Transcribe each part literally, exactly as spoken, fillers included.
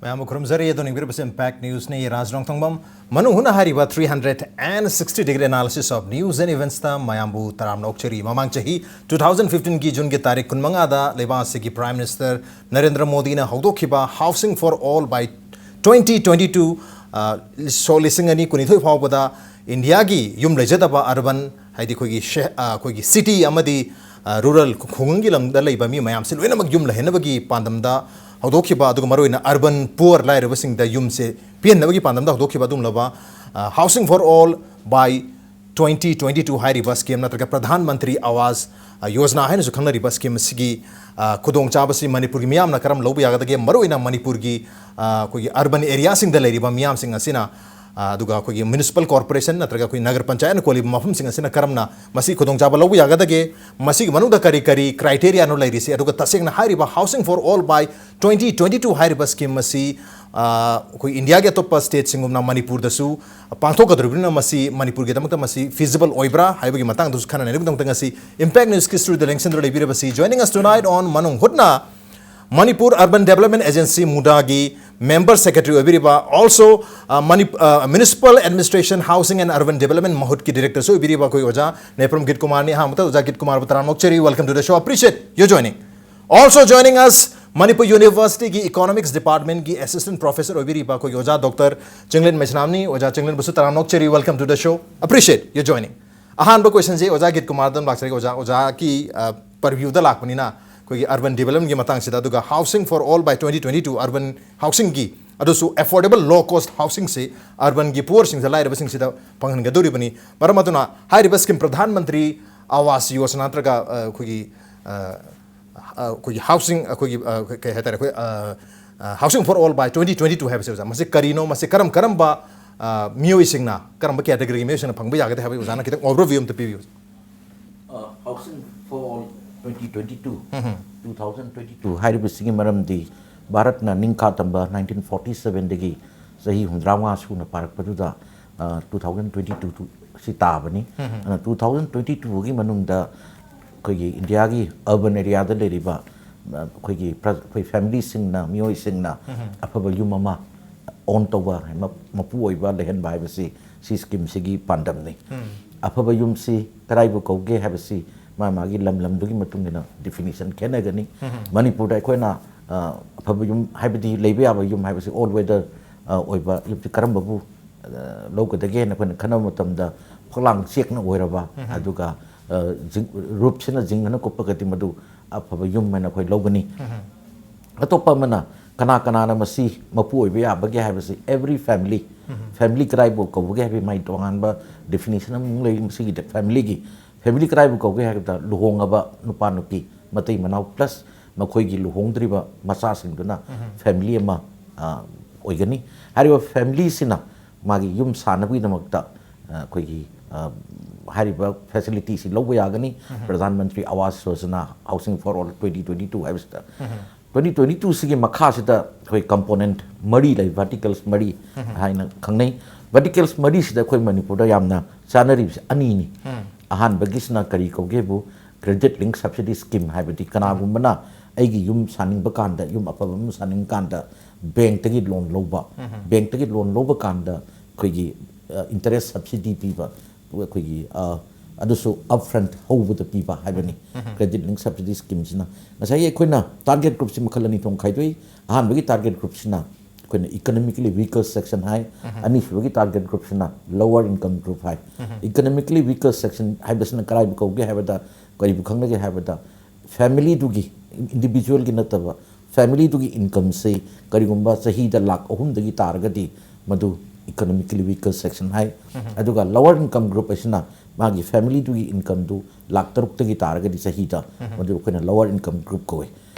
ꯃꯌꯥꯝꯕꯨ ꯈꯨꯔꯨꯝꯖꯔꯤ꯫ ꯑꯗꯣ ꯌꯦꯡꯕꯤꯔꯤꯕꯁꯤ Impact Newsꯅꯤ꯫ ꯔꯥꯖ ꯔꯣꯡꯊꯣꯡꯕꯝ꯫ ꯃꯅꯨꯡ ꯍꯨꯠꯅ ꯍꯥꯏꯔꯤꯕ three hundred and sixty degree analysis of news and eventsꯇ ꯃꯌꯥꯝꯕꯨ ꯇꯔꯥꯝꯅ ꯑꯣꯛꯆꯔꯤ꯫ ꯃꯃꯥꯡ ꯆꯍꯤ two thousand fifteenꯒꯤ Juneꯒꯤ ꯇꯥꯔꯤꯛ ꯀꯨꯟꯃꯉꯥꯗ ꯂꯩꯕꯥꯛ ꯑꯁꯤꯒꯤ Prime Minister ꯅꯔꯦꯟꯗ꯭ꯔ ꯃꯣꯗꯤꯅ ꯍꯧꯗꯣꯛꯈꯤꯕ Housing for All by twenty twenty-two, ꯑ, ꯁꯣꯛ ꯂꯤꯁꯤꯡ ꯑꯅꯤ ꯀꯨꯟꯅꯤꯊꯣꯏ ꯐꯥꯎꯕꯗ ꯏꯟꯗꯤꯌꯥꯒꯤ ꯌꯨꯝ ꯂꯩꯖꯗꯕ urban, ꯍꯥꯏꯗꯤ ꯑꯩꯈꯣꯏꯒꯤ ꯁꯦ-, ꯑ, ꯑꯩꯈꯣꯏꯒꯤ city ꯑꯃꯗꯤ, ꯑ, rural, ꯈꯨꯡꯒꯪꯒꯤ ꯂꯝꯗ ꯂꯩꯕ ꯃꯤ ꯃꯌꯥꯝꯁꯦ ꯂꯣꯏꯅꯃꯛ ꯌꯨꯝ ꯂꯩꯍꯟꯅꯕꯒꯤ ꯄꯥꯟꯗꯝꯗ ꯍꯧꯗꯣꯛꯈꯤꯕ, ꯑꯗꯨꯒ ꯃꯔꯨꯑꯣꯏꯅ urban poor, ꯂꯥꯏꯔꯕꯁꯤꯡꯗ ꯌꯨꯝꯁꯦ ꯄꯤꯍꯟꯅꯕꯒꯤ ꯄꯥꯟꯗꯝꯗ ꯍꯧꯗꯣꯛꯈꯤꯕ ꯑꯗꯨꯒꯨꯝꯂꯕ, ꯑ, Housing for All by twenty twenty-two ꯍꯥꯏꯔꯤꯕ scheme ꯅꯠꯇ꯭ꯔꯒ ꯄ꯭ꯔꯙꯥꯟ ꯃꯟꯇ꯭ꯔꯤ ꯑꯋꯥꯁ, ꯑ, ꯌꯣꯖꯅꯥ ꯍꯥꯏꯅꯁꯨ ꯈꯪꯅꯔꯤꯕ scheme ꯑꯁꯤꯒꯤ, ꯑ, ꯈꯨꯗꯣꯡꯆꯥꯕꯁꯤ ꯃꯅꯤꯄꯨꯔꯒꯤ ꯃꯤꯌꯥꯝꯅ ꯀꯔꯝ ꯂꯧꯕ ꯌꯥꯒꯗꯒꯦ? ꯃꯔꯨꯑꯣꯏꯅ ꯃꯅꯤꯄꯨꯔꯒꯤ, ꯑ, ꯑꯩꯈꯣꯏꯒꯤ urban areaꯁꯤꯡꯗ ꯂꯩꯔꯤꯕ ꯃꯤꯌꯥꯝꯁꯤꯡ ꯑꯁꯤꯅ, ꯑ, ꯑꯗꯨꯒ ꯑꯩꯈꯣꯏꯒꯤ municipal corporation ꯅꯠꯇ꯭ꯔꯒ ꯑꯩꯈꯣꯏ ꯅꯒꯔ ꯄꯟꯆꯥꯌꯠꯅ ꯀꯣꯜꯂꯤꯕ ꯃꯐꯝꯁꯤꯡ ꯑꯁꯤꯅ ꯀꯔꯝꯅ ꯃꯁꯤ ꯈꯨꯗꯣꯡꯆꯥꯕ ꯂꯧꯕ ꯌꯥꯒꯗꯒꯦ? ꯃꯁꯤꯒꯤ ꯃꯅꯨꯡꯗ ꯀꯔꯤ ꯀꯔꯤ criteriaꯅꯣ ꯂꯩꯔꯤꯁꯦ? ꯑꯗꯨꯒ ꯇꯁꯦꯡꯅ ꯍꯥꯏꯔꯤꯕ Housing for All by twenty twenty-two ꯍꯥꯏꯔꯤꯕ scheme ꯑꯁꯤ, ꯑ, ꯑꯩꯈꯣꯏ ꯏꯟꯗꯤꯌꯥꯒꯤ ꯑꯇꯣꯞꯄ stateꯁꯤꯡꯒꯨꯝꯅ ꯃꯅꯤꯄꯨꯔꯗꯁꯨ ꯄꯥꯡꯊꯣꯛꯀꯗꯧꯔꯤꯕꯅꯤꯅ ꯃꯁꯤ ꯃꯅꯤꯄꯨꯔꯒꯤꯗꯃꯛꯇ ꯃꯁꯤ feasible ꯑꯣꯏꯕ꯭ꯔꯥ ꯍꯥꯏꯕꯒꯤ ꯃꯇꯥꯡꯗꯁꯨ ꯈꯟꯅ ꯅꯩꯅꯕꯒꯤꯗꯃꯛꯇ ꯉꯁꯤ Impact Newsꯀꯤ studioꯗ ꯂꯦꯡꯁꯤꯟꯗꯨꯅ ꯂꯩꯕꯤꯔꯕꯁꯤ, joining us tonight on ꯃꯅꯨꯡ ꯍꯨꯠꯅ, Manipur Urban Development Agency, MUDAꯒꯤ member secretary ꯑꯣꯏꯕꯤꯔꯤꯕ, also, uh, Manip-, uh, Municipal Administration, Housing and Urban Development ꯃꯍꯨꯠꯀꯤ directorꯁꯨ ꯑꯣꯏꯕꯤꯔꯤꯕ ꯑꯩꯈꯣꯏ ꯑꯣꯖꯥ ꯅꯦꯄ꯭ꯔꯝ ꯒꯤꯠ ꯀꯨꯃꯥꯔꯅꯤ꯫ ꯑꯍꯥꯟꯕꯗ ꯑꯣꯖꯥ ꯒꯤꯠ ꯀꯨꯃꯥꯔꯕꯨ ꯇꯔꯥꯝꯅ ꯑꯣꯛꯆꯔꯤ꯫ Welcome to the show. Appreciate your joining. Also joining us, Manipur Universityꯒꯤ Economics Departmentꯀꯤ assistant professor ꯑꯣꯏꯕꯤꯔꯤꯕ ꯑꯩꯈꯣꯏꯒꯤ ꯑꯣꯖꯥ Doctor Chinglen ꯃꯩꯁꯅꯥꯝꯅꯤ꯫ ꯑꯣꯖꯥ ꯆꯤꯡꯂꯦꯟꯕꯨꯁꯨ ꯇꯔꯥꯝꯅ ꯑꯣꯛꯆꯔꯤ꯫ Welcome to the show. Appreciate your joining. ꯑꯍꯥꯟꯕ questionꯁꯦ ꯑꯣꯖꯥ ꯒꯤꯠ ꯀꯨꯃꯥꯔꯗ ꯑꯗꯨꯝ ꯂꯥꯛꯆꯔꯒꯦ꯫ ꯑꯣꯖꯥ, ꯑꯣꯖꯥꯒꯤ, ꯑ, purviewꯗ ꯂꯥꯛꯄꯅꯤꯅ ꯑꯩꯈꯣꯏꯒꯤ urban developmentꯀꯤ ꯃꯇꯥꯡꯁꯤꯗ, ꯑꯗꯨꯒ Housing for All by twenty twenty-two, urban housingꯒꯤ, ꯑꯗꯨꯁꯨ affordable low cost housingꯁꯤ urbanꯒꯤ poorꯁꯤꯡꯁꯤꯗ, ꯂꯥꯏꯔꯕꯁꯤꯡꯁꯤꯗ ꯐꯪꯍꯟꯒꯗꯧꯔꯤꯕꯅꯤ꯫ ꯃꯔꯝ ꯑꯗꯨꯅ ꯍꯥꯏꯔꯤꯕ scheme ꯄ꯭ꯔꯙꯥꯟ ꯃꯟꯇ꯭ꯔꯤ ꯑꯋꯥꯁ ꯌꯣꯖꯅꯥ ꯅꯠꯇ꯭ꯔꯒ, ꯑ, ꯑꯩꯈꯣꯏꯒꯤ, ꯑ, ꯑ, ꯑꯩꯈꯣꯏꯒꯤ housing, ꯑꯩꯈꯣꯏꯒꯤ, ꯑ, ꯀꯩ ꯍꯥꯏꯇꯥꯔꯦ, ꯑꯩꯈꯣꯏ, ꯑ, ꯑ, Housing for All by twenty twenty-two ꯍꯥꯏꯕꯁꯦ, ꯑꯣꯖꯥ, ꯃꯁꯤ ꯀꯔꯤꯅꯣ? ꯃꯁꯤ ꯀꯔꯝ ꯀꯔꯝꯕ, ꯑ, ꯃꯤꯑꯣꯏꯁꯤꯡꯅ, ꯀꯔꯝꯕ categoryꯒꯤ ꯃꯤꯑꯣꯏꯁꯤꯡꯅ ꯐꯪꯕ ꯌꯥꯒꯗꯦ ꯍꯥꯏꯕꯒꯤ ꯑꯣꯖꯥꯅ ꯈꯤꯇꯪ overview ꯑꯝꯇ ꯄꯤꯕꯤꯌꯨ꯫ ꯑ, Housing for All twenty twenty-two, two thousand twenty-two ꯍꯥꯏꯔꯤꯕꯁꯤꯒꯤ ꯃꯔꯝꯗꯤ ꯚꯥꯔꯠꯅ ꯅꯤꯡꯈꯥ ꯇꯝꯕ nineteen forty sevenꯗꯒꯤ ꯆꯍꯤ ꯍꯨꯝꯗ꯭ꯔꯥ ꯃꯉꯥ ꯁꯨꯅ ꯄꯥꯔꯛꯄꯗꯨꯗ, ꯑ, two thousand twenty-two ꯁꯤ ꯇꯥꯕꯅꯤ꯫ ꯑꯗꯨꯅ two thousand twenty-twoꯒꯤ ꯃꯅꯨꯡꯗ ꯑꯩꯈꯣꯏꯒꯤ ꯏꯟꯗꯤꯌꯥꯒꯤ urban areaꯗ ꯂꯩꯔꯤꯕ ꯑꯩꯈꯣꯏꯒꯤ ꯄ꯭ꯔ-, ꯑꯩꯈꯣꯏ ꯐꯦꯃꯤꯂꯤꯁꯤꯡꯅ, ꯃꯤꯑꯣꯏꯁꯤꯡꯅ ꯑꯐꯕ ꯌꯨꯝ ꯑꯃ ꯑꯣꯟ ꯇꯧꯕ, ꯃ-, ꯃꯄꯨ ꯑꯣꯏꯕ ꯂꯩꯍꯟꯕ ꯍꯥꯏꯕꯁꯤ ꯁꯤ ꯁ꯭ꯀꯤꯝꯁꯤꯒꯤ ꯄꯥꯟꯗꯝꯅꯤ꯫ ꯑꯐꯕ ꯌꯨꯝꯁꯤ ꯀꯗꯥꯏꯕꯨ ꯀꯧꯒꯦ ꯍꯥꯏꯕꯁꯤ ꯃꯥ ꯃꯥꯒꯤ ꯂꯝ ꯂꯝꯗꯨꯒꯤ ꯃꯇꯨꯡ ꯏꯟꯅ ꯗꯤꯐꯤꯅꯤꯁꯟ ꯈꯦꯠꯅꯒꯅꯤ꯫ ꯃꯅꯤꯄꯨꯔꯗ ꯑꯩꯈꯣꯏꯅ, ꯑ, ꯑꯐꯕ ꯌꯨꯝ ꯍꯥꯏꯕꯗꯤ ꯂꯩꯕ ꯌꯥꯕ ꯌꯨꯝ ꯍꯥꯏꯕꯁꯤ ꯑꯣꯜ ꯋꯦꯗꯔ, ꯑ, ꯑꯣꯏꯕ ꯌꯨꯝꯁꯤ ꯀꯔꯝꯕꯕꯨ, ꯑ, ꯂꯧꯒꯗꯒꯦꯅ ꯑꯩꯈꯣꯏꯅ ꯈꯟꯅꯕ ꯃꯇꯝꯗ ꯐꯛꯂꯥꯡ ꯆꯦꯛꯅ ꯑꯣꯏꯔꯕ, ꯑꯗꯨꯒ, ꯑ, ꯖꯤꯡ-, ꯔꯨꯞꯁꯤꯅ ꯖꯤꯡꯒꯅ ꯀꯨꯞꯄꯒꯗꯤ ꯃꯗꯨ ꯑꯐꯕ ꯌꯨꯝ ꯍꯥꯏꯅ ꯑꯩꯈꯣꯏ ꯂꯧꯒꯅꯤ꯫ ꯑꯇꯣꯞꯄ ꯑꯃꯅ ꯀꯅꯥ ꯀꯅꯥꯅ ꯃꯁꯤ ꯃꯄꯨ ꯑꯣꯏꯕ ꯌꯥꯕꯒꯦ ꯍꯥꯏꯕꯁꯤ, every family, family ꯀꯗꯥꯏꯕꯨ ꯀꯧꯕꯒꯦ ꯍꯥꯏꯕꯒꯤ ꯃꯥꯒꯤ ꯇꯣꯉꯥꯟꯕ ꯗꯤꯐꯤꯅꯤꯁꯟ ꯑꯃꯨꯛ ꯂꯩ꯫ ꯃꯁꯤꯒꯤ ꯐꯦꯃꯤꯂꯤꯒꯤ, ꯐꯦꯃꯤꯂꯤ ꯀꯗꯥꯏꯕꯨ ꯀꯧꯒꯦ ꯍꯥꯏꯕꯗ ꯂꯨꯍꯣꯡꯉꯕ ꯅꯨꯄꯥ ꯅꯨꯄꯤ, ꯃꯇꯩ ꯃꯅꯥꯎ, ꯄ꯭ꯂꯁ ꯃꯈꯣꯏꯒꯤ ꯂꯨꯍꯣꯡꯗ꯭ꯔꯤꯕ ꯃꯆꯥꯁꯤꯡꯗꯨꯅ ꯐꯦꯃꯤꯂꯤ ꯑꯃ, ꯑ, ꯑꯣꯏꯒꯅꯤ꯫ ꯍꯥꯏꯔꯤꯕ ꯐꯦꯃꯤꯂꯤꯁꯤꯅ ꯃꯥꯒꯤ ꯌꯨꯝ ꯁꯥꯅꯕꯒꯤꯗꯃꯛꯇ, ꯑ, ꯑꯩꯈꯣꯏꯒꯤ, ꯑ, ꯍꯥꯏꯔꯤꯕ ꯐꯦꯁꯤꯂꯤꯇꯤꯁꯤ ꯂꯧꯕ ꯌꯥꯒꯅꯤ꯫ Pradhan Mantri Awas Yojana, Housing for All twenty twenty two ꯍꯥꯏꯕꯁꯤꯗ, twenty twenty two ꯁꯤꯒꯤ ꯃꯈꯥꯁꯤꯗ ꯑꯩꯈꯣꯏ ꯀꯝꯄꯣꯅꯦꯟꯠ ꯃꯔꯤ ꯂꯩ, ꯚꯔꯇꯤꯀꯜꯁ ꯃꯔꯤ ꯍꯥꯏꯅ ꯈꯪꯅꯩ꯫ ꯚꯔꯇꯤꯀꯜꯁ ꯃꯔꯤꯁꯤꯗ ꯑꯩꯈꯣꯏ ꯃꯅꯤꯄꯨꯔꯗ ꯌꯥꯝꯅ ꯆꯥꯅꯔꯤꯕꯁꯤ ꯑꯅꯤꯅꯤ꯫ ꯑꯍꯥꯟꯕꯒꯤꯁꯤꯅ ꯀꯔꯤ ꯀꯧꯒꯦꯕꯨ, credit link subsidy scheme, ꯍꯥꯏꯕꯗꯤ ꯀꯅꯥꯒꯨꯝꯕꯅ ꯑꯩꯒꯤ ꯌꯨꯝ ꯁꯥꯅꯤꯡꯕ ꯀꯥꯟꯗ, ꯌꯨꯝ ꯑꯐꯕ ꯑꯃ ꯁꯥꯅꯤꯡꯕ ꯀꯥꯟꯗ, ꯕꯦꯡꯛꯇꯒꯤ ꯂꯣꯟ ꯂꯧꯕ, ꯕꯦꯡꯛꯇꯒꯤ ꯂꯣꯟ ꯂꯧꯕ ꯀꯥꯟꯗ ꯑꯩꯈꯣꯏꯒꯤ, ꯑ, ꯏꯟꯇꯔꯦꯁ ꯁꯕꯁꯤꯗꯤ ꯄꯤꯕ, ꯑꯩꯈꯣꯏꯒꯤ, ꯑ, ꯑꯗꯨꯁꯨ ꯑꯞ ꯐ꯭ꯔꯟꯠ ꯍꯧꯕꯗ ꯄꯤꯕ ꯍꯥꯏꯕꯅꯤ꯫ ꯀ꯭ꯔꯦꯗꯤꯠ ꯂꯤꯡ ꯁꯕꯁꯤꯗꯤ ꯁ꯭ꯀꯤꯝꯁꯤꯅ ꯉꯁꯥꯏꯒꯤ ꯑꯩꯈꯣꯏꯅ ꯇꯥꯔꯒꯦꯠ ꯒ꯭ꯔꯨꯞꯁꯤ ꯃꯈꯜ ꯑꯅꯤ ꯊꯣꯛꯅ ꯈꯥꯏꯗꯣꯛꯏ꯫ ꯑꯍꯥꯟꯕꯒꯤ ꯇꯥꯔꯒꯦꯠ ꯒ꯭ꯔꯨꯞꯁꯤꯅ ꯑꯩꯈꯣꯏꯅ ꯏꯀꯣꯅꯣꯃꯤꯀꯦꯂꯤ ꯋꯤꯀꯔ ꯁꯦꯛꯁꯟ ꯍꯥꯏ, ꯑꯅꯤꯁꯨꯕꯒꯤ ꯇꯥꯔꯒꯦꯠ ꯒ꯭ꯔꯨꯞꯁꯤꯅ ꯂꯣꯋꯔ ꯏꯟꯀꯝ ꯒ꯭ꯔꯨꯞ ꯍꯥꯏ꯫ ꯏꯀꯣꯅꯣꯃꯤꯀꯦꯂꯤ ꯋꯤꯀꯔ ꯁꯦꯛꯁꯟ ꯍꯥꯏꯕꯁꯤꯅ ꯀꯗꯥꯏꯕꯨ ꯀꯧꯒꯦ ꯍꯥꯏꯕꯗ, ꯀꯔꯤꯕꯨ ꯈꯪꯅꯒꯦ ꯍꯥꯏꯕꯗ, ꯐꯦꯃꯤꯂꯤꯗꯨꯒꯤ, ꯏꯟꯗꯤꯕꯤꯖꯨꯋꯦꯜꯒꯤ ꯅꯠꯇꯕ, ꯐꯦꯃꯤꯂꯤꯗꯨꯒꯤ ꯏꯟꯀꯝꯁꯤ ꯀꯔꯤꯒꯨꯝꯕ ꯆꯍꯤꯗ ꯂꯥꯈ ꯑꯍꯨꯝꯗꯒꯤ ꯇꯥꯔꯒꯗꯤ ꯃꯗꯨ ꯏꯀꯣꯅꯣꯃꯤꯀꯦꯂꯤ ꯋꯤꯀꯔ ꯁꯦꯛꯁꯟ ꯍꯥꯏ꯫ ꯑꯗꯨꯒ ꯂꯣꯋꯔ ꯏꯟꯀꯝ ꯒ꯭ꯔꯨꯞ ꯑꯁꯤꯅ ꯃꯥꯒꯤ ꯐꯦꯃꯤꯂꯤꯗꯨꯒꯤ ꯏꯟꯀꯝꯗꯨ ꯂꯥꯈ ꯇꯔꯨꯛꯇꯒꯤ ꯇꯥꯔꯒꯗꯤ ꯆꯍꯤꯗ, ꯃꯗꯨ ꯑꯩꯈꯣꯏꯅ ꯂꯣꯋꯔ ꯏꯟꯀꯝ ꯒ꯭ꯔꯨꯞ ꯀꯧꯏ꯫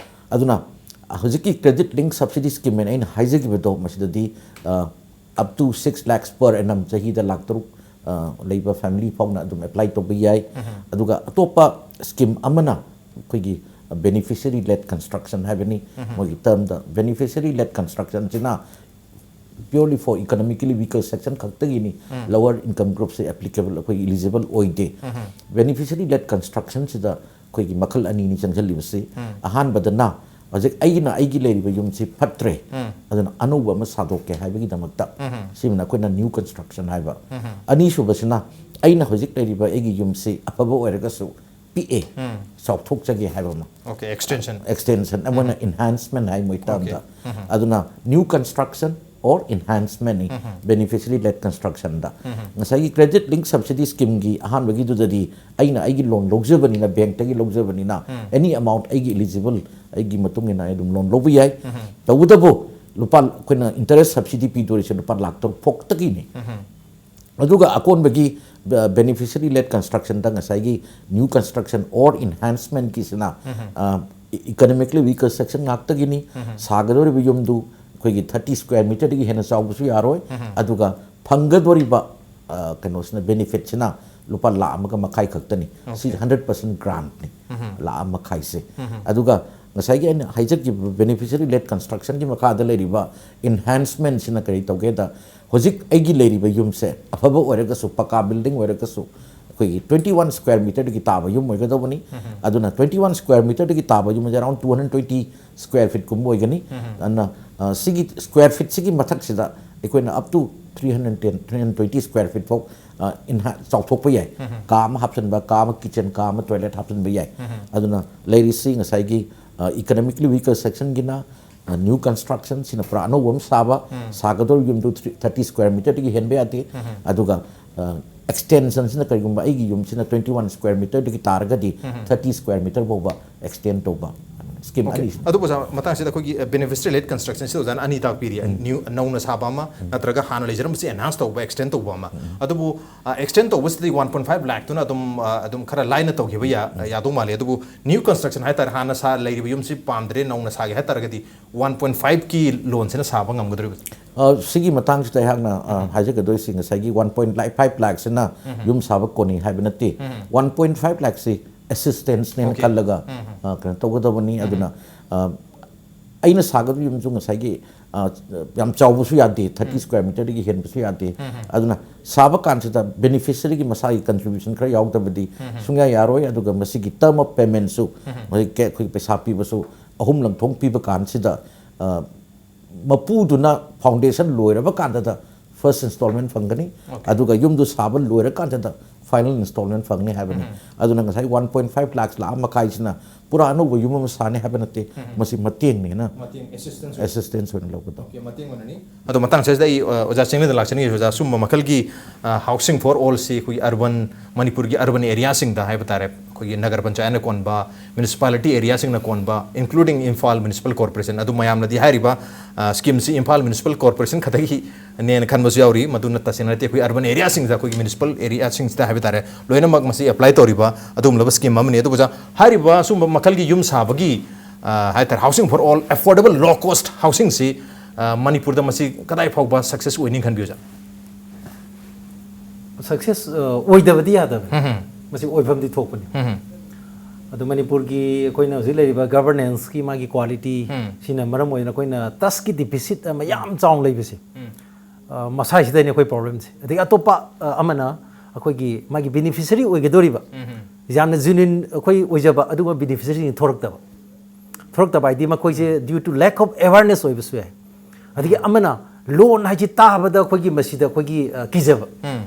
ꯑꯗꯨꯅ ꯍꯧꯖꯤꯛꯀꯤ ꯀ꯭ꯔꯦꯗꯤꯠ ꯂꯤꯡ ꯁꯕꯁꯤꯗꯤ ꯁ꯭ꯀꯤꯝ ꯍꯥꯏꯅ ꯑꯩꯅ ꯍꯥꯏꯖꯈꯤꯕꯗꯣ, ꯃꯁꯤꯗꯗꯤ, ꯑ, up to six lakhs per annum, ꯆꯍꯤꯗ ꯂꯥꯈ ꯇꯔꯨꯛ, ꯑ, ꯂꯩꯕ ꯐꯦꯃꯤꯂꯤ ꯐꯥꯎꯅ ꯑꯗꯨꯝ ꯑꯦꯄ꯭ꯂꯥꯏ ꯇꯧꯕ ꯌꯥꯏ꯫ ꯑꯗꯨꯒ ꯑꯇꯣꯞꯄ ꯁ꯭ꯀꯤꯝ ꯑꯃꯅ ꯑꯩꯈꯣꯏꯒꯤ beneficiary led construction ꯍꯥꯏꯕꯅꯤ, ꯃꯣꯏꯒꯤ ꯇꯔꯝꯗ꯫ Beneficiary led constructionꯁꯤꯅ purely for economically weaker section ꯈꯛꯇꯒꯤꯅꯤ, lower income groupꯁꯦ applicable, ꯑꯩꯈꯣꯏꯒꯤ eligible ꯑꯣꯏꯗꯦ꯫ Beneficiary led constructionꯁꯤꯗ ꯑꯩꯈꯣꯏꯒꯤ ꯃꯈꯜ ꯑꯅꯤꯅꯤ ꯆꯪꯁꯤꯜꯂꯤꯕꯁꯤ꯫ ꯑꯍꯥꯟꯕꯗꯅ ꯍꯧꯖꯤꯛ ꯑꯩꯅ ꯑꯩꯒꯤ ꯂꯩꯔꯤꯕ ꯌꯨꯝꯁꯤ ꯐꯠꯇ꯭ꯔꯦ, ꯑꯗꯨꯅ ꯑꯅꯧꯕ ꯑꯃ ꯁꯥꯗꯣꯛꯀꯦ ꯍꯥꯏꯕꯒꯤꯗꯃꯛꯇ, ꯁꯤꯃꯅ ꯑꯩꯈꯣꯏꯅ ꯅ꯭ꯌꯨ ꯀꯟꯁꯇ꯭ꯔꯛꯁꯟ ꯍꯥꯏꯕ꯫ ꯑꯅꯤꯁꯨꯕꯁꯤꯅ ꯑꯩꯅ ꯍꯧꯖꯤꯛ ꯂꯩꯔꯤꯕ ꯑꯩꯒꯤ ꯌꯨꯝꯁꯤ ꯑꯐꯕ ꯑꯣꯏꯔꯒꯁꯨ ꯄꯤꯛꯑꯦ, ꯆꯥꯎꯊꯣꯛꯆꯒꯦ ꯍꯥꯏꯕ ꯑꯃ꯫ Okay, extension. ꯑꯦꯛꯁꯇꯦꯟꯁꯟ ꯑꯃꯅ ꯏꯟꯍꯥꯟꯁꯃꯦꯟ ꯍꯥꯏ ꯃꯣꯏ ꯇꯔꯝꯗ꯫ ꯑꯗꯨꯅ ꯅ꯭ꯌꯨ ꯀꯟꯁꯇ꯭ꯔꯛꯁꯟ ꯑꯣꯔ ꯏꯟꯍꯥꯟꯁꯃꯦꯟꯅꯤ ꯕꯦꯅꯤꯐꯤꯁꯔꯤ ꯂꯦꯠ ꯀꯟꯁꯇ꯭ꯔꯛꯁꯟꯗ꯫ ꯉꯁꯥꯏꯒꯤ ꯀ꯭ꯔꯦꯗꯤꯠ ꯂꯤꯡ ꯁꯕꯁꯤꯗꯤ ꯁ꯭ꯀꯤꯝꯒꯤ ꯑꯍꯥꯟꯕꯒꯤꯗꯨꯗꯗꯤ ꯑꯩꯅ ꯑꯩꯒꯤ ꯂꯣꯟ ꯂꯧꯖꯕꯅꯤꯅ, ꯕꯦꯡꯛꯇꯒꯤ ꯂꯧꯖꯕꯅꯤꯅ, ꯑꯦꯅꯤ ꯑꯦꯃꯥꯎꯟꯠ ꯑꯩꯒꯤ ꯏꯂꯤꯖꯤꯕꯜ, ꯑꯩꯒꯤ ꯃꯇꯨꯡ ꯏꯟꯅ ꯑꯩ ꯑꯗꯨꯝ ꯂꯣꯟ ꯂꯧꯕ ꯌꯥꯏ꯫ ꯇꯧꯕꯇꯕꯨ ꯂꯨꯄꯥ, ꯑꯩꯈꯣꯏꯅ ꯏꯟꯇꯔꯦꯁ ꯁꯕꯁꯤꯗꯤ ꯄꯤꯗꯣꯔꯤꯁꯦ ꯂꯨꯄꯥ ꯂꯥꯛ ꯇꯔꯨꯛ ꯐꯥꯎꯇꯒꯤꯅꯤ꯫ ꯑꯗꯨꯒ ꯑꯀꯣꯟꯕꯒꯤ ꯕꯦꯅꯤꯐꯤꯁꯔꯤ ꯂꯦꯠ ꯀꯟꯁꯇ꯭ꯔꯛꯁꯟꯗ ꯉꯁꯥꯏꯒꯤ new construction or ꯏꯟꯍꯥꯟꯁꯃꯦꯟꯀꯤꯁꯤꯅ economically ꯋꯤꯀꯔ section ꯉꯥꯛꯇꯒꯤꯅꯤ꯫ ꯁꯥꯒꯗꯧꯔꯤꯕ ꯌꯨꯝꯗꯨ ꯑꯩꯈꯣꯏꯒꯤ ꯊꯥꯔꯇꯤ ꯁ꯭ꯀ꯭ꯋꯦꯔ ꯃꯤꯇꯔꯗꯒꯤ ꯍꯦꯟꯅ ꯆꯥꯎꯕꯁꯨ ꯌꯥꯔꯣꯏ꯫ ꯑꯗꯨꯒ ꯐꯪꯒꯗꯧꯔꯤꯕ, ꯑ, ꯀꯩꯅꯣꯁꯤꯅ, ꯕꯦꯅꯤꯐꯤꯠꯁꯤꯅ ꯂꯨꯄꯥ ꯂꯥꯛ ꯑꯃꯒ ꯃꯈꯥꯏ ꯈꯛꯇꯅꯤ꯫ ꯁꯤ ꯍꯟꯗ꯭ꯔꯦꯠ ꯄꯥꯔꯁꯦꯟ ꯒ꯭ꯔꯥꯟꯠꯅꯤ, ꯂꯥꯛ ꯑꯃ ꯃꯈꯥꯏꯁꯦ꯫ ꯑꯗꯨꯒ ꯉꯁꯥꯏꯒꯤ ꯑꯩꯅ ꯍꯥꯏꯖꯈꯤꯕ ꯕꯦꯅꯤꯐꯤꯁꯔꯤ ꯂꯦꯠ ꯀꯟꯁꯇ꯭ꯔꯛꯁꯟꯒꯤ ꯃꯈꯥꯗ ꯂꯩꯔꯤꯕ ꯏꯟꯍꯥꯟꯁꯃꯦꯟꯁꯤꯅ ꯀꯔꯤ ꯇꯧꯒꯦꯗ, ꯍꯧꯖꯤꯛ ꯑꯩꯒꯤ ꯂꯩꯔꯤꯕ ꯌꯨꯝꯁꯦ ꯑꯐꯕ ꯑꯣꯏꯔꯒꯁꯨ, ꯄꯀꯥ ꯕꯤꯜꯗꯤꯡ ꯑꯣꯏꯔꯒꯁꯨ, ꯑꯩꯈꯣꯏꯒꯤ ꯇ꯭ꯋꯦꯟꯇꯤ ꯋꯥꯟ ꯁ꯭ꯀ꯭ꯋꯦꯔ ꯃꯤꯇꯔꯗꯒꯤ ꯇꯥꯕ ꯌꯨꯝ ꯑꯣꯏꯒꯗꯧꯕꯅꯤ꯫ ꯑꯗꯨꯅ ꯇ꯭ꯋꯦꯟꯇꯤ ꯋꯥꯟ ꯁ꯭ꯀ꯭ꯋꯦꯔ ꯃꯤꯇꯔꯗꯒꯤ ꯇꯥꯕ ꯌꯨꯝ ꯑꯁꯦ around two hundred twenty square ꯐꯤꯠꯀꯨꯝꯕ ꯑꯣꯏꯒꯅꯤ꯫ ꯑꯗꯨꯅ, ꯑ, ꯁꯤꯒꯤ ꯁ꯭ꯀ꯭ꯋꯦꯔ ꯐꯤꯠꯁꯤꯒꯤ ꯃꯊꯛꯁꯤꯗ ꯑꯩꯈꯣꯏꯅ up to three hundred ten, three hundred twenty square feet ꯐꯥꯎ, ꯑ, ꯏꯟꯍꯥ-, ꯆꯥꯎꯊꯣꯛꯄ ꯌꯥꯏ꯫ ꯀꯥ ꯑꯃ ꯍꯥꯞꯆꯤꯟꯕ, ꯀꯥ ꯑꯃ ꯀꯤꯆꯟ, ꯀꯥ ꯑꯃ ꯇꯣꯏꯂꯦꯠ ꯍꯥꯞꯆꯤꯟꯕ ꯌꯥꯏ꯫ ꯑꯗꯨꯅ ꯂꯩꯔꯤꯁꯤ ꯉꯁꯥꯏꯒꯤ, ꯑ, ꯏꯀꯣꯅꯣꯃꯤꯀꯂꯤ ꯋꯤꯀꯔ ꯁꯦꯛꯁꯟꯒꯤꯅ, ꯑ, ꯅ꯭ꯌꯨ ꯀꯟꯁꯇ꯭ꯔꯛꯁꯟꯁꯤꯅ ꯄꯨꯔꯥ ꯑꯅꯧꯕ ꯑꯃ ꯁꯥꯕ, ꯁꯥꯒꯗꯧꯔꯤꯕ ꯌꯨꯝꯗꯨ ꯊ꯭ꯔꯤ-, ꯊꯥꯔꯇꯤ ꯁ꯭ꯀ꯭ꯋꯦꯔ ꯃꯤꯇꯔꯗꯒꯤ ꯍꯦꯟꯕ ꯌꯥꯗꯦ꯫ ꯑꯗꯨꯒ, ꯑ, ꯑꯦꯛꯁꯇꯦꯟꯁꯟꯁꯤꯅ ꯀꯔꯤꯒꯨꯝꯕ ꯑꯩꯒꯤ ꯌꯨꯝꯁꯤꯅ ꯇ꯭ꯋꯦꯟꯇꯤ ꯋꯥꯟ ꯁ꯭ꯀ꯭ꯋꯦꯔ ꯃꯤꯇꯔꯗꯒꯤ ꯇꯥꯔꯒꯗꯤ ꯊꯥꯔꯇꯤ ꯁ꯭ꯀ꯭ꯋꯦꯔ ꯃꯤꯇꯔ ꯐꯥꯎꯕ ꯑꯦꯛꯁꯇꯦꯟ ꯇꯧꯕ ꯁ꯭ꯀꯤꯝ ꯑꯅꯤ꯫ ꯑꯗꯨꯕꯨ ꯑꯣꯖꯥ, ꯃꯇꯥꯡꯁꯤꯗ ꯑꯩꯈꯣꯏꯒꯤ, ꯑ, ꯕꯦꯅꯤꯐꯤꯁꯔꯤ ꯂꯦꯠ ꯀꯟꯁꯇ꯭ꯔꯛꯁꯟꯁꯤꯗ ꯑꯣꯖꯥꯅ ꯑꯅꯤ ꯇꯥꯛꯄꯤꯔꯤ꯫ ꯅ꯭ꯌꯨ, ꯅꯧꯅ ꯁꯥꯕ ꯑꯃ, ꯅꯠꯇ꯭ꯔꯒ ꯍꯥꯟꯅ ꯂꯩꯖꯔꯝꯕꯁꯦ ꯑꯦꯟꯍꯥꯟꯁ ꯇꯧꯕ, ꯑꯦꯛꯁꯇꯦꯟ ꯇꯧꯕ ꯑꯃ꯫ ꯑꯗꯨꯕꯨ, ꯑ, ꯑꯦꯛꯁꯇꯦꯟ ꯇꯧꯕꯁꯤꯗꯤ ꯋꯥꯟ ꯄꯣꯏꯟꯠ ꯐꯥꯏꯚ ꯂꯥꯛꯇꯨꯅ ꯑꯗꯨꯝ, ꯑ, ꯑꯗꯨꯝ ꯈꯔ ꯂꯥꯏꯅ ꯇꯧꯈꯤꯕ ꯌꯥ-, ꯌꯥꯗꯧ ꯃꯥꯜꯂꯤ꯫ ꯑꯗꯨꯕꯨ ꯅ꯭ꯌꯨ ꯀꯟꯁꯇ꯭ꯔꯛꯁꯟ ꯍꯥꯏꯇꯥꯔꯦ, ꯍꯥꯟꯅ ꯁꯥ-, ꯂꯩꯔꯤꯕ ꯌꯨꯝꯁꯤ ꯄꯥꯝꯗ꯭ꯔꯦ, ꯅꯧꯅ ꯁꯥꯒꯦ ꯍꯥꯏꯇꯥꯔꯒꯗꯤ ꯋꯥꯟ ꯄꯣꯏꯟꯠ ꯐꯥꯏꯚꯀꯤ ꯂꯣꯟꯁꯤꯅ ꯁꯥꯕ ꯉꯝꯒꯗꯧꯔꯤꯕ? ꯑ, ꯁꯤꯒꯤ ꯃꯇꯥꯡꯁꯤꯗ ꯑꯩꯍꯥꯛꯅ, ꯑ, ꯍꯥꯏꯖꯒꯗꯣꯏꯁꯤ ꯉꯁꯥꯏꯒꯤ ꯋꯥꯟ ꯄꯣꯏꯟꯠ ꯐꯥꯏꯚ ꯂꯥꯛꯁꯤꯅ ꯌꯨꯝ ꯁꯥꯕ ꯀꯣꯟꯅꯩ ꯍꯥꯏꯕ ꯅꯠꯇꯦ꯫ ꯋꯥꯟ ꯄꯣꯏꯟꯠ ꯐꯥꯏꯚ ꯂꯥꯛꯁꯤ ꯑꯦꯁꯤꯁꯇꯦꯟꯁꯅꯦꯅ ꯈꯜꯂꯒ, ꯑ, ꯀꯩꯅꯣ ꯇꯧꯒꯗꯕꯅꯤ꯫ ꯑꯗꯨꯅ, ꯑ, ꯑꯩꯅ ꯁꯥꯒꯗꯕ ꯌꯨꯝꯁꯨ ꯉꯁꯥꯏꯒꯤ, ꯑ, ꯌꯥꯝ ꯆꯥꯎꯕꯁꯨ ꯌꯥꯗꯦ, ꯊꯥꯔꯇꯤ ꯎꯝ꯫ ꯁ꯭ꯀ꯭ꯋꯥꯔ ꯃꯤꯇꯔꯗꯒꯤ ꯍꯦꯟꯕꯁꯨ ꯌꯥꯗꯦ꯫ ꯎꯝ, ꯎꯝ꯫ ꯑꯗꯨꯅ ꯁꯥꯕ ꯀꯥꯟꯁꯤꯗ ꯕꯦꯅꯤꯐꯤꯁꯔꯤꯒꯤ ꯃꯁꯥꯒꯤ ꯀꯟꯇ꯭ꯔꯤꯕ꯭ꯌꯨꯁꯟ ꯈꯔ ꯌꯥꯎꯗꯕꯗꯤ ꯎꯝ, ꯎꯝ꯫ ꯁꯨꯡꯌꯥ ꯌꯥꯔꯣꯏ꯫ ꯑꯗꯨꯒ ꯃꯁꯤꯒꯤ ꯇꯔꯝ ꯑꯣꯐ ꯄꯦꯃꯦꯟꯁꯨ, ꯎꯝ, ꯎꯝ꯫ ꯍꯧꯖꯤꯛ ꯑꯩꯈꯣꯏ ꯄꯩꯁꯥ ꯄꯤꯕꯁꯨ ꯑꯍꯨꯝ ꯂꯪꯊꯣꯛ ꯄꯤꯕ ꯀꯥꯟꯁꯤꯗ, ꯑ, ꯃꯄꯨꯗꯨꯅ ꯐꯥꯎꯟꯗꯦꯁꯟ ꯂꯣꯏꯔꯕ ꯀꯥꯟꯗꯗ ꯐꯥꯔꯁ ꯏꯟꯁꯇꯣꯜꯃꯦꯟ ꯐꯪꯒꯅꯤ꯫ ꯑꯣꯀꯦ꯫ ꯑꯗꯨꯒ ꯌꯨꯝꯗꯨ ꯁꯥꯕ ꯂꯣꯏꯔꯀꯥꯟꯗꯗ ꯐꯥꯏꯅꯦꯜ ꯏꯟꯁꯇꯣꯜꯃꯦꯟ ꯐꯪꯅꯤ ꯍꯥꯏꯕꯅꯤ꯫ ꯎꯝ꯫ ꯑꯗꯨꯅ ꯉꯁꯥꯏ ꯋꯥꯟ ꯄꯣꯏꯟ ꯐꯥꯏꯚ ꯂꯥꯛꯁ, ꯂꯥꯛ ꯑꯃ ꯃꯈꯥꯏꯁꯤꯅ ꯄꯨꯔꯥ ꯑꯅꯧꯕ ꯌꯨꯝ ꯑꯃ ꯁꯥꯅꯤ ꯍꯥꯏꯕ ꯅꯠꯇꯦ꯫ ꯎꯝ꯫ ꯃꯁꯤ ꯃꯇꯦꯡꯅꯦꯅ, ꯃꯇꯦꯡ, ꯑꯦꯁꯤꯁꯇꯦꯟꯁ ꯑꯣꯏꯅ꯫ ꯑꯦꯁꯤꯁꯇꯦꯟꯁ ꯑꯣꯏꯅ ꯂꯧꯒꯗꯧꯕ꯫ ꯑꯣꯀꯦ, ꯃꯇꯦꯡ ꯑꯣꯏꯅꯅꯤ꯫ ꯑꯗꯣ ꯃꯇꯥꯡꯁꯤꯗ ꯑꯩ, ꯑ, ꯑꯣꯖꯥ ꯆꯤꯡꯂꯦꯟꯗ ꯂꯥꯛꯆꯅꯤꯡꯉꯤ꯫ ꯑꯣꯖꯥ, ꯁꯨꯝꯕ ꯃꯈꯜꯒꯤ, ꯑ, ꯍꯥꯎꯁꯤꯡ ꯐꯣꯔ ꯑꯣꯜꯁꯤ ꯑꯩꯈꯣꯏꯒꯤ ꯑꯔꯕꯟ, ꯃꯅꯤꯄꯨꯔꯒꯤ ꯑꯔꯕꯟ ꯑꯦꯔꯤꯌꯥꯁꯤꯡꯗ ꯍꯥꯏꯕ ꯇꯥꯔꯦ, ꯑꯩꯈꯣꯏꯒꯤ ꯅꯒꯔ ꯄꯟꯆꯥꯌꯠꯅ ꯀꯣꯟꯕ, ꯃ꯭ꯌꯨꯅꯤꯁꯤꯄꯥꯂꯤꯇꯤ ꯑꯦꯔꯤꯌꯥꯁꯤꯡꯅ ꯀꯣꯟꯕ, including ꯏꯝꯐꯥꯜ ꯃ꯭ꯌꯨꯅꯤꯁꯤꯄꯥꯜ ꯀꯣꯔꯄꯣꯔꯦꯁꯟ, ꯑꯗꯨ ꯃꯌꯥꯝꯅꯗꯤ ꯍꯥꯏꯔꯤꯕ, ꯑ, ꯁ꯭ꯀꯤꯝꯁꯤ ꯏꯝꯐꯥꯜ ꯃ꯭ꯌꯨꯅꯤꯁꯤꯄꯥꯜ ꯀꯣꯔꯄꯣꯔꯦꯁꯟ ꯈꯛꯇꯒꯤꯅꯦꯅ ꯈꯟꯕꯁꯨ ꯌꯥꯎꯔꯤ꯫ ꯃꯗꯨꯅ ꯇꯁꯦꯡꯅ ꯅꯠꯇꯦ, ꯑꯩꯈꯣꯏ ꯑꯔꯕꯟ ꯑꯦꯔꯤꯌꯥꯁꯤꯡꯁꯤꯗ, ꯑꯩꯈꯣꯏꯒꯤ ꯃ꯭ꯌꯨꯅꯤꯁꯤꯄꯥꯜ ꯑꯦꯔꯤꯌꯥꯁꯤꯡꯁꯤꯗ ꯍꯥꯏꯕ ꯇꯥꯔꯦ, ꯂꯣꯏꯅꯃꯛ ꯃꯁꯤ ꯑꯦꯄ꯭ꯂꯥꯏ ꯇꯧꯔꯤꯕ ꯑꯗꯨꯒꯨꯝꯂꯕ ꯁ꯭ꯀꯤꯝ ꯑꯃꯅꯤ꯫ ꯑꯗꯨꯕꯨ ꯑꯣꯖꯥ, ꯍꯥꯏꯔꯤꯕ ꯁꯨꯝꯕ ꯃꯈꯜꯒꯤ ꯌꯨꯝ ꯁꯥꯕꯒꯤ, ꯑ, ꯍꯥꯏ ꯇꯥꯔꯦ, ꯍꯥꯎꯁꯤꯡ ꯐꯣꯔ ꯑꯣꯜ, ꯑꯦꯐꯣꯔꯗꯦꯕꯜ ꯂꯣ ꯀꯣꯁꯠ ꯍꯥꯎꯁꯤꯡꯁꯤ, ꯑ, ꯃꯅꯤꯄꯨꯔꯗ ꯃꯁꯤ ꯀꯗꯥꯏ ꯐꯥꯎꯕ ꯁꯛꯁꯦꯁ ꯑꯣꯏꯅꯤ ꯈꯟꯕꯤ ꯑꯣꯖꯥ? ꯁꯛꯁꯦꯁ, ꯑ, ꯑꯣꯏꯗꯕꯗꯤ ꯌꯥꯗꯕꯅꯤ꯫ ꯎꯝ, ꯎꯝ꯫ ꯃꯁꯤ ꯑꯣꯏꯐꯝꯗꯤ ꯊꯣꯛꯄꯅꯤ꯫ ꯎꯝ, ꯎꯝ꯫ ꯑꯗꯣ ꯃꯅꯤꯄꯨꯔꯒꯤ ꯑꯩꯈꯣꯏꯅ ꯍꯧꯖꯤꯛ ꯂꯩꯔꯤꯕ ꯒꯚꯔꯅꯦꯟꯁꯀꯤ ꯃꯥꯒꯤ ꯀ꯭ꯋꯥꯂꯤꯇꯤ ꯎꯝ꯫ ꯁꯤꯅ ꯃꯔꯝ ꯑꯣꯏꯗꯨꯅ ꯑꯩꯈꯣꯏꯅ ꯇꯁꯀꯤ ꯗꯤꯐꯤꯁꯤꯠ ꯑꯃ ꯌꯥꯝ ꯆꯥꯎꯅ ꯂꯩꯕꯁꯦ, ꯎꯝ꯫ ꯑ, ꯃꯁꯥꯁꯤꯗꯅꯤ ꯑꯩꯈꯣꯏ ꯄ꯭ꯔꯣꯕ꯭ꯂꯦꯝꯁꯦ꯫ ꯑꯗꯒꯤ ꯑꯇꯣꯞꯄ, ꯑ, ꯑꯃꯅ ꯑꯩꯈꯣꯏꯒꯤ ꯃꯥꯒꯤ ꯕꯦꯅꯤꯐꯤꯁꯔꯤ ꯑꯣꯏꯒꯗꯧꯔꯤꯕ, ꯎꯝ, ꯎꯝ꯫ ꯌꯥꯝꯅ ꯖꯦꯅ꯭ꯌꯨꯟ ꯑꯩꯈꯣꯏ ꯑꯣꯏꯖꯕ ꯑꯗꯨꯒꯨꯝꯕ ꯕꯦꯅꯤꯐꯤꯁꯔꯤꯁꯤꯡ ꯊꯣꯔꯛꯇꯕ꯫ ꯊꯣꯔꯛꯇꯕ ꯍꯥꯏꯗꯤ ꯃꯈꯣꯏꯁꯦ due to lack of awareness ꯑꯣꯏꯕꯁꯨ ꯌꯥꯏ꯫ ꯑꯗꯒꯤ ꯑꯃꯅ ꯂꯣꯟ ꯍꯥꯏꯁꯤ ꯇꯥꯕꯗ ꯑꯩꯈꯣꯏꯒꯤ ꯃꯁꯤꯗ ꯑꯩꯈꯣꯏꯒꯤ, ꯑ, ꯀꯤꯖꯕ꯫ ꯎꯝ꯫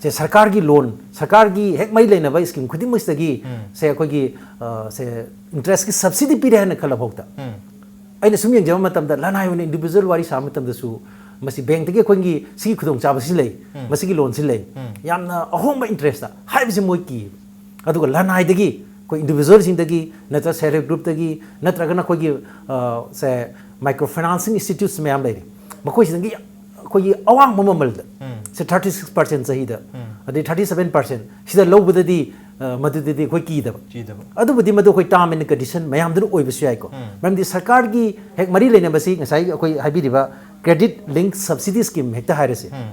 ꯁꯦ ꯁꯔꯀꯥꯔꯒꯤ ꯂꯣꯟ, ꯁꯔꯀꯥꯔꯒꯤ ꯍꯦꯛ ꯃꯔꯤ ꯂꯩꯅꯕ ꯁ꯭ꯀꯤꯝ ꯈꯨꯗꯤꯡꯃꯛꯁꯤꯗꯒꯤ ꯎꯝ꯫ ꯁꯦ ꯑꯩꯈꯣꯏꯒꯤ, ꯑ, ꯁꯦ ꯏꯟꯇꯔꯦꯁꯀꯤ ꯁꯕꯁꯤꯗꯤ ꯄꯤꯔꯦ ꯍꯥꯏꯅ ꯈꯜꯂꯐꯥꯎꯗ ꯎꯝ꯫ ꯑꯩꯅ ꯁꯨꯝ ꯌꯦꯡꯖꯕ ꯃꯇꯝꯗ ꯂꯅꯥꯏ ꯑꯣꯏꯅ ꯏꯟꯗꯤꯕꯤꯖꯨꯋꯦꯜ ꯋꯥꯔꯤ ꯁꯥꯕ ꯃꯇꯝꯗꯁꯨ ꯃꯁꯤ ꯕꯦꯡꯛꯇꯒꯤ ꯑꯩꯈꯣꯏꯒꯤ ꯁꯤꯒꯤ ꯈꯨꯗꯣꯡꯆꯥꯕꯁꯤ ꯂꯩ, ꯎꯝ꯫ ꯃꯁꯤꯒꯤ ꯂꯣꯟꯁꯤ ꯂꯩ, ꯎꯝ꯫ ꯌꯥꯝꯅ ꯑꯍꯣꯡꯕ ꯏꯟꯇꯔꯦꯁꯇ ꯍꯥꯏꯕꯁꯤ ꯃꯣꯏ ꯀꯤꯕ꯫ ꯑꯗꯨꯒ ꯂꯅꯥꯏꯗꯒꯤ ꯑꯩꯈꯣꯏ ꯏꯟꯗꯤꯕꯤꯖꯨꯋꯦꯜꯁꯤꯡꯗꯒꯤ ꯅꯠꯇ꯭ꯔꯒ ꯁꯦꯜꯐ ꯍꯦꯜꯞ ꯒ꯭ꯔꯨꯞꯇꯒꯤ ꯅꯠꯇ꯭ꯔꯒꯅ ꯑꯩꯈꯣꯏꯒꯤ, ꯑ, ꯁꯦ ꯃꯥꯏꯀ꯭ꯔꯣ ꯐꯥꯏꯅꯥꯟꯁꯤꯡ ꯏꯟꯁꯇꯤꯇ꯭ꯌꯨꯠꯁ ꯃꯌꯥꯝ ꯂꯩꯔꯤ, ꯃꯈꯣꯏꯁꯤꯗꯒꯤ ꯑꯩꯈꯣꯏꯒꯤ ꯑꯋꯥꯡꯕ ꯃꯃꯜꯗ ꯎꯝ꯫ ꯁꯦ ꯊꯥꯔꯇꯤ ꯁꯤꯛꯁ ꯄꯥꯔꯁꯦꯟ ꯆꯍꯤꯗ ꯎꯝ꯫ ꯑꯗꯩ ꯊꯥꯔꯇꯤ ꯁꯕꯦꯟ ꯄꯥꯔꯁꯦꯟ ꯁꯤꯗ ꯂꯧꯕꯗꯗꯤ, ꯑ, ꯃꯗꯨꯗꯗꯤ ꯑꯩꯈꯣꯏ ꯀꯤꯗꯕ꯫ ꯀꯤꯗꯕ꯫ ꯑꯗꯨꯕꯨꯗꯤ ꯃꯗꯨ ꯑꯩꯈꯣꯏ ꯇꯥꯔꯝ ꯑꯦꯟ ꯀꯟꯗꯤꯁꯟ ꯃꯌꯥꯝꯗꯨꯅ ꯑꯣꯏꯕꯁꯨ ꯌꯥꯏꯀꯣ꯫ ꯎꯝ꯫ ꯃꯔꯝꯗꯤ ꯁꯔꯀꯥꯔꯒꯤ ꯍꯦꯛ ꯃꯔꯤ ꯂꯩꯅꯕꯁꯤ ꯉꯁꯥꯏꯒꯤ ꯑꯩꯈꯣꯏ ꯍꯥꯏꯕꯤꯔꯤꯕ ꯀ꯭ꯔꯦꯗꯤꯠ ꯂꯤꯡꯛ ꯁꯕꯁꯤꯗꯤ ꯁ꯭ꯀꯤꯝ ꯍꯦꯛꯇ ꯍꯥꯏꯔꯁꯤ꯫ ꯎꯝ꯫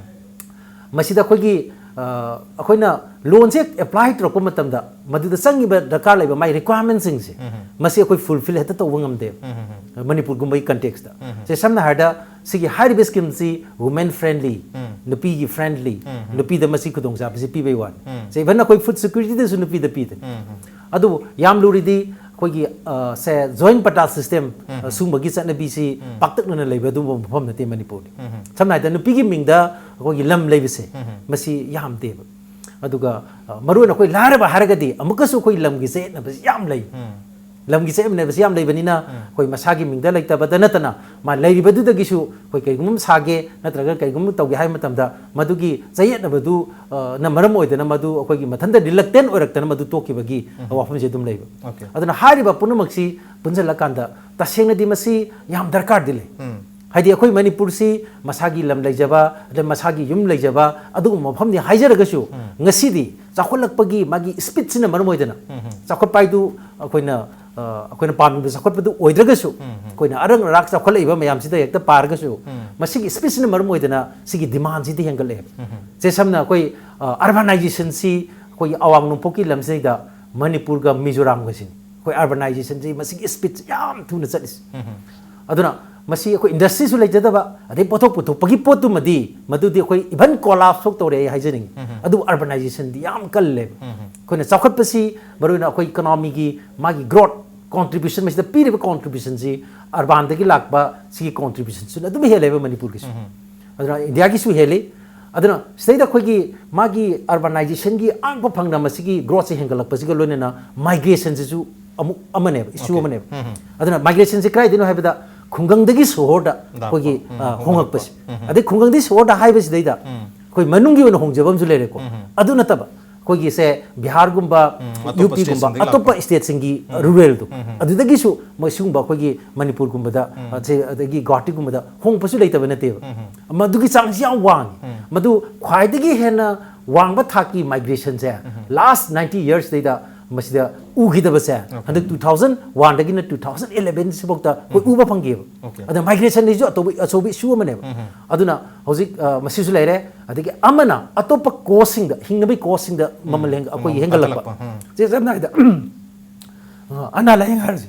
ꯃꯁꯤꯗ ꯑꯩꯈꯣꯏꯒꯤ, ꯑꯩꯈꯣꯏꯅ ꯂꯣꯟꯁꯦ ꯑꯦꯄ꯭ꯂꯥꯏ ꯇꯧꯔꯛꯄ ꯃꯇꯝꯗ ꯃꯗꯨꯗ ꯆꯪꯉꯤꯕ ꯗꯔꯀꯥꯔ ꯂꯩꯕ ꯃꯥꯒꯤ ꯔꯤꯀ꯭ꯋꯥꯏꯔꯃꯦꯟꯁꯤꯡꯁꯦ, ꯃꯁꯤ ꯑꯩꯈꯣꯏ ꯐꯨꯜꯐꯤꯜ ꯍꯦꯛꯇ ꯇꯧꯕ ꯉꯝꯗꯦꯕ꯫ ꯃꯅꯤꯄꯨꯔꯒꯨꯝꯕꯒꯤ ꯀꯟꯇꯦꯛꯁꯇ ꯁꯦ, ꯁꯝꯅ ꯍꯥꯏꯔꯕꯗ, ꯁꯤꯒꯤ ꯍꯥꯏꯔꯤꯕ ꯁ꯭ꯀꯤꯝꯁꯤ ꯋꯨꯃꯦꯟ ꯐ꯭ꯔꯦꯟꯂꯤ, ꯅꯨꯄꯤꯒꯤ ꯐ꯭ꯔꯦꯟꯂꯤ, ꯅꯨꯄꯤꯗ ꯃꯁꯤ ꯈꯨꯗꯣꯡꯆꯥꯕꯁꯤ ꯄꯤꯕꯩ ꯋꯥꯅꯤ꯫ ꯁꯦ, ꯏꯚꯟ ꯑꯩꯈꯣꯏ ꯐꯨꯗ ꯁꯦꯀ꯭ꯌꯨꯔꯤꯇꯤꯗꯁꯨ ꯅꯨꯄꯤꯗ ꯄꯤꯗꯅ꯫ ꯑꯗꯨꯕꯨ ꯌꯥꯝ ꯂꯨꯔꯤꯗꯤ ꯑꯩꯈꯣꯏꯒꯤ, ꯑ, ꯁꯦ, ꯖꯣꯏꯟ ꯄꯇꯥ ꯁꯤꯁꯇꯦꯝ, ꯑ, ꯁꯨꯝꯕꯒꯤ ꯆꯠꯅꯕꯤꯁꯤ ꯄꯥꯛꯇꯛꯅꯅ ꯂꯩꯕ ꯑꯗꯨꯒꯨꯝꯕ ꯃꯐꯝ ꯅꯠꯇꯦ ꯃꯅꯤꯄꯨꯔꯗꯤ꯫ ꯁꯝꯅ ꯍꯥꯏꯔꯕꯗ ꯅꯨꯄꯤꯒꯤ ꯃꯤꯡꯗ ꯑꯩꯈꯣꯏꯒꯤ ꯂꯝ ꯂꯩꯕꯁꯦ, ꯃꯁꯤ ꯌꯥꯝꯗꯦꯕ꯫ ꯑꯗꯨꯒ, ꯑ, ꯃꯔꯨꯑꯣꯏꯅ ꯑꯩꯈꯣꯏ ꯂꯥꯏꯔꯕ ꯍꯥꯏꯔꯒꯗꯤ ꯑꯃꯨꯛꯀꯁꯨ ꯑꯩꯈꯣꯏ ꯂꯝꯒꯤ ꯆꯌꯦꯠꯅꯕꯁꯤ ꯌꯥꯝ ꯂꯩ꯫ ꯂꯝꯒꯤ ꯆꯌꯦꯠꯅꯕꯁꯤ ꯌꯥꯝ ꯂꯩꯕꯅꯤꯅ ꯑꯩꯈꯣꯏ ꯃꯁꯥꯒꯤ ꯃꯤꯡꯗ ꯂꯩꯇꯕꯗ ꯅꯠꯇꯅ ꯃꯥ ꯂꯩꯔꯤꯕꯗꯨꯗꯒꯤꯁꯨ ꯑꯩꯈꯣꯏ ꯀꯩꯒꯨꯝꯕ ꯑꯃ ꯁꯥꯒꯦ ꯅꯠꯇ꯭ꯔꯒ ꯀꯩꯒꯨꯝꯕ ꯇꯧꯒꯦ ꯍꯥꯏꯕ ꯃꯇꯝꯗ ꯃꯗꯨꯒꯤ ꯆꯌꯦꯠꯅꯕꯗꯨ, ꯑ, ꯅ ꯃꯔꯝ ꯑꯣꯏꯗꯅ ꯃꯗꯨ ꯑꯩꯈꯣꯏꯒꯤ ꯃꯊꯟꯇ ꯔꯤꯂꯛꯇꯦꯟ ꯑꯣꯏꯔꯛꯇꯅ ꯃꯗꯨ ꯇꯣꯛꯈꯤꯕꯒꯤ ꯋꯥꯐꯝꯁꯦ ꯑꯗꯨꯝ ꯂꯩꯕ꯫ ꯑꯣꯀꯦ꯫ ꯑꯗꯨꯅ ꯍꯥꯏꯔꯤꯕ ꯄꯨꯝꯅꯃꯛꯁꯤ ꯄꯨꯟꯁꯤꯜꯂꯀꯥꯟꯗ ꯇꯁꯦꯡꯅꯗꯤ ꯃꯁꯤ ꯌꯥꯝ ꯗꯔꯀꯥꯔꯗꯤ ꯂꯩ꯫ ꯍꯥꯏꯗꯤ ꯑꯩꯈꯣꯏ ꯃꯅꯤꯄꯨꯔꯁꯤ ꯃꯁꯥꯒꯤ ꯂꯝ ꯂꯩꯖꯕ, ꯑꯗꯩ ꯃꯁꯥꯒꯤ ꯌꯨꯝ ꯂꯩꯖꯕ ꯑꯗꯨꯒꯨꯝꯕ ꯃꯐꯝꯅꯤ ꯍꯥꯏꯖꯔꯒꯁꯨ, ꯉꯁꯤꯗꯤ ꯆꯥꯎꯈꯠꯂꯛꯄꯒꯤ ꯃꯥꯒꯤ ꯁ꯭ꯄꯤꯠꯁꯤꯅ ꯃꯔꯝ ꯑꯣꯏꯗꯅ ꯆꯥꯎꯈꯠꯄ ꯍꯥꯏꯗꯨ ꯑꯩꯈꯣꯏꯅ, ꯑ, ꯑꯩꯈꯣꯏꯅ ꯄꯥꯝꯃꯤꯕ ꯆꯥꯎꯈꯠꯄꯗꯨ ꯑꯣꯏꯗ꯭ꯔꯒꯁꯨ, ꯑꯩꯈꯣꯏꯅ ꯑꯔꯪ ꯑꯔꯥꯛ ꯆꯥꯎꯈꯠꯂꯛꯏꯕ ꯃꯌꯥꯝꯁꯤꯗ ꯍꯦꯛꯇ ꯄꯥꯔꯒꯁꯨ, ꯃꯁꯤꯒꯤ ꯁ꯭ꯄꯤꯠꯁꯤꯅ ꯃꯔꯝ ꯑꯣꯏꯗꯅ ꯁꯤꯒꯤ ꯗꯤꯃꯥꯟꯁꯤꯗꯤ ꯍꯦꯟꯒꯠꯂꯛꯑꯦꯕ꯫ ꯁꯦ, ꯁꯝꯅ ꯑꯩꯈꯣꯏ, ꯑ, ꯑꯔꯕꯅꯥꯏꯖꯦꯁꯟꯁꯤ ꯑꯩꯈꯣꯏꯒꯤ ꯑꯋꯥꯡ ꯅꯣꯡꯄꯣꯛꯀꯤ ꯂꯝꯁꯤꯗꯩꯗ ꯃꯅꯤꯄꯨꯔꯒ ꯃꯤꯖꯣꯔꯥꯝꯒꯁꯤꯅꯤ꯫ ꯑꯩꯈꯣꯏ ꯑꯔꯕꯅꯥꯏꯖꯦꯁꯟꯁꯤ ꯃꯁꯤꯒꯤ ꯁ꯭ꯄꯤꯠꯁꯤ ꯌꯥꯝ ꯊꯨꯅ ꯆꯠꯂꯤꯁꯤ꯫ ꯑꯗꯨꯅ ꯃꯁꯤ ꯑꯩꯈꯣꯏ ꯏꯟꯗꯁꯇ꯭ꯔꯤꯁꯨ ꯂꯩꯖꯗꯕ, ꯑꯗꯩ ꯄꯣꯠꯊꯣꯛ ꯄꯨꯊꯣꯛꯄꯒꯤ ꯄꯣꯠꯇꯨꯃꯗꯤ ꯃꯗꯨꯗꯤ ꯑꯩꯈꯣꯏ ꯏꯚꯟ ꯀꯣꯂꯥꯞꯁ ꯐꯥꯎ ꯇꯧꯔꯦ ꯑꯩ ꯍꯥꯏꯖꯅꯤꯡꯉꯤ꯫ ꯑꯗꯨꯕꯨ ꯑꯔꯕꯅꯥꯏꯖꯦꯁꯟꯗꯤ ꯌꯥꯝ ꯀꯜꯂꯦꯕ꯫ ꯑꯩꯈꯣꯏꯅ ꯆꯥꯎꯈꯠꯄꯁꯤ ꯃꯔꯨꯑꯣꯏꯅ ꯑꯩꯈꯣꯏ ꯏꯀꯣꯅꯣꯃꯤꯒꯤ ꯃꯥꯒꯤ ꯒ꯭ꯔꯣꯠ ꯀꯣꯟꯇ꯭ꯔꯤꯕ꯭ꯌꯨꯁꯟ, ꯃꯁꯤꯗ ꯄꯤꯔꯤꯕ ꯀꯣꯟꯇ꯭ꯔꯤꯕ꯭ꯌꯨꯁꯟꯁꯤ ꯑꯔꯕꯥꯟꯗꯒꯤ ꯂꯥꯛꯄ ꯁꯤꯒꯤ ꯀꯣꯟꯇ꯭ꯔꯤꯕ꯭ꯌꯨꯁꯟꯁꯤꯅ ꯑꯗꯨꯝ ꯍꯦꯜꯂꯦꯕ ꯃꯅꯤꯄꯨꯔꯒꯤꯁꯨ꯫ ꯑꯗꯨꯅ ꯏꯟꯗꯤꯌꯥꯒꯤꯁꯨ ꯍꯦꯜꯂꯤ꯫ ꯑꯗꯨꯅ ꯁꯤꯗꯩꯗ ꯑꯩꯈꯣꯏꯒꯤ ꯃꯥꯒꯤ ꯑꯔꯕꯅꯥꯏꯖꯦꯁꯟꯒꯤ ꯑꯉꯛꯄ ꯐꯪꯅ ꯃꯁꯤꯒꯤ ꯒ꯭ꯔꯣꯠꯁꯦ ꯍꯦꯟꯒꯠꯂꯛꯄꯁꯤꯒ ꯂꯣꯏꯅꯅ ꯃꯥꯏꯒ꯭ꯔꯦꯁꯟꯁꯤꯁꯨ ꯑꯃꯨꯛ ꯑꯃꯅꯦꯕ, ꯏꯁꯨ ꯑꯣꯀꯦ꯫ ꯑꯃꯅꯦꯕ꯫ ꯑꯗꯨꯅ ꯃꯥꯏꯒ꯭ꯔꯦꯁꯟꯁꯤ ꯀꯗꯥꯏꯗꯩꯅꯣ ꯍꯥꯏꯕꯗ ꯈꯨꯡꯒꯪꯗꯒꯤ ꯁꯣꯍꯣꯔꯗ ꯂꯥꯛꯄ꯫ ꯑꯩꯈꯣꯏꯒꯤ, ꯎꯝ, ꯑ, ꯍꯣꯡꯉꯛꯄ꯫ ꯍꯣꯡꯉꯛꯄꯁꯦ꯫ ꯑꯗꯩ ꯈꯨꯡꯒꯪꯗꯒꯤ ꯁꯣꯍꯣꯔꯗ ꯍꯥꯏꯕꯁꯤꯗꯩꯗ ꯑꯩꯈꯣꯏ ꯃꯅꯨꯡꯒꯤ ꯑꯣꯏꯅ ꯍꯣꯡꯖꯕ ꯑꯃꯁꯨ ꯂꯩꯔꯦꯀꯣ꯫ ꯑꯗꯨ ꯅꯠꯇꯕ ꯑꯩꯈꯣꯏꯒꯤꯁꯦ ꯕꯤꯍꯥꯔꯒꯨꯝꯕ, ꯎꯝ, ꯑꯇꯣꯞꯄ ꯌꯨ ꯄꯤꯒꯨꯝꯕ, ꯁ꯭ꯇꯦꯠꯁꯤꯡꯗꯒꯤ ꯑꯇꯣꯞꯄ ꯂꯥꯛꯄ꯫ ꯁ꯭ꯇꯦꯠꯁꯤꯡꯒꯤ ꯔꯨꯔꯦꯜꯗꯣ, ꯑꯗꯨꯗꯒꯤꯁꯨ ꯃꯣꯏ ꯁꯤꯒꯨꯝꯕ ꯑꯩꯈꯣꯏꯒꯤ ꯃꯅꯤꯄꯨꯔꯒꯨꯝꯕꯗ, ꯑ, ꯁꯦ, ꯑꯗꯒꯤ ꯒꯨꯋꯥꯍꯥꯇꯤꯒꯨꯝꯕꯗ ꯍꯣꯡꯉꯛꯄꯁꯨ ꯂꯩꯇꯕ ꯅꯠꯇꯦꯕ꯫ ꯃꯗꯨꯒꯤ ꯆꯥꯡꯁꯤ ꯌꯥꯝ ꯋꯥꯡꯉꯤ꯫ ꯃꯗꯨ ꯈ꯭ꯋꯥꯏꯗꯒꯤ ꯍꯦꯟꯅ ꯋꯥꯡꯕ ꯊꯥꯛꯀꯤ ꯃꯥꯏꯒ꯭ꯔꯦꯁꯟꯁꯦ ꯂꯥꯁ ꯅꯥꯏꯟꯇꯤ ꯌꯔꯁꯇꯩꯗ ꯃꯁꯤꯗ ꯎꯈꯤꯗꯕꯁꯦ ꯍꯟꯗꯛ two thousand one ꯗꯒꯤꯅ two thousand eleven ꯁꯤꯐꯥꯎꯗ ꯑꯩꯈꯣꯏ ꯎꯕ ꯐꯪꯈꯤꯑꯕ꯫ Okay. ꯑꯗ migration ꯁꯤꯁꯨ ꯑꯆꯧꯕ ꯑꯆꯧꯕ issue ꯑꯃꯅꯦꯕ꯫ ꯑꯗꯨꯅ ꯍꯧꯖꯤꯛ ꯑ, ꯃꯁꯤꯁꯨ ꯂꯩꯔꯦ꯫ ꯑꯗꯒꯤ ꯑꯃꯅ ꯑꯇꯣꯞꯄ cost ꯁꯤꯡꯗ, ꯍꯤꯡꯅꯕꯒꯤ cost ꯁꯤꯡꯗ ꯃꯃꯜ ꯍꯦꯟ- ꯑꯩꯈꯣꯏꯒꯤ ꯃꯃꯜ ꯍꯦꯟꯒꯠꯂꯛꯄ꯫ ꯀꯥꯈꯠꯂꯛꯄ, ꯎꯝ꯫ ꯁꯦ ꯁꯝꯅ ꯍꯥꯏꯗ ꯑ, ꯑꯅꯥ ꯂꯥꯏꯌꯦꯡ ꯍꯥꯏꯔꯁꯦ꯫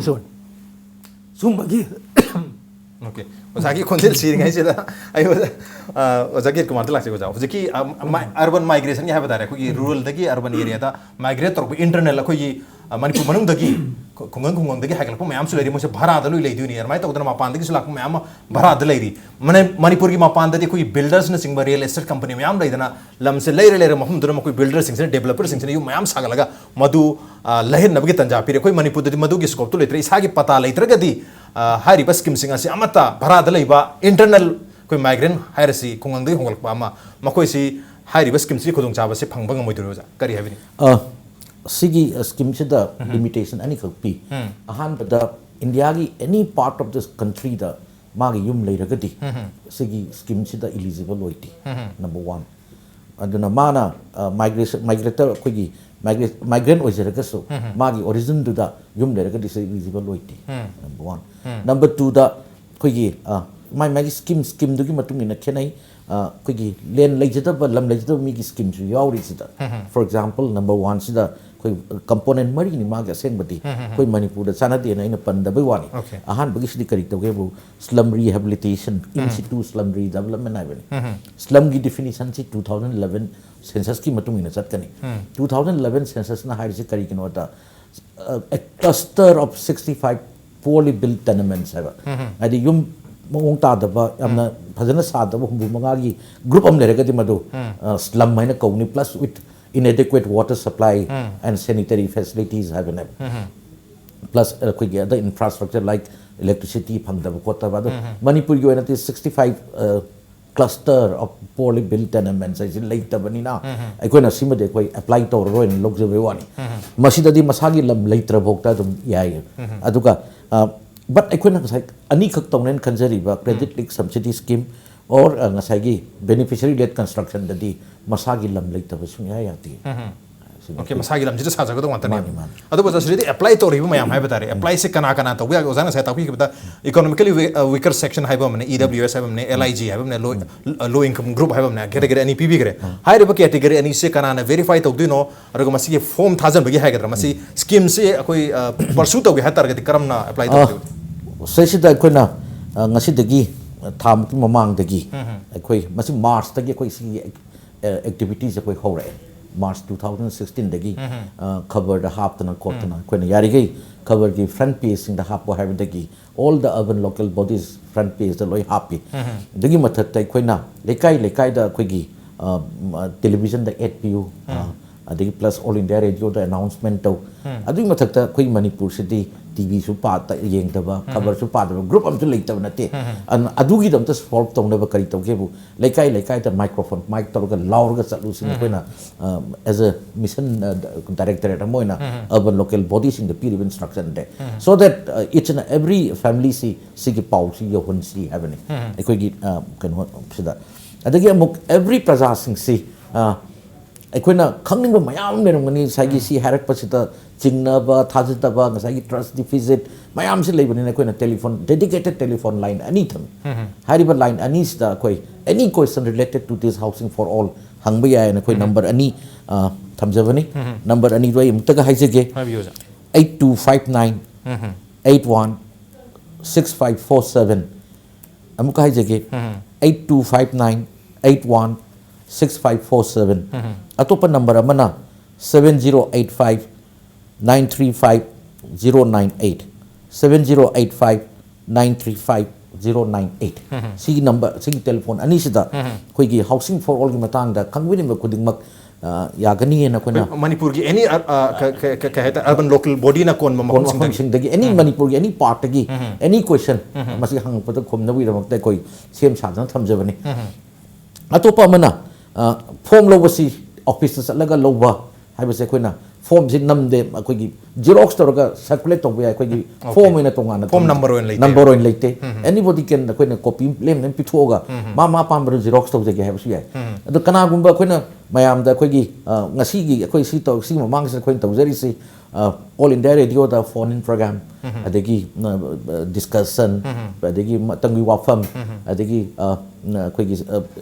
Sorry. ꯁꯨꯝꯕꯒꯤ Okay. ꯑꯣꯖꯥꯒꯤ ꯈꯣꯟꯖꯦꯜ ꯁꯤꯔꯤꯉꯩꯁꯤꯗ ꯑꯩ ꯑꯣꯖꯥ, ꯑ, ꯑꯣꯖꯥ ꯒꯤꯔꯤꯠ ꯀꯨꯃꯥꯔꯗ ꯂꯥꯛꯆꯒꯦ ꯑꯣꯖꯥ꯫ ꯍꯧꯖꯤꯛꯀꯤ, ꯑ, ꯃ-, urban migration ꯒꯤ ꯍꯥꯏꯕ ꯇꯥꯔꯦ, ꯑꯩꯈꯣꯏꯒꯤ rural ꯗꯒꯤ urban area ꯗ migrate ꯇꯧꯔꯛꯄ internal ꯑꯩꯈꯣꯏꯒꯤ, ꯑ, ꯃꯅꯤꯄꯨꯔ ꯃꯅꯨꯡꯗꯒꯤ ꯈꯨ-, ꯈꯨꯡꯒꯪ ꯈꯨꯡꯒꯪꯗꯒꯤ ꯍꯥꯏꯒꯠꯂꯛꯄ ꯃꯌꯥꯝꯁꯨ ꯂꯩꯔꯤ꯫ ꯃꯣꯏꯁꯦ ꯚꯔꯥꯗ ꯂꯣꯏ ꯂꯩꯗꯣꯏꯅꯤ꯫ ꯑꯗꯨꯃꯥꯏꯅ ꯇꯧꯗꯅ ꯃꯄꯥꯟꯗꯒꯤꯁꯨ ꯂꯥꯛꯄ ꯃꯌꯥꯝ ꯑꯃ ꯚꯔꯥꯗ ꯂꯩꯔꯤ꯫ ꯃꯅꯤ-, ꯃꯅꯤꯄꯨꯔꯒꯤ ꯃꯄꯥꯟꯗꯗꯤ ꯑꯩꯈꯣꯏꯒꯤ builders ꯅꯆꯤꯡꯕ real estate company ꯃꯌꯥꯝ ꯂꯩꯗꯅ, ꯂꯝꯁꯦ ꯂꯩꯔ ꯂꯩꯔ ꯃꯐꯝꯗꯨꯗ ꯃꯈꯣꯏ builder ꯁꯤꯡꯁꯤꯅ, developer ꯁꯤꯡꯁꯤꯅ ꯌꯨꯝ ꯃꯌꯥꯝ ꯁꯥꯒꯠꯂꯒ ꯃꯗꯨ, ꯑ, ꯂꯩꯍꯟꯅꯕꯒꯤ ꯇꯥꯟꯖꯥ ꯄꯤꯔꯦ꯫ ꯑꯩꯈꯣꯏ ꯃꯅꯤꯄꯨꯔꯗꯗꯤ ꯃꯗꯨꯒꯤ scope ꯇꯨ ꯂꯩꯇ꯭ꯔꯦ꯫ ꯏꯁꯥꯒꯤ ꯄꯇꯥ ꯂꯩꯇ꯭ꯔꯒꯗꯤ, ꯑ, ꯍꯥꯏꯔꯤꯕ scheme ꯁꯤꯡ ꯑꯁꯤ ꯑꯃꯠꯇ ꯚꯔꯥꯗ ꯂꯩꯕ internal ꯑꯩꯈꯣꯏ migrant ꯍꯥꯏꯔꯁꯤ, ꯈꯨꯡꯒꯪꯗꯒꯤ ꯍꯣꯡꯂꯛꯄ ꯑꯃ, ꯃꯈꯣꯏꯁꯤ ꯍꯥꯏꯔꯤꯕ scheme ꯁꯤꯒꯤ ꯈꯨꯗꯣꯡꯆꯥꯕꯁꯤ ꯐꯪꯕ ꯉꯝꯃꯣꯏꯗꯣꯏꯔꯣ ꯑꯣꯖꯥ? ꯀꯔꯤ ꯍꯥꯏꯕꯤꯅꯤꯡ? ꯑ, ꯁꯤꯒꯤ, ꯑ, scheme ꯁꯤꯗ limitation ꯑꯅꯤꯈꯛ ꯄꯤ꯫ ꯑꯍꯥꯟꯕꯗ, ꯏꯟꯗꯤꯌꯥꯒꯤ any part of the country ꯗ ꯃꯥꯒꯤ ꯌꯨꯝ ꯂꯩꯔꯒꯗꯤ ꯁꯤꯒꯤ scheme ꯁꯤꯗ eligible ꯑꯣꯏꯗꯦ꯫ Number one꯫ ꯑꯗꯨꯅ ꯃꯥꯅ, ꯑ, migration, migrator, ꯑꯩꯈꯣꯏꯒꯤ migra-, migrant ꯑꯣꯏꯖꯔꯒꯁꯨ ꯃꯥꯒꯤ origin ꯗꯨꯗ ꯌꯨꯝ ꯂꯩꯔꯒꯗꯤ ꯁꯤ eligible ꯑꯣꯏꯗꯦ꯫ Number one꯫ Number two ꯗ ꯑꯩꯈꯣꯏꯒꯤ, ꯑ, ꯃꯥꯏ ꯃꯥꯒꯤ scheme, scheme ꯗꯨꯒꯤ ꯃꯇꯨꯡ ꯏꯟꯅ ꯈꯦꯠꯅꯩ꯫ ꯑ, ꯑꯩꯈꯣꯏꯒꯤ land ꯂꯩꯖꯗꯕ, ꯂꯝ ꯂꯩꯖꯗꯕ ꯃꯤꯒꯤ scheme ꯁꯨ ꯌꯥꯎꯔꯤ ꯁꯤꯗ꯫ For example, number one ꯁꯤꯗ ꯑꯩꯈꯣꯏ component ꯃꯔꯤꯅꯤ ꯃꯥꯒꯤ ꯑꯁꯦꯡꯕꯗꯤ꯫ ꯑꯩꯈꯣꯏ ꯃꯅꯤꯄꯨꯔꯗ ꯆꯥꯟꯅꯗꯦꯅ ꯑꯩꯅ ꯄꯟꯗꯕꯩ ꯋꯥꯅꯤ꯫ Okay. ꯑꯍꯥꯟꯕꯒꯤꯁꯤꯗꯤ ꯀꯔꯤ ꯇꯧꯒꯦꯕꯨ, slum rehabilitation, in situ slum redevelopment ꯍꯥꯏꯕꯅꯤ꯫ Slum ꯒꯤ definition ꯁꯤ two thousand eleven census ꯀꯤ ꯃꯇꯨꯡ ꯏꯟꯅ ꯆꯠꯀꯅꯤ꯫ Two thousand eleven census ꯅ ꯍꯥꯏꯔꯤꯁꯤ ꯀꯔꯤꯒꯤꯅꯣꯗ, ꯑ, a cluster of sixty five poorly built tenements ꯍꯥꯏꯕ꯫ ꯍꯥꯏꯗꯤ ꯌꯨꯝ ꯃꯑꯣꯡ ꯇꯥꯗꯕ, ꯌꯥꯝꯅ ꯐꯖꯅ ꯁꯥꯗꯕ ꯍꯨꯝꯐꯨ ꯃꯉꯥꯒꯤ group ꯑꯃ ꯂꯩꯔꯒꯗꯤ ꯃꯗꯨ, ꯑ, slum ꯍꯥꯏꯅ ꯀꯧꯅꯤ, plus with inadequate water supply and sanitary facilities ꯍꯥꯏꯕꯅꯦꯕ꯫ Plus ꯑꯩꯈꯣꯏꯒꯤ other infrastructure like electricity ꯐꯪꯗꯕ ꯈꯣꯠꯇꯕ꯫ ꯑꯗꯣ ꯃꯅꯤꯄꯨꯔꯒꯤ ꯑꯣꯏꯅꯗꯤ sixty five, ꯑ, cluster of poorly built tenements ꯍꯥꯏꯁꯤ ꯂꯩꯇꯕꯅꯤꯅ ꯑꯩꯈꯣꯏꯅ ꯁꯤꯃꯗꯤ ꯑꯩꯈꯣꯏ apply ꯇꯧꯔꯔꯣꯏꯅ ꯂꯧꯖꯕꯩ ꯋꯥꯅꯤ꯫ ꯃꯁꯤꯗꯗꯤ ꯃꯁꯥꯒꯤ ꯂꯝ ꯂꯩꯇ꯭ꯔꯐꯥꯎꯗ ꯑꯗꯨꯝ ꯌꯥꯏ꯫ ꯑꯗꯨꯒ, ꯑ, but ꯑꯩꯈꯣꯏꯅ ꯉꯁꯥꯏ ꯑꯅꯤꯈꯛ ꯇꯧꯅꯦꯅ ꯈꯟꯖꯔꯤꯕ credit linked subsidy scheme or, ꯑ, ꯉꯁꯥꯏꯒꯤ beneficiary led construction ꯗꯗꯤ ꯃꯁꯥꯒꯤ ꯂꯝ ꯂꯩꯇꯕ ꯁꯨꯡꯌꯥ ꯌꯥꯗꯦ꯫ ꯑꯣꯀꯦ, ꯃꯁꯥꯒꯤ ꯂꯝꯁꯤꯗ ꯁꯥꯖꯒꯗꯧꯕ ꯉꯥꯛꯇꯅꯦꯕ꯫ ꯃꯥꯅꯤ, ꯃꯥꯅꯤ꯫ ꯑꯗꯨꯕꯨ ꯑꯣꯖꯥ, ꯁꯤꯗꯩꯗ ꯑꯦꯄ꯭ꯂꯥꯏ ꯇꯧꯔꯤꯕ ꯃꯌꯥꯝ ꯍꯥꯏꯕ ꯇꯥꯔꯦ, ꯑꯦꯄ꯭ꯂꯥꯏꯁꯦ ꯀꯅꯥ ꯀꯅꯥ ꯇꯧꯕ ꯌꯥꯒꯦ? ꯑꯣꯖꯥꯅ ꯉꯁꯥꯏ ꯇꯥꯛꯄꯤꯈꯤꯕꯗ ꯏꯀꯣꯅꯣꯃꯤꯀꯦꯂꯤ ꯋꯤꯀꯔ ꯁꯦꯛꯁꯟ ꯍꯥꯏꯕ ꯑꯃꯅꯦ, ꯏ ꯗꯕ꯭ꯂꯤꯎ ꯑꯦꯁ ꯍꯥꯏꯕ ꯑꯃꯅꯦ, ꯑꯦꯜ ꯑꯥꯏ ꯖꯤ ꯍꯥꯏꯕ ꯑꯃꯅꯦ, ꯂꯣ ꯏꯟꯀꯝ ꯒ꯭ꯔꯨꯞ ꯍꯥꯏꯕ ꯑꯃꯅꯦ, ꯀꯦꯇꯦꯒꯣꯔꯤ ꯑꯅꯤ ꯄꯤꯕꯤꯈ꯭ꯔꯦ꯫ ꯍꯥꯏꯔꯤꯕ ꯀꯦꯇꯦꯒꯣꯔꯤ ꯑꯅꯤꯁꯦ ꯀꯅꯥꯅ ꯚꯦꯔꯤꯐꯥꯏ ꯇꯧꯗꯣꯏꯅꯣ? ꯑꯗꯨꯒ ꯃꯁꯤꯒꯤ ꯐꯣꯝ ꯊꯥꯖꯟꯕꯒꯤ ꯍꯥꯏꯒꯗ꯭ꯔꯥ, ꯃꯁꯤ ꯁ꯭ꯀꯤꯝꯁꯤ ꯑꯩꯈꯣꯏ ꯄꯔꯁꯨ ꯇꯧꯒꯦ ꯍꯥꯏ ꯇꯥꯔꯒꯗꯤ ꯀꯔꯝꯅ ꯑꯦꯄ꯭ꯂꯥꯏ ꯇꯧꯒꯗꯣꯏꯅꯣ? ꯁꯤꯁꯤꯗ ꯑꯩꯈꯣꯏꯅ, ꯑ, ꯉꯁꯤꯗꯒꯤ, ꯑ, ꯊꯥ ꯃꯨꯛꯀꯤ ꯃꯃꯥꯡꯗꯒꯤ ꯑꯩꯈꯣꯏ ꯃꯁꯤ ꯃꯥꯔꯆꯇꯒꯤ ꯑꯩꯈꯣꯏ ꯁꯤꯒꯤ ꯑꯦꯛꯇꯤꯚꯤꯇꯤꯁ ꯑꯩꯈꯣꯏ ꯍꯧꯔꯛꯑꯦ꯫ ꯃꯥꯔꯆ ꯇꯨ ꯊꯥꯎꯖꯟ ꯁꯤꯛꯁꯇꯤꯟꯗꯒꯤ ꯈꯕꯔꯗ ꯍꯥꯞꯇꯅ ꯈꯣꯠꯇꯅ ꯑꯩꯈꯣꯏꯅ ꯌꯥꯔꯤꯈꯩ ꯈꯕꯔꯒꯤ ꯐ꯭ꯔꯟ ꯄꯦꯖꯁꯤꯡꯗ ꯍꯥꯞꯄꯣ ꯍꯥꯏꯕꯗꯒꯤ all the urban local bodies front ꯄꯦꯖꯇ ꯂꯣꯏ ꯍꯥꯞꯄꯤ꯫ ꯑꯗꯨꯒꯤ ꯃꯊꯛꯇ ꯑꯩꯈꯣꯏꯅ ꯂꯩꯀꯥꯏ ꯂꯩꯀꯥꯏꯗ ꯑꯩꯈꯣꯏꯒꯤ, ꯑ, ꯇꯦꯂꯤꯚꯤꯖꯟꯗ ꯑꯦꯗ ꯄꯤꯌꯨ, ꯑ, ꯑꯗꯒꯤ ꯄ꯭ꯂꯁ ꯑꯣꯜ ꯏꯟꯗꯤꯌꯥ ꯔꯦꯗꯤꯑꯣꯗ ꯑꯦꯅꯥꯎꯟꯁꯃꯦꯟ ꯇꯧ꯫ ꯑꯗꯨꯒꯤ ꯃꯊꯛꯇ ꯑꯩꯈꯣꯏ ꯃꯅꯤꯄꯨꯔꯁꯤꯗꯤ ꯇꯤ ꯚꯤꯁꯨ ꯄꯥ-, ꯌꯦꯡꯗꯕ, ꯈꯕꯔꯁꯨ ꯄꯥꯗꯕ ꯒ꯭ꯔꯨꯞ ꯑꯃꯁꯨ ꯂꯩꯇꯕ ꯅꯠꯇꯦ꯫ ꯑꯗꯨꯅ ꯑꯗꯨꯒꯤꯗꯃꯛꯇ ꯁꯣꯜꯕ ꯇꯧꯅꯕ ꯀꯔꯤ ꯇꯧꯒꯦꯕꯨ, ꯂꯩꯀꯥꯏ ꯂꯩꯀꯥꯏꯗ ꯃꯥꯏꯀ꯭ꯔꯣꯐꯣꯟ ꯃꯥꯏꯛ ꯇꯧꯔꯒ ꯂꯥꯎꯔꯒ ꯆꯠꯂꯨꯁꯤꯅ ꯑꯩꯈꯣꯏꯅ, ꯑ, as a mission, ꯑ, directorate ꯑꯃ ꯑꯣꯏꯅ ꯑꯔꯕꯟ ꯂꯣꯀꯦꯜ ꯕꯣꯗꯤꯁꯤꯡꯗ ꯄꯤꯔꯤꯕ ꯏꯟꯁꯇ꯭ꯔꯛꯁꯟꯗꯦ꯫ So that, ꯑ, each and every family ꯁꯤ ꯁꯤꯒꯤ ꯄꯥꯎꯁꯤ ꯌꯧꯍꯟꯁꯤ ꯍꯥꯏꯕꯅꯤ ꯑꯩꯈꯣꯏꯒꯤ, ꯑ, ꯀꯩꯅꯣꯁꯤꯗ꯫ ꯑꯗꯒꯤ ꯑꯃꯨꯛ ꯑꯦꯚ꯭ꯔꯤ ꯄ꯭ꯔꯖꯥꯁꯤꯡꯁꯤ, ꯑ, ꯑꯩꯈꯣꯏꯅ ꯈꯪꯅꯤꯡꯕ ꯃꯌꯥꯝ ꯑꯃ ꯂꯩꯔꯝꯒꯅꯤ꯫ ꯉꯁꯥꯏꯒꯤ ꯁꯤ ꯍꯥꯏꯔꯛꯄꯁꯤꯗ ꯆꯤꯡꯅꯕ, ꯊꯥꯖꯗꯕ, ꯉꯁꯥꯏꯒꯤ ꯇ꯭ꯔꯁ ꯗꯤꯐꯤꯁꯤꯠ ꯃꯌꯥꯝꯁꯤ ꯂꯩꯕꯅꯤꯅ ꯑꯩꯈꯣꯏꯅ ꯇꯦꯂꯤꯐꯣꯟ, dedicated telephone line ꯑꯅꯤ ꯊꯝꯃꯤ꯫ ꯍꯥꯏꯔꯤꯕ ꯂꯥꯏꯟ ꯑꯅꯤꯁꯤꯗ ꯑꯩꯈꯣꯏ any question related to this Housing for All ꯍꯪꯕ ꯌꯥꯏꯅ ꯑꯩꯈꯣꯏ ꯅꯝꯕꯔ ꯑꯅꯤ, ꯑ, ꯊꯝꯖꯕꯅꯤ꯫ ꯅꯝꯕꯔ ꯑꯅꯤꯗꯣ ꯑꯩ ꯑꯃꯨꯛꯇꯒ ꯍꯥꯏꯖꯒꯦ꯫ ꯍꯥꯏꯕꯤꯌꯨ, ꯑꯣꯖꯥ꯫ Eight two five nine, eight one, six five four seven. ꯑꯃꯨꯛꯀ ꯍꯥꯏꯖꯒꯦ, eight two five nine, eight one, six five four seven. ꯑꯇꯣꯞꯄ ꯅꯝꯕꯔ ꯑꯃꯅ seven zero eight five nine three five zero nine eight, seven zero eight five nine three five zero nine eight꯫ ꯁꯤꯒꯤ number, ꯁꯤꯒꯤ telephone ꯑꯅꯤꯁꯤꯗ ꯑꯩꯈꯣꯏꯒꯤ Housing for All ꯒꯤ ꯃꯇꯥꯡꯗ ꯈꯪꯕꯤꯅꯤꯡꯕ ꯈꯨꯗꯤꯡꯃꯛ, ꯑ, ꯌꯥꯒꯅꯤꯅ ꯑꯩꯈꯣꯏꯅ ꯑꯩꯈꯣꯏ ꯃꯅꯤꯄꯨꯔꯒꯤ ꯑꯦꯅꯤ, ꯑ, ꯑ, ꯀ-, ꯀ-, ꯀ-, ꯀꯩ ꯍꯥꯏꯇꯥꯔꯦ, ꯑꯔꯕꯟ ꯂꯣꯀꯦꯜ ꯕꯣꯗꯤꯅ ꯀꯣꯟꯕ ꯀꯣꯟꯕ ꯃꯐꯝꯁꯤꯡꯗꯒꯤ꯫ ꯃꯐꯝꯁꯤꯡꯗꯒꯤ, ꯑꯦꯅꯤ ꯃꯅꯤꯄꯨꯔꯒꯤ ꯑꯦꯅꯤ ꯄꯥꯔꯠꯇꯒꯤ ꯑꯦꯅꯤ ꯀꯣꯏꯁꯟ ꯃꯁꯤ ꯍꯪꯉꯛꯄꯗ ꯈꯨꯝꯅꯕꯒꯤꯗꯃꯛꯇ ꯑꯩꯈꯣꯏ ꯁꯦꯝ ꯁꯥꯗꯨꯅ ꯊꯝꯖꯕꯅꯤ꯫ ꯑꯇꯣꯞꯄ ꯑꯃꯅ, ꯑ, ꯐꯣꯝ ꯂꯧꯕꯁꯤ ꯑꯣꯐꯤꯁꯇ ꯆꯠꯂꯒ ꯂꯧꯕ ꯍꯥꯏꯕꯁꯦ ꯑꯩꯈꯣꯏꯅ ꯐꯣꯝꯁꯤ ꯅꯝꯗꯦ, ꯑꯩꯈꯣꯏꯒꯤ ꯖꯦꯔꯣꯛꯁ ꯇꯧꯔꯒ ꯁꯔꯀꯨꯂꯦꯠ ꯇꯧꯕ ꯌꯥꯏ꯫ ꯑꯩꯈꯣꯏꯒꯤ ꯐꯣꯝ ꯑꯣꯏꯅ ꯇꯣꯉꯥꯟꯅ ꯐꯣꯝ ꯊꯝꯗꯦ꯫ ꯅꯝꯕꯔ ꯑꯣꯏꯅ ꯂꯩꯇꯦ꯫ ꯅꯝꯕꯔ ꯑꯣꯏꯅ ꯂꯩꯇꯦ꯫ Anybody can, ꯑꯩꯈꯣꯏꯅ ꯀꯣꯄꯤ ꯂꯦꯝꯅ ꯄꯤꯊꯣꯛꯑꯒ ꯃꯥ ꯃꯥ ꯑꯄꯥꯝꯕꯗ ꯖꯦꯔꯣꯛꯁ ꯇꯧꯖꯒꯦ ꯍꯥꯏꯕꯁꯨ ꯌꯥꯏ꯫ ꯑꯗꯣ ꯀꯅꯥꯒꯨꯝꯕ ꯑꯩꯈꯣꯏꯅ ꯃꯌꯥꯝꯗ ꯑꯩꯈꯣꯏꯒꯤ, ꯑ, ꯉꯁꯤꯒꯤ ꯑꯩꯈꯣꯏ ꯁꯤ ꯇꯧ-, ꯁꯤꯒꯤ ꯃꯃꯥꯡꯁꯤꯗ ꯑꯩꯈꯣꯏꯅ ꯇꯧꯖꯔꯤꯁꯤ, ꯑ, All India Radio the phone in program, ꯑꯗꯒꯤ, ꯑ, discussion, ꯑꯗꯒꯤ ꯃꯇꯝꯒꯤ ꯋꯥꯐꯝ, ꯑꯗꯒꯤ, ꯑ, ꯑꯩꯈꯣꯏꯒꯤ,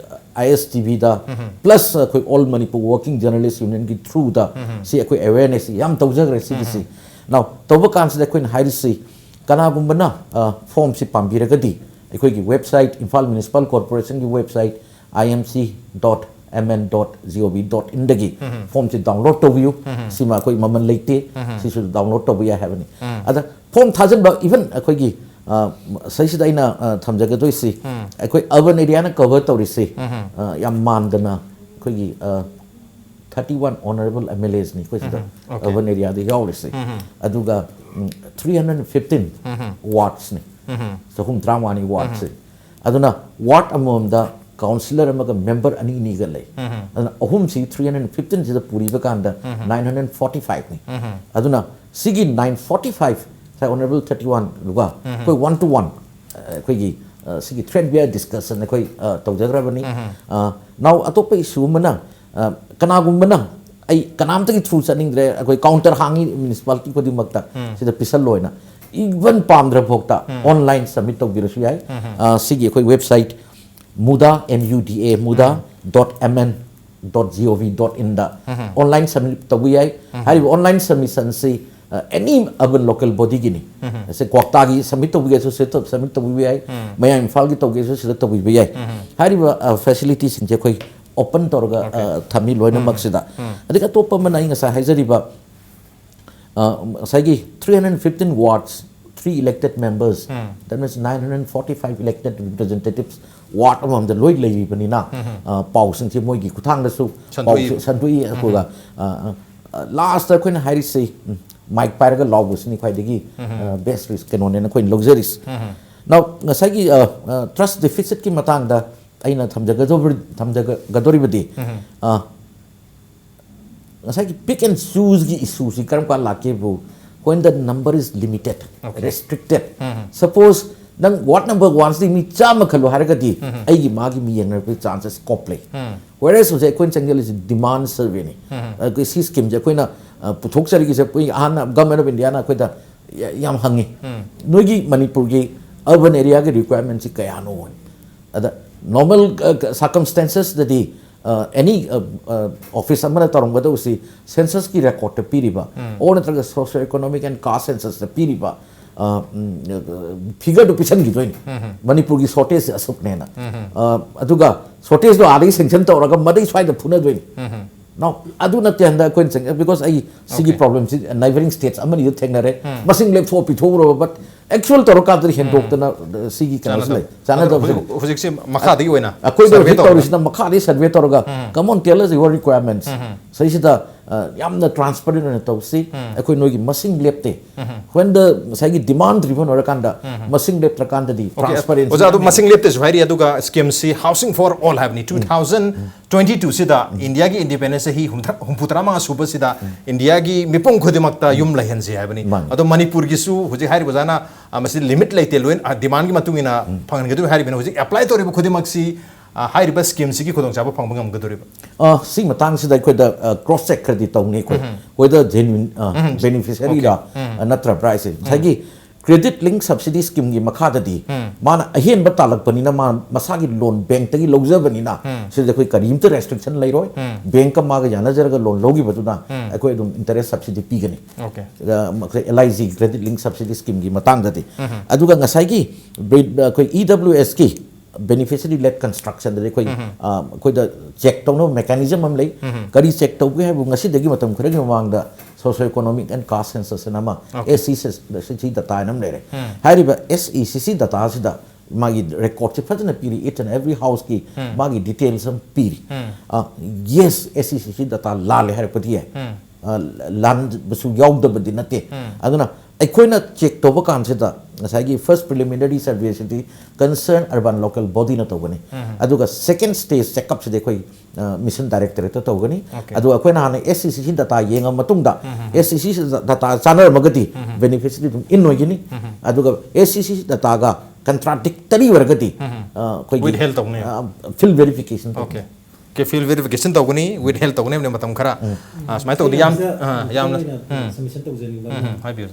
ꯑ, ISTV ꯗ, plus ꯑꯩꯈꯣꯏ All Manipur Working Journalist Union ꯒꯤ through ꯗ ꯁꯤ ꯑꯩꯈꯣꯏ awareness ꯁꯤ ꯌꯥꯝ ꯇꯧꯖꯈ꯭ꯔꯦ ꯁꯤꯒꯤꯁꯤ꯫ Now, ꯇꯧꯕ ꯀꯥꯟꯁꯤꯗ ꯑꯩꯈꯣꯏꯅ ꯍꯥꯏꯔꯤꯁꯤ, ꯀꯅꯥꯒꯨꯝꯕꯅ, ꯑ, ꯐꯣꯝꯁꯤ ꯄꯥꯝꯕꯤꯔꯒꯗꯤ ꯑꯩꯈꯣꯏꯒꯤ website, Imphal Municipal Corporation ꯒꯤ website, I M C dot M N dot G O V dot in ꯗꯒꯤ ꯐꯣꯝꯁꯤ download ꯇꯧꯕꯤꯌꯨ꯫ ꯁꯤꯃ ꯑꯩꯈꯣꯏ ꯃꯃꯜ ꯂꯩꯇꯦ꯫ ꯁꯤꯁꯨ download ꯇꯧꯕ ꯌꯥꯏ ꯍꯥꯏꯕꯅꯤ꯫ ꯑꯗ ꯐꯣꯝ ꯊꯥꯖꯤꯟꯕ, even ꯑꯩꯈꯣꯏꯒꯤ, ꯑ, ꯁꯤꯗꯩꯁꯤꯗ ꯑꯩꯅ, ꯑ, ꯊꯝꯖꯒꯗꯣꯏꯁꯤ, ꯑꯩꯈꯣꯏ urban area ꯅ cover ꯇꯧꯔꯤꯁꯤ, ꯑ, ꯌꯥꯝ ꯃꯥꯟꯗꯅ ꯑꯩꯈꯣꯏꯒꯤ, ꯑ, thirty one honorable M L As ꯅꯤ ꯑꯩꯈꯣꯏ ꯁꯤꯗ, okay, urban area ꯗ ꯌꯥꯎꯔꯤꯁꯤ꯫ ꯑꯗꯨꯒ, ꯎꯝ, three hundred fifteen wards ꯅꯤ꯫ ꯆꯍꯨꯝ ꯇꯔꯥꯃꯉꯥꯅꯤ ward ꯁꯦ꯫ ꯑꯗꯨꯅ ward ꯑꯃꯃꯝꯗ councillor ꯑꯃꯒ member ꯑꯅꯤ ꯑꯅꯤꯒ ꯂꯩ꯫ ꯑꯗꯨꯅ ꯑꯍꯨꯝꯁꯤ three hundred fifteen ꯁꯤꯗ ꯄꯨꯔꯤꯕ ꯀꯥꯟꯗ nine hundred forty five ꯅꯤ꯫ ꯑꯗꯨꯅ ꯁꯤꯒꯤ nine forty five, ꯉꯁꯥꯏ honorable thirty one ꯗꯨꯒ ꯑꯩꯈꯣꯏ one to one, ꯑ, ꯑꯩꯈꯣꯏꯒꯤ, ꯑ, ꯁꯤꯒꯤ thread via discussion ꯑꯩꯈꯣꯏ, ꯑ, ꯇꯧꯖꯈ꯭ꯔꯕꯅꯤ꯫ ꯑ, now ꯑꯇꯣꯞꯄ issue ꯑꯃꯅ, ꯑ, ꯀꯅꯥꯒꯨꯝꯕꯅ ꯑꯩ ꯀꯅꯥꯝꯇꯒꯤ through ꯆꯠꯅꯤꯡꯗ꯭ꯔꯦ, ꯑꯩꯈꯣꯏ counter ꯍꯥꯡꯉꯤ municipality ꯈꯨꯗꯤꯡꯃꯛꯇ, ꯁꯤꯗ ꯄꯤꯁꯜꯂꯣꯏꯅ, even ꯄꯥꯝꯗ꯭ꯔ ꯐꯥꯎꯇ online submit ꯇꯧꯕꯤꯔꯁꯨ ꯌꯥꯏ꯫ ꯑ, ꯁꯤꯒꯤ ꯑꯩꯈꯣꯏ website, MUDA, M U D A, MUDA dot M N dot G O V dot in the online submit ꯇꯧꯕ ꯌꯥꯏ꯫ ꯍꯥꯏꯔꯤꯕ online submission ꯁꯤ, ꯑ, any urban local body ꯒꯤꯅꯤ꯫ ꯁꯦ ꯀ꯭ꯋꯥꯛꯇꯥꯒꯤ submit ꯇꯧꯕꯤꯒꯦꯁꯨ ꯁꯤꯗ submit ꯇꯧꯕꯤꯕ ꯌꯥꯏ꯫ ꯃꯌꯥꯡ ꯏꯝꯐꯥꯜꯒꯤ ꯇꯧꯒꯦꯁꯨ ꯁꯤꯗ ꯇꯧꯕꯤꯕ ꯌꯥꯏ꯫ ꯍꯥꯏꯔꯤꯕ, ꯑ, facility ꯁꯤꯡꯁꯦ ꯑꯩꯈꯣꯏ open ꯇꯧꯔꯒ, okay, ꯑ, ꯊꯝꯃꯤ ꯂꯣꯏꯅꯃꯛꯁꯤꯗ꯫ ꯑꯗꯒꯤ ꯑꯇꯣꯞꯄ ꯑꯃꯅ ꯑꯩ ꯉꯁꯥꯏ ꯍꯥꯏꯖꯔꯤꯕ, ꯑ, ꯉꯁꯥꯏꯒꯤ three hundred fifteen wards, three elected members, that means nine hundred forty five elected representatives ward ꯑꯃꯃꯝꯗ ꯂꯣꯏ ꯂꯩꯔꯤꯕꯅꯤꯅ, ꯑ, ꯄꯥꯎꯁꯤꯡꯁꯦ ꯃꯣꯏꯒꯤ ꯈꯨꯠꯊꯥꯡꯗꯁꯨ ꯁꯟꯗꯣꯛꯏ꯫ ꯄꯥꯎꯁꯦ ꯁꯟꯗꯣꯛꯏ꯫ ꯑꯗꯨꯒ, ꯑ, ꯑ, last ꯑꯩꯈꯣꯏꯅ ꯍꯥꯏꯔꯤꯁꯤ, ꯎꯝ, mic ꯄꯥꯏꯔꯒ ꯂꯥꯎꯕꯁꯤꯅꯤ ꯈ꯭ꯋꯥꯏꯗꯒꯤ, ꯑ, best res-, ꯀꯩꯅꯣꯅꯦꯅ ꯑꯩꯈꯣꯏꯅ ꯂꯧꯖꯔꯤꯁꯤ꯫ Now, ꯉꯁꯥꯏꯒꯤ, ꯑ, ꯑ, trust deficit ꯀꯤ ꯃꯇꯥꯡꯗ ꯑꯩꯅ ꯊꯝꯖꯒꯗꯧꯕ-, ꯊꯝꯖꯒꯗꯧꯔꯤꯕꯗꯤ, ꯑ, ꯉꯁꯥꯏꯒꯤ pick and chooseꯀꯤ issueꯁꯤ ꯀꯔꯝ ꯀꯥꯟ ꯂꯥꯛꯀꯦꯕꯨ, when the number is limited, okay, restricted. Suppose ꯅꯪ ward number oneꯁꯤꯗꯤ ꯃꯤ ꯆꯥꯝꯃ ꯈꯜꯂꯣ ꯍꯥꯏꯔꯒꯗꯤ ꯑꯩꯒꯤ ꯃꯥꯒꯤ ꯃꯤ ꯌꯦꯡꯅꯔꯛꯄꯒꯤ chances, scope ꯂꯩ꯫ Whereas ꯍꯧꯖꯤꯛ ꯑꯩꯈꯣꯏꯅ ꯆꯪꯁꯤꯜꯂꯤꯁꯤ demand surveyꯅꯤ꯫ ꯑꯩꯈꯣꯏ ꯁꯤ schemeꯁꯦ ꯑꯩꯈꯣꯏꯅ, ꯑ, ꯄꯨꯊꯣꯛꯆꯔꯤꯁꯦ ꯑꯩꯈꯣꯏ ꯑꯍꯥꯟꯅ Government of Indiaꯅ ꯑꯩꯈꯣꯏꯗ ꯌꯥ-, ꯌꯥꯝ ꯍꯪꯉꯤ꯫ ꯅꯣꯏꯒꯤ ꯃꯅꯤꯄꯨꯔꯒꯤ urban areaꯒꯤ requirementꯁꯤ ꯀꯌꯥꯅꯣ? ꯑꯗ normal, ꯑ, circumstancesꯇꯗꯤ, ꯑ, any, ꯑ, ꯑ, office ꯑꯃꯅ ꯇꯧꯔꯝꯒꯗꯧꯕꯁꯤ censusꯀꯤ recordꯇ ꯄꯤꯔꯤꯕ, or ꯅꯠꯇ꯭ꯔꯒ socio economic and caste censusꯇ ꯄꯤꯔꯤꯕ, ꯑ, ꯎꯝ, figureꯗꯨ ꯄꯤꯁꯟꯈꯤꯗꯣꯏꯅꯤ꯫ ꯃꯅꯤꯄꯨꯔꯒꯤ shortageꯁꯦ ꯑꯁꯨꯛꯅꯦꯅ꯫ ꯑ, ꯑꯗꯨꯒ shortageꯗꯣ ꯑꯥꯗꯒꯤ sanction ꯇꯧꯔꯒ ꯃꯗꯩ ꯁ꯭ꯋꯥꯏꯗ ꯐꯨꯅꯗꯣꯏꯅꯤ꯫ Now, ꯑꯗꯨ ꯅꯠꯇꯦ ꯍꯟꯗꯛ ꯑꯩꯈꯣꯏꯅ ꯆꯪ-, because ꯑꯩ ꯁꯤꯒꯤ Okay. problemꯁꯤ neighbouring states ꯑꯃꯅꯤꯗ ꯊꯦꯡꯅꯔꯦ꯫ ꯃꯁꯤꯡ ꯂꯦꯞꯊꯣꯛꯑ ꯄꯤꯊꯣꯛꯎꯔꯕ, but actual ꯇꯧꯔꯀꯥꯟꯗꯗꯤ ꯍꯦꯟꯗꯣꯛꯇꯅ, ꯑ, ꯁꯤꯒꯤ ꯀꯩꯅꯣꯁꯤ ꯆꯥꯟꯅꯗꯕ꯫ ꯂꯩ꯫ ꯆꯥꯟꯅꯗꯕꯁꯤ ꯍꯧꯖꯤꯛ, ꯂꯩ꯫ ꯍꯧꯖꯤꯛꯁꯤ ꯃꯈꯥꯗꯒꯤ ꯑꯣꯏꯅ ꯑꯩꯈꯣꯏꯗ survey ꯍꯧꯖꯤꯛ ꯇꯧꯔꯒ ꯇꯧꯔꯤꯁꯤꯅ ꯃꯈꯥꯗꯒꯤ survey ꯇꯧꯔꯒ, "Come on, tell us your requirements." ꯁꯤꯁꯤꯗ, ꯑ, ꯌꯥꯝꯅ transparent ꯑꯣꯏꯅ ꯇꯧꯁꯤ꯫ ꯑꯩꯈꯣꯏ ꯅꯣꯏꯒꯤ ꯃꯁꯤꯡ ꯂꯦꯞꯇꯦ꯫ When the ꯉꯁꯥꯏꯒꯤ demand driven ꯑꯣꯏꯔꯀꯥꯟꯗ ꯃꯁꯤꯡ ꯂꯦꯞꯇ꯭ꯔꯀꯥꯟꯗꯗꯤ Okay, transparency ꯑꯣꯖꯥ, ꯑꯗꯨ ꯌꯥꯝꯅ ꯃꯁꯤꯡ ꯂꯦꯞꯇꯦꯁꯨ ꯍꯥꯏꯔꯤ, ꯑꯗꯨꯒ schemeꯁꯤ Housing for All ꯍꯥꯏꯕꯅꯤ꯫ Two thousand twenty twoꯁꯤꯗ Indiaꯒꯤ independence ꯆꯍꯤ ꯍꯨꯝꯐꯨ ꯇꯔꯥꯃꯉꯥ ꯁꯨꯕꯁꯤꯗ Indiaꯒꯤ ꯃꯤꯄꯨꯝ ꯈꯨꯗꯤꯡꯃꯛꯇ ꯌꯨꯝ ꯂꯩꯍꯟꯁꯤ ꯍꯥꯏꯕꯅꯤ꯫ ꯃꯥꯅꯤ꯫ ꯑꯗꯣ ꯃꯅꯤꯄꯨꯔꯒꯤꯁꯨ ꯍꯧꯖꯤꯛ ꯍꯥꯏꯔꯤꯕ ꯑꯣꯖꯥꯅ, ꯑ, ꯃꯁꯤ limit ꯂꯩꯇꯦ, ꯂꯣꯏꯅ, ꯑ, demandꯒꯤ ꯃꯇꯨꯡ ꯏꯟꯅ ꯐꯪꯍꯟꯒꯗꯣꯏ ꯍꯥꯏꯔꯤꯕꯅꯤ꯫ ꯍꯧꯖꯤꯛ apply ꯇꯧꯔꯤꯕ ꯈꯨꯗꯤꯡꯃꯛꯁꯤ, ꯑ, ꯍꯥꯏꯔꯤꯕ schemeꯁꯤꯒꯤ ꯈꯨꯗꯣꯡꯆꯥꯕ ꯐꯪꯕ ꯉꯝꯒꯗꯧꯔꯤꯕ? ꯑ, ꯁꯤ ꯃꯇꯥꯡꯁꯤꯗ ꯑꯩꯈꯣꯏꯗ, ꯑ, cross check ꯈꯔꯗꯤ ꯇꯧꯅꯤ ꯑꯩꯈꯣꯏ꯫ ꯑꯩꯈꯣꯏꯗ genuine, ꯑ, beneficiaryꯔ, Okay. ꯑ, ꯅꯠꯇ꯭ꯔꯕ꯭ꯔꯥ ꯍꯥꯏꯁꯦ꯫ ꯉꯁꯥꯏꯒꯤ credit link subsidy schemeꯒꯤ ꯃꯈꯥꯗꯗꯤ ꯃꯥꯅ ꯑꯍꯦꯟꯕ ꯇꯥꯜꯂꯛꯄꯅꯤꯅ ꯃꯥ ꯃꯁꯥꯒꯤ loan bankꯇꯒꯤ ꯂꯧꯖꯕꯅꯤꯅ ꯁꯤꯗ ꯑꯩꯈꯣꯏ ꯀꯔꯤꯝꯇ restriction ꯂꯩꯔꯣꯏ꯫ Bankꯀ ꯃꯥꯒ ꯌꯥꯅꯖꯔꯒ loan ꯂꯧꯈꯤꯕꯗꯨꯅ ꯑꯩꯈꯣꯏ ꯑꯗꯨꯝ interest subsidy ꯄꯤꯒꯅꯤ꯫ Okay. ꯑ, ꯑꯩꯈꯣꯏ LIG credit link subsidy schemeꯒꯤ ꯃꯇꯥꯡꯗꯗꯤ꯫ ꯑꯗꯨꯒ ꯉꯁꯥꯏꯒꯤ ꯕꯦ-, ꯑꯩꯈꯣꯏ EWSꯀꯤ beneficiary led constructionꯗꯗꯤ ꯑꯩꯈꯣꯏ, ꯑ, ꯑꯩꯈꯣꯏꯗ check ꯇꯧꯅꯕ mechanism ꯑꯃ ꯂꯩ꯫ ꯀꯔꯤ check ꯇꯧꯒꯦ ꯍꯥꯏꯕꯨ ꯉꯁꯤꯗꯒꯤ ꯃꯇꯝ ꯈꯔꯒꯤ ꯃꯃꯥꯡꯗ socio economic and caste census ꯑꯃ, Okay. SECC data ꯍꯥꯏꯅ ꯑꯃ ꯂꯩꯔꯦ꯫ ꯍꯥꯏꯔꯤꯕ SECC dataꯁꯤꯗ ꯃꯥꯒꯤ recordꯁꯤ ꯐꯖꯅ ꯄꯤꯔꯤ, each and every houseꯀꯤ ꯃꯥꯒꯤ details ꯑꯃ ꯄꯤꯔꯤ꯫ ꯑ, yes, SECC data ꯂꯥꯜꯂꯦ ꯍꯥꯏꯔꯛꯄꯗꯤ ꯌꯥꯏ꯫ ꯑ, ꯂꯥꯟꯕꯁꯨ ꯌꯥꯎꯗꯕꯗꯤ ꯅꯠꯇꯦ꯫ ꯑꯗꯨꯅ ꯑꯩꯈꯣꯏꯅ ꯆꯦꯛ ꯇꯧꯕ ꯀꯥꯟꯁꯤꯗ ꯉꯁꯥꯏꯒꯤ first preliminary survey ꯁꯤꯗꯤ concern urban local body ꯅ ꯇꯧꯒꯅꯤ꯫ ꯑꯗꯨꯒ second stage checkup ꯁꯤꯗꯤ ꯑꯩꯈꯣꯏ, ꯑ, mission directorate ꯇ ꯇꯧꯒꯅꯤ꯫ Okay. ꯑꯗꯨꯒ ꯑꯩꯈꯣꯏꯅ ꯍꯥꯟꯅ S C C C data ꯌꯦꯡꯉ ꯃꯇꯨꯡꯗ, S C C C data ꯆꯥꯟꯅꯔꯝꯃꯒꯗꯤ benefit ꯁꯤꯗꯤ ꯑꯗꯨꯝ in ꯑꯣꯏꯒꯅꯤ꯫ ꯑꯗꯨꯒ S C C C data ꯒ contradictory ꯑꯣꯏꯔꯒꯗꯤ, ꯑ, ꯑꯩꯈꯣꯏꯒꯤ, Withheld ꯇꯧꯅꯤ꯫ ꯑ, field verification ꯇꯧꯅꯤ꯫ Okay. Okay, field verification ꯇꯧꯒꯅꯤ, withheld ꯇꯧꯒꯅꯤ ꯍꯥꯏꯕꯅꯤ ꯃꯇꯝ ꯈꯔ꯫ ꯑ, ꯁꯨꯃꯥꯏꯅ ꯇꯧꯗꯤ ꯌꯥꯝ, ꯑ, ꯌꯥꯝꯅ, submission ꯇꯧꯖꯅꯤꯡꯕ ꯎꯝ, ꯎꯝ, ꯑꯃꯅ꯫ ꯍꯥꯏꯕꯤꯌꯨ꯫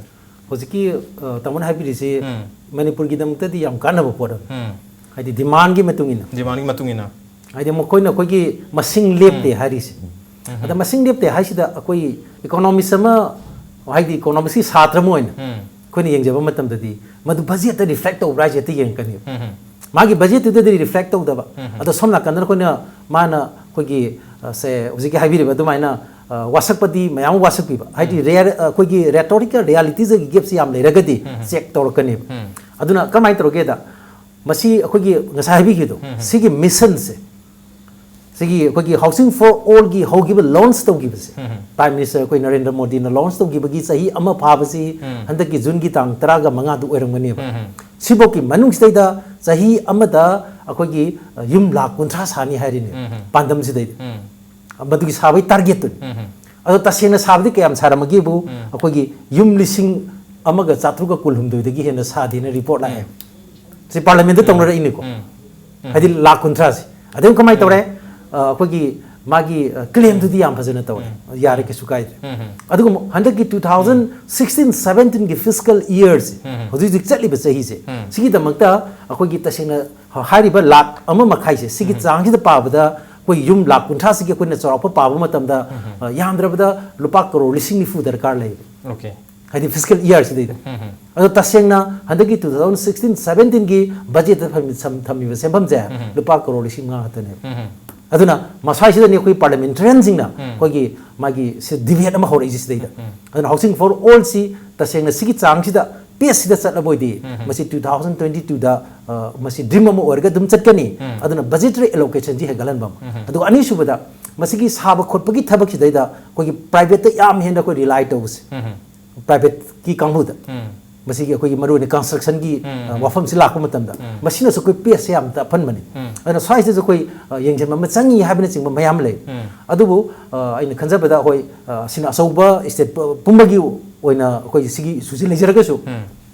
ꯍꯧꯖꯤꯛꯀꯤ, ꯑ, ꯇꯥꯃꯣꯅ ꯍꯥꯏꯕꯤꯔꯤꯁꯤ ꯎꯝ꯫ ꯃꯅꯤꯄꯨꯔꯒꯤꯗꯃꯛꯇꯗꯤ ꯌꯥꯝ ꯀꯥꯟꯅꯕ ꯄꯣꯠ ꯑꯃꯅꯤ꯫ ꯎꯝ꯫ ꯍꯥꯏꯗꯤ demand ꯀꯤ ꯃꯇꯨꯡ ꯏꯟꯅ꯫ Demand ꯀꯤ ꯃꯇꯨꯡ ꯏꯟꯅ꯫ ꯍꯥꯏꯗꯤ ꯃꯈꯣꯏꯅ ꯑꯩꯈꯣꯏꯒꯤ ꯃꯁꯤꯡ ꯂꯦꯞꯇꯦ ꯎꯝ꯫ ꯍꯥꯏꯔꯤꯁꯦ꯫ ꯎꯝ꯫ ꯑꯗ ꯃꯁꯤꯡ ꯂꯦꯞꯇꯦ ꯍꯥꯏꯁꯤꯗ ꯑꯩꯈꯣꯏ economist ꯑꯃ, ꯍꯥꯏꯗꯤ economist ꯀꯤ ꯁꯥꯇ꯭ꯔ ꯑꯃ ꯑꯣꯏꯅ ꯎꯝ꯫ ꯑꯩꯈꯣꯏꯅ ꯌꯦꯡꯖꯕ ꯃꯇꯝꯗꯗꯤ ꯃꯗꯨ budget ꯇ reflect ꯇꯧꯕ꯭ꯔꯥ ꯍꯥꯏꯁꯦ ꯍꯦꯛꯇ ꯌꯦꯡꯉꯛꯀꯅꯦꯕ꯫ ꯎꯝ꯫ ꯃꯥꯒꯤ budget ꯇꯨꯗꯗꯤ reflect ꯇꯧꯗꯕ꯫ ꯎꯝ꯫ ꯑꯗꯣ ꯁꯣꯝ ꯅꯥꯀꯟꯗ ꯑꯩꯈꯣꯏꯅ ꯃꯥꯅ ꯑꯩꯈꯣꯏꯒꯤ, ꯑ, ꯁꯦ ꯍꯧꯖꯤꯛꯀꯤ ꯍꯥꯏꯕꯤꯔꯤꯕ ꯑꯗꯨꯃꯥꯏꯅ, ꯑ, ꯋꯥꯁꯛꯄꯗꯤ ꯃꯌꯥꯝ ꯑꯃ ꯋꯥꯁꯛꯄꯤꯕ꯫ ꯍꯥꯏꯗꯤ ꯎꯝ꯫ ꯔꯤꯌꯦ-, ꯑ, ꯑꯩꯈꯣꯏꯒꯤ rhetoric ꯀ reality ꯁꯤꯒꯤ gap ꯁꯤ ꯌꯥꯝ ꯂꯩꯔꯒꯗꯤ ꯎꯝ꯫ Check ꯇꯧꯔꯛꯀꯅꯦꯕ꯫ ꯎꯝ꯫ ꯑꯗꯨꯅ ꯀꯃꯥꯏꯅ ꯇꯧꯔꯒꯦꯗ, ꯃꯁꯤ ꯑꯩꯈꯣꯏꯒꯤ ꯉꯁꯥꯏ ꯍꯥꯏꯕꯤꯈꯤꯕꯗꯣ, ꯎꯝ꯫ ꯁꯤꯒꯤ mission ꯁꯦ, ꯁꯤꯒꯤ ꯑꯩꯈꯣꯏꯒꯤ Housing for All ꯒꯤ ꯍꯧꯈꯤꯕ launch ꯇꯧꯈꯤꯕꯁꯦ, ꯎꯝ꯫ Prime Minister ꯑꯩꯈꯣꯏ ꯅꯔꯦꯟꯗ꯭ꯔ ꯃꯣꯗꯤꯅ launch ꯇꯧꯈꯤꯕꯒꯤ ꯆꯍꯤ ꯑꯃ ꯐꯥꯕꯁꯤ ꯎꯝ꯫ ꯍꯟꯗꯛꯀꯤ June ꯒꯤ ꯇꯥꯡ ꯇꯔꯥꯒ ꯃꯉꯥꯗꯨ ꯑꯣꯏꯔꯝꯒꯅꯦꯕ꯫ ꯎꯝ꯫ ꯁꯤꯐꯧꯒꯤ ꯃꯅꯨꯡꯁꯤꯗꯩꯗ ꯆꯍꯤ ꯑꯃꯗ ꯑꯩꯈꯣꯏꯒꯤ, ꯑ, ꯌꯨꯝ ꯂꯥꯈ ꯀꯨꯟꯊ꯭ꯔꯥ ꯁꯥꯅꯤ ꯍꯥꯏꯔꯤꯅꯦ, ꯎꯝ꯫ ꯄꯥꯟꯗꯝꯁꯤꯗꯩꯗ꯫ ꯎꯝ꯫ ꯃꯗꯨꯒꯤ ꯁꯥꯕꯒꯤ target ꯇꯨꯅꯤ꯫ ꯎꯝ꯫ ꯑꯗꯣ ꯇꯁꯦꯡꯅ ꯁꯥꯕꯗꯤ ꯀꯌꯥꯝ ꯁꯥꯔꯝꯃꯒꯦꯕꯨ, ꯎꯝ꯫ ꯑꯩꯈꯣꯏꯒꯤ ꯌꯨꯝ ꯂꯤꯁꯤꯡ ꯑꯃꯒ ꯆꯥꯇ꯭ꯔꯨꯛꯀ ꯀꯨꯟꯍꯨꯝꯗꯣꯏꯗꯒꯤ ꯍꯦꯟꯅ ꯁꯥꯗꯦꯅ report ꯂꯥꯛꯑꯦ꯫ ꯎꯝ꯫ ꯁꯤ parliament ꯇ ꯎꯝ꯫ ꯇꯧꯅꯔꯛꯏꯅꯤꯀꯣ꯫ ꯎꯝ꯫ ꯎꯝ꯫ ꯍꯥꯏꯗꯤ ꯂꯥꯈ ꯀꯨꯟꯊ꯭ꯔꯥꯁꯦ꯫ ꯑꯗꯩ ꯀꯃꯥꯏꯅ ꯇꯧꯔꯦ? ꯎꯝ꯫ ꯑ, ꯑꯩꯈꯣꯏꯒꯤ ꯃꯥꯒꯤ, ꯑ, claim ꯗꯨꯗꯤ ꯌꯥꯝ ꯐꯖꯅ ꯇꯧꯔꯦ꯫ ꯎꯝ꯫ ꯌꯥꯔꯦ, ꯀꯩꯁꯨ ꯀꯥꯏꯗ꯭ꯔꯦ꯫ ꯎꯝ꯫ ꯑꯗꯨꯒ ꯑꯃꯨꯛ ꯍꯟꯗꯛꯀꯤ two thousand sixteen seventeen ꯒꯤ fiscal year ꯁꯦ, ꯎꯝ꯫ ꯍꯧꯖꯤꯛ ꯍꯧꯖꯤꯛ ꯆꯠꯂꯤꯕ ꯆꯍꯤꯁꯦ, ꯎꯝ꯫ ꯁꯤꯒꯤꯗꯃꯛꯇ ꯑꯩꯈꯣꯏꯒꯤ ꯇꯁꯦꯡꯅ ꯍꯥꯏꯔꯤꯕ ꯂꯥꯈ ꯑꯃ ꯃꯈꯥꯏꯁꯦ, ꯁꯤꯒꯤ ꯎꯝ꯫ ꯆꯥꯡꯁꯤꯗ ꯄꯥꯕꯗ ꯑꯩꯈꯣꯏ ꯌꯨꯝ ꯂꯥꯈ ꯀꯨꯟꯊ꯭ꯔꯥꯁꯤꯒꯤ ꯑꯩꯈꯣꯏꯅ ꯆꯥꯎꯔꯥꯛꯄ ꯄꯥꯕ ꯃꯇꯝꯗ, ꯎꯝ꯫ ꯑ, ꯌꯥꯝꯗ꯭ꯔꯕꯗ ꯂꯨꯄꯥ ꯀꯔꯣꯔ ꯂꯤꯁꯤꯡ ꯅꯤꯐꯨ ꯗꯔꯀꯥꯔ ꯂꯩꯌꯦꯕ꯫ Okay꯫ ꯍꯥꯏꯗꯤ fiscal year ꯁꯤꯗꯩꯗ꯫ ꯎꯝ, ꯎꯝ꯫ ꯑꯗꯣ ꯇꯁꯦꯡꯅ ꯍꯟꯗꯛꯀꯤ two thousand sixteen seventeen ꯒꯤ budget ꯇ ꯐꯝ-, ꯁꯝ-, ꯊꯝꯃꯤꯕ ꯁꯦꯟꯐꯝꯁꯦ ꯎꯝ, ꯎꯝ꯫ ꯂꯨꯄꯥ ꯀꯔꯣꯔ ꯂꯤꯁꯤꯡ ꯃꯉꯥ ꯈꯛꯇꯅꯦꯕ꯫ ꯎꯝ, ꯎꯝ꯫ ꯑꯗꯨꯅ ꯃꯁꯥꯁꯤꯗꯅꯤ ꯑꯩꯈꯣꯏ parliamentarian ꯁꯤꯡꯅ ꯎꯝ꯫ ꯑꯩꯈꯣꯏꯒꯤ ꯃꯥꯒꯤ ꯁꯤ debate ꯑꯃ ꯍꯧꯔꯛꯏꯁꯦ ꯁꯤꯗꯩꯗ꯫ ꯎꯝ꯫ ꯑꯗꯨꯅ Housing for All ꯁꯤ ꯇꯁꯦꯡꯅ ꯁꯤꯒꯤ ꯆꯥꯡꯁꯤꯗ, pace ꯁꯤꯗ ꯆꯠꯂꯕ ꯑꯣꯏꯗꯤ ꯎꯝ, ꯎꯝ꯫ ꯃꯁꯤ two thousand twenty two ꯗ, ꯑ, ꯃꯁꯤ dream ꯑꯃ ꯑꯣꯏꯔꯒ ꯑꯗꯨꯝ ꯆꯠꯀꯅꯤ꯫ ꯎꯝ꯫ ꯑꯗꯨꯅ budgetary allocation ꯁꯤ ꯍꯦꯟꯒꯠꯍꯟꯕ ꯑꯃ꯫ ꯎꯝ, ꯎꯝ꯫ ꯑꯗꯨꯒ ꯑꯅꯤꯁꯨꯕꯗ ꯃꯁꯤꯒꯤ ꯁꯥꯕ ꯈꯣꯠꯄꯒꯤ ꯊꯕꯛꯁꯤꯗꯩꯗ ꯑꯩꯈꯣꯏꯒꯤ ꯄ꯭ꯔꯥꯏꯚꯦꯠꯇ ꯌꯥꯝ ꯍꯦꯟꯅ ꯑꯩꯈꯣꯏ ꯔꯤꯂꯥꯏ ꯇꯧꯕꯁꯦ, ꯄ꯭ꯔꯥꯏꯚꯦꯠꯀꯤ ꯀꯥꯡꯕꯨꯗ, ꯃꯁꯤꯒꯤ ꯑꯩꯈꯣꯏꯒꯤ ꯃꯔꯨꯑꯣꯏꯅ ꯀꯟꯁꯇ꯭ꯔꯛꯁꯟꯒꯤ ꯋꯥꯐꯝꯁꯤ ꯂꯥꯛꯄ ꯃꯇꯝꯗ, ꯃꯁꯤꯅꯁꯨ ꯑꯩꯈꯣꯏ ꯄꯦꯁꯁꯦ ꯌꯥꯝ ꯇꯞꯍꯟꯕꯅꯤ꯫ ꯑꯗꯨꯅ ꯁ꯭ꯋꯥꯏꯁꯤꯗꯁꯨ ꯑꯩꯈꯣꯏ ꯌꯦꯡꯁꯤꯟꯕ ꯑꯃ ꯆꯪꯉꯤ ꯍꯥꯏꯕꯅꯆꯤꯡꯕ ꯃꯌꯥꯝ ꯂꯩ꯫ ꯑꯗꯨꯕꯨ ꯑꯩꯅ ꯈꯟꯖꯕꯗ ꯑꯩꯈꯣꯏ ꯁꯤꯅ ꯑꯆꯧꯕ ꯁ꯭ꯇꯦꯠ ꯄꯨꯝꯕꯒꯤ ꯑꯣꯏꯅ ꯑꯩꯈꯣꯏ ꯁꯤꯒꯤ ꯏꯁꯨꯁꯤ ꯂꯩꯖꯔꯒꯁꯨ,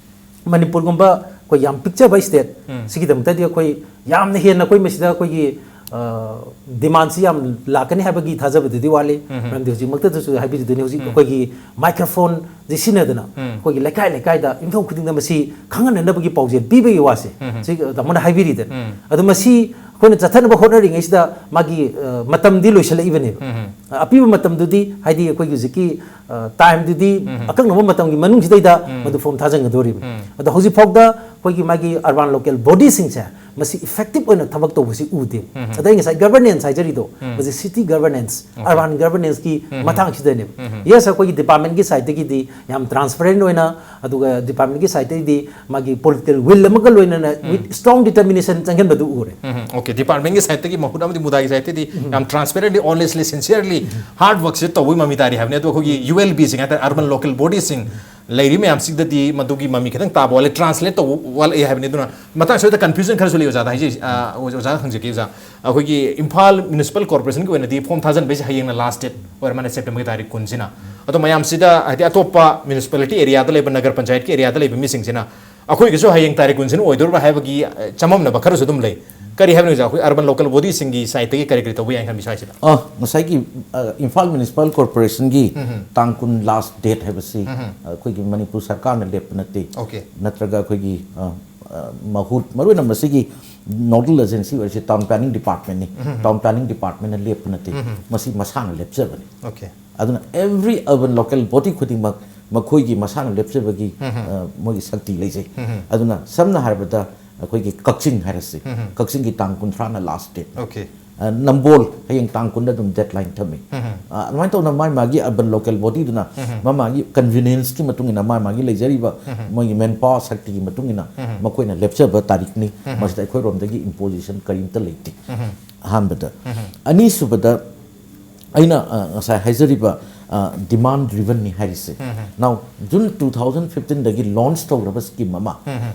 ꯃꯅꯤꯄꯨꯔꯒꯨꯝꯕ ꯑꯩꯈꯣꯏ ꯌꯥꯝ ꯄꯤꯛꯆꯕ ꯁ꯭ꯇꯦꯠ, ꯁꯤꯒꯤꯗꯃꯛꯇꯗꯤ ꯑꯩꯈꯣꯏ ꯌꯥꯝꯅ ꯍꯦꯟꯅ ꯑꯩꯈꯣꯏ ꯃꯁꯤꯗ ꯑꯩꯈꯣꯏꯒꯤ ꯗꯤꯃꯥꯟꯁꯤ ꯌꯥꯝ ꯂꯥꯛꯀꯅꯤ ꯍꯥꯏꯕꯒꯤ ꯊꯥꯖꯕꯗꯨꯗꯤ ꯋꯥꯠꯂꯤ꯫ ꯃꯔꯝꯗꯤ ꯍꯧꯖꯤꯛꯃꯛꯇꯗꯁꯨ ꯍꯥꯏꯕꯤꯔꯤꯗꯨꯅꯤ, ꯍꯧꯖꯤꯛ ꯑꯩꯈꯣꯏꯒꯤ ꯃꯥꯏꯀ꯭ꯔꯣꯐꯣꯟꯁꯤ ꯁꯤꯖꯤꯟꯅꯗꯅ ꯑꯩꯈꯣꯏꯒꯤ ꯂꯩꯀꯥꯏ ꯂꯩꯀꯥꯏꯗ ꯌꯨꯝꯊꯣꯡ ꯈꯨꯗꯤꯡꯗ ꯃꯁꯤ ꯈꯪꯍꯟꯅꯅꯕꯒꯤ ꯄꯥꯎꯖꯦꯜ ꯄꯤꯕꯒꯤ ꯋꯥꯁꯦ, ꯁꯤ ꯇꯥꯃꯣꯅ ꯍꯥꯏꯕꯤꯔꯤꯗꯅ꯫ ꯑꯗꯣ ꯃꯁꯤ ꯑꯩꯈꯣꯏꯅ ꯆꯠꯊꯅꯕ ꯍꯣꯠꯅꯔꯤꯉꯩꯁꯤꯗ ꯃꯥꯒꯤ ꯃꯇꯝꯗꯤ ꯂꯣꯏꯁꯤꯜꯂꯛꯏꯕꯅꯦꯕ꯫ ꯑꯄꯤꯕ ꯃꯇꯝꯗꯨꯗꯤ, ꯍꯥꯏꯗꯤ ꯑꯩꯈꯣꯏꯒꯤ ꯍꯧꯖꯤꯛꯀꯤ ꯇꯥꯏꯝꯗꯨꯗꯤ ꯑꯀꯛꯅꯕ ꯃꯇꯝꯒꯤ ꯃꯅꯨꯡꯁꯤꯗꯩꯗ ꯃꯗꯨ ꯐꯣꯝ ꯊꯥꯖꯤꯟꯒꯗꯧꯔꯤꯕꯅꯤ꯫ ꯑꯗꯣ ꯍꯧꯖꯤꯛꯐꯥꯎꯗ ꯑꯩꯈꯣꯏꯒꯤ ꯃꯥꯒꯤ ꯑꯔꯕꯥꯟ ꯂꯣꯀꯦꯜ ꯕꯣꯗꯤꯁꯤꯡꯁꯦ ꯃꯁꯤ ꯏꯐꯦꯛꯇꯤꯞ ꯑꯣꯏꯅ ꯊꯕꯛ ꯇꯧꯕꯁꯤ ꯎꯗꯦ꯫ ꯑꯗ ꯑꯩ ꯉꯁꯥꯏ ꯒꯚꯔꯅꯦꯟꯁ ꯍꯥꯏꯖꯔꯤꯗꯣ, ꯃꯁꯤ ꯁꯤꯇꯤ ꯒꯚꯔꯅꯦꯟꯁ, ꯑꯔꯕꯥꯟ ꯒꯚꯔꯅꯦꯟꯁꯀꯤ ꯃꯇꯥꯡꯁꯤꯗꯅꯦꯕ꯫ ꯌꯦꯁ, ꯑꯩꯈꯣꯏꯒꯤ ꯗꯤꯄꯥꯔꯠꯃꯦꯟꯒꯤ ꯁꯥꯏꯠꯇꯒꯤꯗꯤ ꯌꯥꯝ ꯇ꯭ꯔꯥꯟꯁꯄꯔꯦꯟ ꯑꯣꯏꯅ, ꯑꯗꯨꯒ ꯗꯤꯄꯥꯔꯠꯃꯦꯟꯒꯤ ꯁꯥꯏꯠꯇꯒꯤꯗꯤ ꯃꯥꯒꯤ ꯄꯣꯂꯤꯇꯤꯀꯦꯜ ꯋꯤꯜ ꯑꯃꯒ ꯂꯣꯏꯅꯅ, ꯋꯤꯠ ꯁ꯭ꯇ꯭ꯔꯣꯡ ꯗꯤꯇꯔꯃꯤꯅꯦꯁꯟ ꯆꯪꯍꯟꯕꯗꯨ ꯎꯔꯦ꯫ ꯎꯝ, ꯑꯣꯀꯦ, ꯗꯤꯄꯥꯔꯠꯃꯦꯟꯒꯤ ꯁꯥꯏꯠꯇꯒꯤ ꯃꯍꯨꯠ ꯑꯃꯗꯤ ꯃꯨꯗꯥꯒꯤ ꯁꯥꯏꯠꯇꯒꯤ ꯌꯥꯝ ꯇ꯭ꯔꯥꯟꯁꯄꯦꯔꯦꯟꯂꯤ, ꯑꯣꯅꯦꯁꯂꯤ, ꯁꯤꯟꯁꯤꯌꯔꯂꯤ ꯍꯥꯔꯗ ꯋꯥꯔꯛꯁꯦ ꯇꯧꯕꯒꯤ ꯃꯃꯤ ꯇꯥꯔꯤ ꯍꯥꯏꯕꯅꯤ꯫ ꯑꯗꯣ ꯑꯩꯈꯣꯏꯒꯤ ꯌꯨ ꯑꯦꯜ ꯕꯤꯁꯤꯡ ꯍꯥꯏꯇꯥꯔꯦ, ꯑꯔꯕꯥꯟ ꯂꯣꯀꯦꯜ ꯕꯣꯗꯤꯁꯤꯡ ꯂꯩꯔꯤ ꯃꯌꯥꯝꯁꯤꯗꯗꯤ ꯃꯗꯨꯒꯤ ꯃꯃꯤ ꯈꯤꯇꯪ ꯇꯥꯕ ꯋꯥꯠꯂꯦ, ꯇ꯭ꯔꯥꯟꯁꯂꯦꯠ ꯇꯧꯕ ꯋꯥꯠꯂꯛꯑꯦ ꯍꯥꯏꯕꯅꯤ꯫ ꯑꯗꯨꯅ ꯃꯇꯥꯡ ꯑꯁꯤꯗ ꯀꯟꯐ꯭ꯌꯨꯖꯟ ꯈꯔꯁꯨ ꯂꯩ ꯑꯣꯖꯥꯗ ꯍꯥꯏꯖꯩ, ꯑ, ꯑꯣꯖꯥ ꯍꯪꯖꯒꯦ ꯑꯣꯖꯥ꯫ ꯑꯩꯈꯣꯏꯒꯤ ꯏꯝꯐꯥꯜ ꯃ꯭ꯌꯨꯅꯤꯁꯤꯄꯥꯜ ꯀꯣꯔꯄꯣꯔꯦꯁꯟꯒꯤ ꯑꯣꯏꯅꯗꯤ ꯐꯣꯝ ꯊꯥꯖꯤꯟꯕꯩꯁꯦ ꯍꯌꯦꯡꯅ ꯂꯥꯁ ꯗꯦꯠ ꯑꯣꯏꯔ ꯃꯥꯜꯂꯦ, ꯁꯦꯞꯇꯦꯝꯕꯔꯒꯤ ꯇꯥꯔꯤꯛ ꯀꯨꯟꯁꯤꯅ꯫ ꯑꯗꯣ ꯃꯌꯥꯝꯁꯤꯗ, ꯍꯥꯏꯗꯤ ꯑꯇꯣꯞꯄ ꯃ꯭ꯌꯨꯅꯤꯁꯤꯄꯥꯂꯤꯇꯤ ꯑꯦꯔꯤꯌꯥꯗ ꯂꯩꯕ, ꯅꯒꯔ ꯄꯟꯆꯥꯌꯠꯀꯤ ꯑꯦꯔꯤꯌꯥꯗ ꯂꯩꯕ ꯃꯤꯁꯤꯡꯁꯤꯅ ꯑꯩꯈꯣꯏꯒꯤꯁꯨ ꯍꯌꯦꯡ ꯇꯥꯔꯤꯛ ꯀꯨꯟꯁꯤꯅ ꯑꯣꯏꯗꯣꯔꯤꯕ꯭ꯔꯥ ꯍꯥꯏꯕꯒꯤ, ꯑ, ꯆꯃꯝꯅꯕ ꯈꯔꯁꯨ ꯑꯗꯨꯝ ꯂꯩ꯫ ꯀꯔꯤ ꯍꯥꯏꯕꯅꯣ ꯑꯣꯖꯥ, ꯑꯩꯈꯣꯏ ꯑꯔꯕꯥꯟ ꯂꯣꯀꯦꯜ ꯕꯣꯗꯤꯁꯤꯡꯒꯤ ꯁꯥꯏꯠꯇꯒꯤ ꯀꯔꯤ ꯀꯔꯤ ꯇꯧꯕ ꯌꯥꯏ ꯈꯟꯕꯤ ꯁ꯭ꯋꯥꯏꯁꯤꯗ? ꯑ, ꯉꯁꯥꯏꯒꯤ, ꯑ, ꯏꯝꯐꯥꯜ ꯃ꯭ꯌꯨꯅꯤꯁꯤꯄꯥꯜ ꯀꯣꯔꯄꯣꯔꯦꯁꯟꯒꯤ ꯇꯥꯡ ꯀꯨꯟ ꯂꯥꯁ ꯗꯦꯠ ꯍꯥꯏꯕꯁꯤ, ꯑ, ꯑꯩꯈꯣꯏꯒꯤ ꯃꯅꯤꯄꯨꯔ ꯁꯔꯀꯥꯔꯅ ꯂꯦꯞꯄ ꯅꯠꯇꯦ꯫ ꯑꯣꯀꯦ꯫ ꯅꯠꯇ꯭ꯔꯒ ꯑꯩꯈꯣꯏꯒꯤ, ꯑ, ꯑ, ꯃꯍꯨꯠ, ꯃꯔꯨꯑꯣꯏꯅ ꯃꯁꯤꯒꯤ ꯅꯣꯗꯜ ꯑꯦꯖꯦꯟꯁꯤ ꯑꯣꯏꯔꯤꯁꯤ ꯇꯥꯎꯟ ꯄ꯭ꯂꯥꯅꯤꯡ ꯗꯤꯄꯥꯔꯠꯃꯦꯟꯅꯤ꯫ ꯇꯥꯎꯟ ꯄ꯭ꯂꯥꯅꯤꯡ ꯗꯤꯄꯥꯔꯠꯃꯦꯟꯅ ꯂꯦꯞꯄ ꯅꯠꯇꯦ, ꯃꯁꯤ ꯃꯁꯥꯅ ꯂꯦꯞꯆꯕꯅꯤ꯫ ꯑꯣꯀꯦ꯫ ꯑꯗꯨꯅ every urban local body ꯈꯨꯗꯤꯡꯃꯛ ꯃꯈꯣꯏꯒꯤ ꯃꯁꯥꯅ ꯂꯦꯞꯆꯕꯒꯤ, ꯑ, ꯃꯣꯏꯒꯤ ꯁꯛꯇꯤ ꯂꯩꯖꯩ꯫ ꯑꯗꯨꯅ ꯁꯝꯅ ꯍꯥꯏꯔꯕꯗ ꯑꯩꯈꯣꯏꯒꯤ ꯀꯛꯆꯤꯡ ꯍꯥꯏꯔꯁꯤ, ꯀꯛꯆꯤꯡꯒꯤ ꯇꯥꯡ ꯀꯨꯟꯊ꯭ꯔꯥꯅ ꯂꯥꯁ ꯗꯦꯠ꯫ ꯑꯣꯀꯦ꯫ ꯑ, ꯅꯝꯕꯣꯜ ꯍꯌꯦꯡ ꯇꯥꯡ ꯀꯨꯟꯗ ꯑꯗꯨꯝ ꯗꯦꯠꯂꯥꯏꯟ ꯊꯝꯃꯤ꯫ ꯑ, ꯑꯗꯨꯃꯥꯏꯅ ꯇꯧꯅ ꯃꯥꯒꯤ ꯃꯥꯒꯤ ꯑꯔꯕꯟ ꯂꯣꯀꯦꯜ ꯕꯣꯗꯤꯗꯨꯅ ꯃꯥ ꯃꯥꯒꯤ ꯀꯟꯚꯤꯅꯤꯌꯦꯟꯁꯀꯤ ꯃꯇꯨꯡ ꯏꯟꯅ, ꯃꯥ ꯃꯥꯒꯤ ꯂꯩꯖꯔꯤꯕ ꯃꯣꯏꯒꯤ ꯃꯦꯟ ꯄꯥꯋꯔ ꯁꯛꯇꯤꯒꯤ ꯃꯇꯨꯡ ꯏꯟꯅ ꯃꯈꯣꯏꯅ ꯂꯦꯞꯆꯕ ꯇꯥꯔꯤꯛꯅꯤ꯫ ꯃꯁꯤꯗ ꯑꯩꯈꯣꯏꯔꯣꯝꯗꯒꯤ ꯏꯝꯄꯣꯖꯤꯁꯟ ꯀꯔꯤꯝꯇ ꯂꯩꯇꯦ꯫ ꯑꯍꯥꯟꯕꯗ꯫ ꯑꯅꯤꯁꯨꯕꯗ, ꯑꯩꯅ ꯑ, ꯉꯁꯥꯏ ꯍꯥꯏꯖꯔꯤꯕ ꯗꯤꯃꯥꯟ ꯗ꯭ꯔꯤꯚꯟꯅꯤ ꯍꯥꯏꯔꯤꯁꯦ꯫ ꯅꯥꯎ, ꯖꯨꯟ ꯇꯨ ꯊꯥꯎꯖꯟ ꯐꯤꯐꯇꯤꯟꯗꯒꯤ ꯂꯣꯟꯆ ꯇꯧꯔꯕ ꯁ꯭ꯀꯤꯝ ꯑꯃ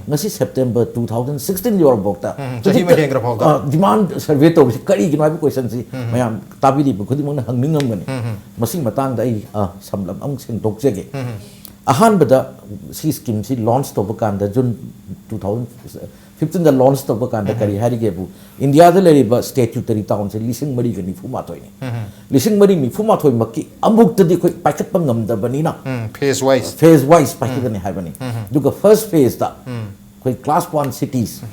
ꯉꯁꯤ ꯁꯦꯞꯇꯦꯝꯕꯔ ꯇꯨ ꯊꯥꯎꯖꯟ ꯁꯤꯛꯁꯇꯤꯟ ꯌꯧꯔꯐꯥꯎꯗ ꯎꯝ, ꯆꯍꯤ ꯑꯃ ꯍꯦꯟꯈ꯭ꯔꯐꯥꯎꯗ꯫ ꯗꯤꯃꯥꯟ ꯁꯔꯚꯦ ꯇꯧꯔꯤꯁꯤ ꯀꯔꯤꯒꯤꯅꯣ ꯍꯥꯏꯕ ꯀꯣꯏꯁꯟꯁꯤ ꯃꯌꯥꯝ ꯇꯥꯕꯤꯔꯤꯕ ꯈꯨꯗꯤꯡꯃꯛꯅ ꯍꯪꯅꯤꯡꯉꯝꯒꯅꯤ꯫ ꯃꯁꯤꯒꯤ ꯃꯇꯥꯡꯗ ꯑꯩ ꯑ, ꯁꯝꯂꯞ ꯑꯃꯨꯛ ꯁꯦꯡꯗꯣꯛꯆꯒꯦ꯫ ꯑꯍꯥꯟꯕꯗ ꯁꯤ ꯁ꯭ꯀꯤꯝꯁꯤ ꯂꯣꯟꯆ ꯇꯧꯕ ꯀꯥꯟꯗ ꯖꯨꯟ ꯇꯨ ꯊꯥꯎꯖꯟ ꯐꯤꯐꯇꯤꯟꯗ ꯂꯣꯟꯆ ꯇꯧꯕ ꯀꯥꯟꯗ ꯀꯔꯤ ꯍꯥꯏꯔꯤꯒꯦꯕꯨ, ꯏꯟꯗꯤꯌꯥꯗ ꯂꯩꯔꯤꯕ ꯁ꯭ꯇꯦꯆꯨꯇꯔꯤ ꯇꯥꯎꯟꯁꯦ ꯂꯤꯁꯤꯡ ꯃꯔꯤꯒ ꯅꯤꯐꯨ ꯃꯥꯊꯣꯏꯅꯤ꯫ ꯂꯤꯁꯤꯡ ꯃꯔꯤ ꯅꯤꯐꯨ ꯃꯥꯊꯣꯏꯃꯛꯀꯤ ꯑꯃꯨꯛꯇꯗꯤ ꯑꯩꯈꯣꯏ ꯄꯥꯏꯈꯠꯄ ꯉꯝꯗꯕꯅꯤꯅ ꯎꯝ, phase wise꯫ ꯐꯦꯖ ꯋꯥꯏꯁ ꯄꯥꯏꯈꯠꯀꯅꯤ ꯍꯥꯏꯕꯅꯤ꯫ ꯑꯗꯨꯒ ꯐꯥꯔꯁ ꯐꯦꯖꯇ ꯑꯩꯈꯣꯏ ꯀ꯭ꯂꯥꯁ ꯋꯥꯟ ꯁꯤꯇꯤꯁ,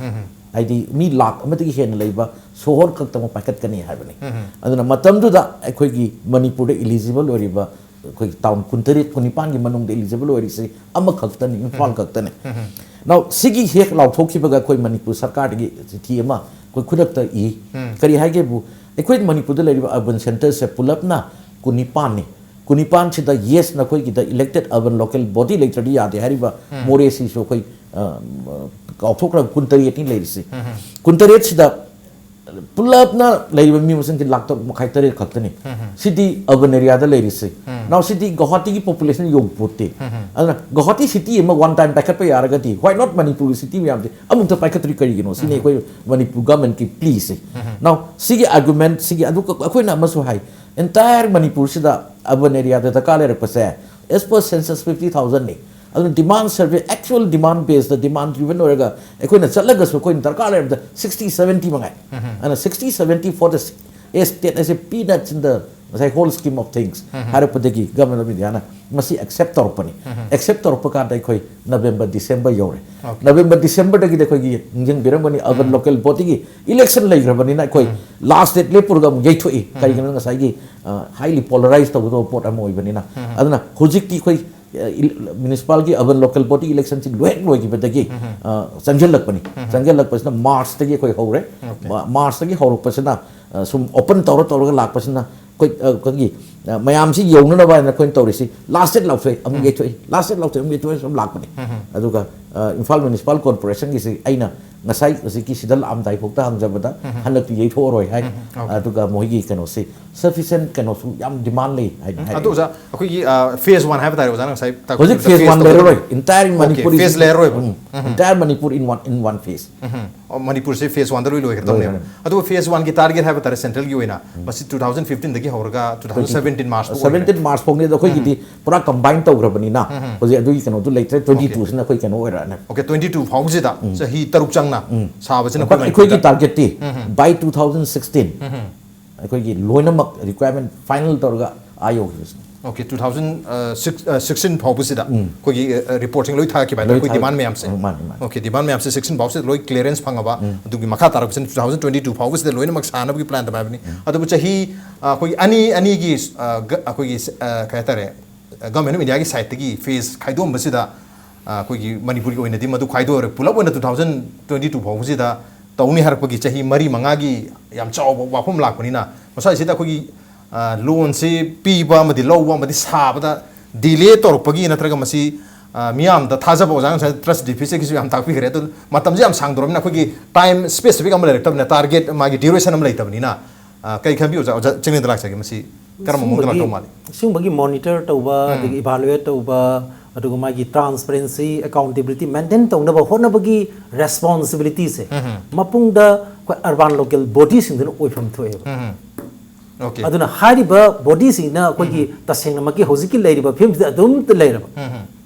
ꯍꯥꯏꯗꯤ ꯃꯤ ꯂꯥꯈ ꯑꯃꯗꯒꯤ ꯍꯦꯟꯅ ꯂꯩꯕ ꯁꯣꯍꯣꯔ ꯈꯛꯇꯃꯛ ꯄꯥꯏꯈꯠꯀꯅꯤ ꯍꯥꯏꯕꯅꯤ꯫ ꯑꯗꯨꯅ ꯃꯇꯝꯗꯨꯗ ꯑꯩꯈꯣꯏꯒꯤ ꯃꯅꯤꯄꯨꯔꯗ ꯏꯂꯤꯖꯤꯕꯜ ꯑꯣꯏꯔꯤꯕ ꯑꯩꯈꯣꯏ ꯇꯥꯎꯟ ꯀꯨꯟꯇꯔꯦꯠ ꯀꯨꯟꯅꯤꯄꯥꯟꯒꯤ ꯃꯅꯨꯡꯗ ꯏꯂꯤꯖꯤꯕꯜ ꯑꯣꯏꯔꯤꯁꯤ ꯑꯃꯈꯛꯇꯅꯤ, ꯏꯝꯐꯥꯜ ꯈꯛꯇꯅꯤ꯫ ꯅꯥꯎ, ꯁꯤꯒꯤ ꯍꯦꯛ ꯂꯥꯎꯊꯣꯛꯈꯤꯕꯒ ꯑꯩꯈꯣꯏ ꯃꯅꯤꯄꯨꯔ ꯁꯔꯀꯥꯔꯗꯒꯤ ꯆꯤꯊꯤ ꯑꯃ ꯑꯩꯈꯣꯏ ꯈꯨꯗꯛꯇ ꯏ꯫ ꯀꯔꯤ ꯍꯥꯏꯒꯦꯕꯨ, ꯑꯩꯈꯣꯏ ꯃꯅꯤꯄꯨꯔꯗ ꯂꯩꯔꯤꯕ ꯑꯔꯕꯟ ꯁꯦꯟꯇꯔꯁꯦ ꯄꯨꯂꯞꯅ ꯀꯨꯟꯅꯤꯄꯥꯟꯅꯤ꯫ ꯀꯨꯟꯅꯤꯄꯥꯟꯁꯤꯗ, ꯌꯦꯁ, ꯅꯈꯣꯏꯒꯤꯗ ꯏꯂꯦꯛꯇꯦꯠ ꯑꯔꯕꯟ ꯂꯣꯀꯦꯜ ꯕꯣꯗꯤ ꯂꯩꯇ꯭ꯔꯗꯤ ꯌꯥꯗꯦ ꯍꯥꯏꯔꯤꯕ ꯃꯣꯔꯦꯁꯤꯁꯨ ꯑꯩꯈꯣꯏ ꯑ, ꯀꯥꯎꯊꯣꯛꯈ꯭ꯔꯕ ꯀꯨꯟꯇꯔꯦꯠꯅꯤ ꯂꯩꯔꯤꯁꯤ꯫ ꯀꯨꯟꯇꯔꯦꯠꯁꯤꯗ ꯄꯨꯂꯞꯅ ꯂꯩꯔꯤꯕ ꯃꯤ ꯃꯁꯤꯡꯁꯤ ꯂꯥꯛ ꯇꯔꯨꯛ ꯃꯈꯥꯏ, ꯇꯔꯦꯠ ꯈꯛꯇꯅꯤ꯫ ꯁꯤꯗꯤ ꯑꯔꯕꯟ ꯑꯦꯔꯤꯌꯥꯗ ꯂꯩꯔꯤꯁꯤ꯫ ꯅꯥꯎ, ꯁꯤꯗꯤ ꯒꯧꯍꯥꯇꯤꯒꯤ ꯄꯣꯄꯨꯂꯦꯁꯟ ꯌꯧꯄꯣꯠꯇꯦ꯫ ꯑꯗꯨꯅ ꯒꯧꯍꯥꯇꯤ ꯁꯤꯇꯤ ꯑꯃ ꯋꯥꯟ ꯇꯥꯏꯝ ꯄꯥꯏꯈꯠꯄ ꯌꯥꯔꯒꯗꯤ, why not ꯃꯅꯤꯄꯨꯔꯒꯤ ꯁꯤꯇꯤ ꯃꯌꯥꯝꯁꯦ ꯑꯃꯨꯛꯇ ꯄꯥꯏꯈꯠꯇ꯭ꯔꯤ ꯀꯔꯤꯒꯤꯅꯣ? ꯁꯤꯅꯤ ꯑꯩꯈꯣꯏ ꯃꯅꯤꯄꯨꯔ ꯒꯚꯔꯟꯃꯦꯟꯠꯀꯤ ꯄ꯭ꯂꯤꯁꯦ꯫ ꯅꯥꯎ, ꯁꯤꯒꯤ ꯑꯥꯔꯒꯨꯃꯦꯟꯠ ꯁꯤꯒꯤ, ꯑꯗꯨꯒ ꯑꯩꯈꯣꯏꯅ ꯑꯃꯁꯨ ꯍꯥꯏ, ꯑꯦꯟꯇꯥꯌꯔ ꯃꯅꯤꯄꯨꯔꯁꯤꯗ ꯑꯔꯕꯟ ꯑꯦꯔꯤꯌꯥꯗ ꯗꯔꯀꯥꯔ ꯂꯩꯔꯛꯄꯁꯦ, as per census, fifty thousandꯅꯤ꯫ ꯑꯗꯨꯅ ꯗꯤꯃꯥꯟ ꯁꯔꯚꯦ, ꯑꯦꯛꯆꯨꯋꯦꯜ ꯗꯤꯃꯥꯟ ꯕꯦꯁꯇ, ꯗꯤꯃꯥꯟ ꯗ꯭ꯔꯤꯚꯟ ꯑꯣꯏꯔꯒ ꯑꯩꯈꯣꯏꯅ ꯆꯠꯂꯒꯁꯨ ꯑꯩꯈꯣꯏꯅ ꯗꯔꯀꯥꯔ ꯂꯩꯔꯕꯗ ꯁꯤꯛꯁꯇꯤ, ꯁꯚꯦꯟꯇꯤ ꯃꯉꯥꯏ꯫ ꯑꯗꯨꯅ sixty, seventy for the state as a peanuts in the, ꯉꯁꯥꯏ, whole scheme of things ꯍꯥꯏꯔꯛꯄꯗꯒꯤ ꯒꯚꯔꯟꯃꯦꯟꯠ ꯑꯣꯐ ꯏꯟꯗꯤꯌꯥꯅ ꯃꯁꯤ ꯑꯦꯛꯁꯦꯞ ꯇꯧꯔꯛꯄꯅꯤ꯫ ꯑꯦꯛꯁꯦꯞ ꯇꯧꯔꯛꯄ ꯀꯥꯟꯗ ꯑꯩꯈꯣꯏ ꯅꯕꯦꯝꯕꯔ, ꯗꯤꯁꯦꯝꯕꯔ ꯌꯧꯔꯦ꯫ ꯅꯕꯦꯝꯕꯔ, ꯗꯤꯁꯦꯝꯕꯔꯗꯒꯤꯗꯤ ꯑꯩꯈꯣꯏꯒꯤ ꯅꯤꯡꯁꯤꯡꯕꯤꯔꯝꯒꯅꯤ, ꯑꯔꯕꯟ ꯂꯣꯀꯦꯜ ꯕꯣꯗꯤꯒꯤ ꯏꯂꯦꯛꯁꯟ ꯂꯩꯈ꯭ꯔꯕꯅꯤꯅ ꯑꯩꯈꯣꯏ ꯂꯥꯁ ꯗꯦꯠ ꯂꯦꯞꯄꯨꯔꯒ ꯑꯃꯨꯛ ꯌꯩꯊꯣꯛꯏ꯫ ꯀꯔꯤꯒꯤꯅꯣ? ꯉꯁꯥꯏꯒꯤ ꯍꯥꯏꯂꯤ ꯄꯣꯂꯔꯥꯏꯁ ꯇꯧꯒꯗꯧꯕ ꯄꯣꯠ ꯑꯃ ꯑꯣꯏꯕꯅꯤꯅ꯫ ꯑꯗꯨꯅ ꯍꯧꯖꯤꯛꯇꯤ ꯑꯩꯈꯣꯏ ꯃ꯭ꯌꯨꯅꯤꯁꯤꯄꯥꯜꯒꯤ, ꯑꯔꯕꯟ ꯂꯣꯀꯦꯜ ꯕꯣꯗꯤ ꯏꯂꯦꯛꯁꯟꯁꯤ ꯂꯣꯏ ꯍꯦꯛ ꯂꯣꯏꯈꯤꯕꯗꯒꯤ ꯑ, ꯆꯪꯁꯤꯜꯂꯛꯄꯅꯤ꯫ ꯆꯪꯁꯤꯜꯂꯛꯄꯁꯤꯅ ꯃꯥꯔꯆꯇꯒꯤ ꯑꯩꯈꯣꯏ ꯍꯧꯔꯦ꯫ ꯃꯥ-, ꯃꯥꯔꯆꯇꯒꯤ ꯍꯧꯔꯛꯄꯁꯤꯅ ꯑ, ꯁꯨꯝ ꯑꯣꯄꯟ ꯇꯧꯔ ꯇꯧꯔꯒ ꯂꯥꯛꯄꯁꯤꯅ ꯑꯩꯈꯣꯏ, ꯑ, ꯑꯩꯈꯣꯏꯒꯤ ꯑ, ꯃꯌꯥꯝꯁꯤ ꯌꯧꯅꯅꯕ ꯍꯥꯏꯅ ꯑꯩꯈꯣꯏꯅ ꯇꯧꯔꯤꯁꯤ, ꯂꯥꯁ ꯗꯦꯠ ꯂꯥꯎꯊꯣꯛꯑꯦ ꯑꯃꯨꯛ ꯌꯩꯊꯣꯛꯏ, ꯂꯥꯁ ꯗꯦꯠ ꯂꯥꯎꯊꯣꯛꯑꯦ ꯑꯃꯨꯛ ꯌꯩꯊꯣꯛꯑꯦ, ꯁꯨꯝ ꯂꯥꯛꯄꯅꯤ꯫ ꯑꯗꯨꯒ ꯑ, ꯏꯝꯐꯥꯜ ꯃ꯭ꯌꯨꯅꯤꯁꯤꯄꯥꯜ ꯀꯣꯔꯄꯣꯔꯦꯁꯟꯒꯤꯁꯤ ꯑꯩꯅ ꯉꯁꯥꯏ ꯍꯧꯖꯤꯛꯀꯤ ꯁꯤꯗ ꯂꯥꯛꯑꯝꯗꯥꯏ ꯐꯥꯎꯗ ꯍꯪꯖꯕꯗ ꯍꯟꯗꯛꯇꯤ ꯌꯩꯊꯣꯛꯑꯔꯣꯏ ꯍꯥꯏ꯫ Okay. ꯑꯗꯨꯒ ꯃꯣꯏꯒꯤ ꯀꯩꯅꯣꯁꯤ sufficient ꯀꯩꯅꯣꯁꯨ ꯌꯥꯝ demand ꯂꯩ ꯍꯥꯏꯅ ꯍꯥꯏ꯫ ꯑꯗꯨ ꯑꯣꯖꯥ, ꯑꯩꯈꯣꯏꯒꯤ ꯐꯦꯁ ꯋꯥꯟ ꯍꯥꯏꯕ ꯇꯥꯔꯦ, ꯑꯣꯖꯥꯅ ꯉꯁꯥꯏ ꯇꯥꯛꯄꯤꯕꯗ ꯍꯧꯖꯤꯛ ꯐꯦꯁ ꯋꯥꯟ ꯂꯩꯔꯔꯣꯏ, entire Okay, Manipur phase ꯂꯩꯔꯔꯣꯏꯕ꯫ Entire Manipur in one in one phase꯫ ꯑꯣ, ꯃꯅꯤꯄꯨꯔꯁꯦ ꯐꯦꯁ ꯋꯥꯟꯗ ꯂꯣꯏ ꯂꯣꯏꯈ꯭ꯔꯗꯕꯅꯦꯕ꯫ ꯂꯣꯏꯈ꯭ꯔꯅꯤ꯫ ꯑꯗꯨꯒ ꯐꯦꯁ ꯋꯥꯟꯒꯤ ꯇꯥꯔꯒꯦꯠ ꯍꯥꯏꯕ ꯇꯥꯔꯦ ꯁꯦꯟꯇ꯭ꯔꯦꯜꯒꯤ ꯑꯣꯏꯅ, ꯃꯁꯤ two thousand fifteen ꯗꯒꯤ ꯍꯧꯔꯒ two thousand seventeen March ꯐꯥꯎ ꯑꯣꯏꯈ꯭ꯔꯦ꯫ Seventeen March ꯐꯥꯎꯅꯤ꯫ ꯑꯗꯣ ꯑꯩꯈꯣꯏꯒꯤꯗꯤ ꯄꯨꯔꯥ combine ꯇꯧꯈ꯭ꯔꯕꯅꯤꯅ ꯍꯧꯖꯤꯛ ꯑꯗꯨꯒꯤ ꯀꯩꯅꯣꯗꯨ ꯂꯩꯇ꯭ꯔꯦ꯫ Twenty two ꯁꯤꯅ ꯑꯩꯈꯣꯏ ꯀꯩꯅꯣ ꯑꯣꯏꯔꯛꯑꯅꯤ꯫ Okay, twenty two ꯐꯥꯎꯕꯁꯤꯗ ꯆꯍꯤ ꯇꯔꯨꯛ ꯆꯪꯅ ꯁꯥꯕꯁꯤꯅ ꯑꯩꯈꯣꯏ ꯑꯩꯈꯣꯏꯒꯤ ꯃꯅꯤꯄꯨꯔꯗ ꯇꯥꯔꯒꯦꯠꯇꯤ by two thousand sixteen ꯑꯩꯈꯣꯏꯒꯤ ꯂꯣꯏꯅꯃꯛ requirement final ꯇꯧꯔꯒ ꯑꯥ ꯌꯧꯈꯤꯕꯁꯤꯅ꯫ Okay, two thousand sixteen ꯐꯥꯎꯕꯁꯤꯗ ꯑꯩꯈꯣꯏꯒꯤ ꯔꯤꯄꯣꯔꯠꯁꯤꯡ ꯂꯣꯏ ꯊꯥꯈꯤꯕ ꯍꯥꯏꯇꯥꯔꯦ, ꯂꯣꯏ ꯑꯩꯈꯣꯏ ꯊꯥ- ꯗꯤꯃꯥꯟ ꯃꯌꯥꯝꯁꯦ꯫ ꯎꯝ, ꯃꯥꯅꯤ, ꯃꯥꯅꯤ꯫ Okay, ꯗꯤꯃꯥꯟ ꯃꯌꯥꯝꯁꯦ ꯁꯤꯛꯁꯇꯤꯟ ꯐꯥꯎꯁꯤꯗ ꯂꯣꯏ ꯀ꯭ꯂꯤꯌꯔꯦꯟꯁ ꯐꯪꯉꯕ, ꯑꯗꯨꯒꯤ ꯃꯈꯥ ꯇꯥꯔꯛꯄꯁꯤꯅ two thousand twenty two ꯐꯥꯎꯕꯁꯤꯗ ꯂꯣꯏꯅꯃꯛ ꯁꯥꯅꯕꯒꯤ ꯄ꯭ꯂꯥꯟ ꯇꯧꯕ ꯍꯥꯏꯕꯅꯤ꯫ ꯑꯗꯨꯕꯨ ꯆꯍꯤ ꯑ, ꯑꯩꯈꯣꯏꯒꯤ ꯑꯅꯤ ꯑꯅꯤꯒꯤ ꯑ, ꯒ- ꯑꯩꯈꯣꯏꯒꯤ ꯑ, ꯀꯩ ꯍꯥꯏꯇꯥꯔꯦ, Government of India ꯒꯤ ꯁꯥꯏꯠꯇꯒꯤ ꯐꯦꯁ ꯈꯥꯏꯗꯣꯛꯑꯝꯕꯁꯤꯗ ꯑ, ꯑꯩꯈꯣꯏꯒꯤ ꯃꯅꯤꯄꯨꯔꯒꯤ ꯑꯣꯏꯅꯗꯤ ꯃꯗꯨ ꯈꯥꯏꯗꯣꯛꯑꯔꯦ꯫ ꯄꯨꯂꯞ ꯑꯣꯏꯅ two thousand twenty two ꯐꯥꯎꯕꯁꯤꯗ ꯇꯧꯅꯤ ꯍꯥꯏꯔꯛꯄꯒꯤ ꯆꯍꯤ ꯃꯔꯤ ꯃꯉꯥꯒꯤ ꯌꯥꯝ ꯆꯥꯎꯕ ꯋꯥꯐꯝ ꯂꯥꯛꯄꯅꯤꯅ, ꯃꯁꯥꯏꯁꯤꯗ ꯑꯩꯈꯣꯏꯒꯤ ꯂꯣꯟꯁꯤ ꯄꯤꯕ ꯑꯃꯗꯤ ꯂꯧꯕ ꯑꯃꯗꯤ ꯁꯥꯕꯗ ꯗꯤꯂꯦ ꯇꯧꯔꯛꯄꯒꯤ ꯅꯠꯇ꯭ꯔꯒ ꯃꯁꯤ ꯑ, ꯃꯤꯌꯥꯝꯗ ꯊꯥꯖꯕ, ꯑꯣꯖꯥꯅ ꯉꯁꯥꯏ ꯇ꯭ꯔꯁ ꯗꯤꯐꯤꯁꯤꯠꯀꯤꯁꯨ ꯌꯥꯝ ꯇꯥꯛꯄꯤꯈ꯭ꯔꯦ꯫ ꯑꯗꯨ ꯃꯇꯝꯁꯦ ꯌꯥꯝ ꯁꯥꯡꯗꯣꯔꯕꯅꯤꯅ ꯑꯩꯈꯣꯏꯒꯤ ꯇꯥꯏꯝ ꯁ꯭ꯄꯦꯁꯤꯐꯤꯛ ꯑꯃ ꯂꯩꯔꯛꯇꯕꯅꯤꯅ, ꯇꯥꯔꯒꯦꯠ ꯃꯥꯒꯤ ꯗ꯭ꯌꯨꯔꯦꯁꯟ ꯑꯃ ꯂꯩꯇꯕꯅꯤꯅ, ꯑ, ꯀꯩ ꯈꯟꯕꯤ ꯑꯣꯖꯥ? ꯑꯣꯖꯥ ꯆꯤꯡꯂꯦꯟꯗ ꯂꯥꯛꯆꯒꯦ, ꯃꯁꯤ ꯀꯔꯝꯕ ꯃꯑꯣꯡꯗ ꯂꯥꯛꯇꯧ ꯃꯥꯜꯂꯤ? ꯁꯤꯒꯨꯝꯕꯒꯤ ꯃꯣꯅꯤꯇꯔ ꯇꯧꯕ, ꯑꯗꯒꯤ ꯏꯚꯥꯂꯨꯑꯦꯠ ꯇꯧꯕ, ꯑꯗꯨꯒ ꯃꯥꯒꯤ ꯇ꯭ꯔꯥꯟꯁꯄꯔꯦꯟꯁꯤ, ꯑꯦꯀꯥꯎꯟꯇꯦꯕꯤꯂꯤꯇꯤ ꯃꯦꯟꯇꯦꯟ ꯇꯧꯅꯕ ꯍꯣꯠꯅꯕꯒꯤ ꯔꯦꯁꯄꯣꯟꯁꯤꯕꯤꯂꯤꯇꯤꯁꯦ ꯃꯄꯨꯡꯗ ꯑꯩꯈꯣꯏ ꯑꯔꯕꯥꯟ ꯂꯣꯀꯦꯜ ꯕꯣꯗꯤꯁꯤꯡꯗꯨꯅ ꯑꯣꯏꯐꯝ ꯊꯣꯛꯑꯦꯕ꯫ Okay. ꯑꯗꯨꯅ ꯍꯥꯏꯔꯤꯕ ꯕꯣꯗꯤꯁꯤꯡꯅ ꯑꯩꯈꯣꯏꯒꯤ ꯇꯁꯦꯡꯅꯃꯛꯀꯤ ꯍꯧꯖꯤꯛꯀꯤ ꯂꯩꯔꯤꯕ ꯐꯤꯕꯝꯁꯤꯗ ꯑꯗꯨꯝ ꯂꯩꯔꯕ꯫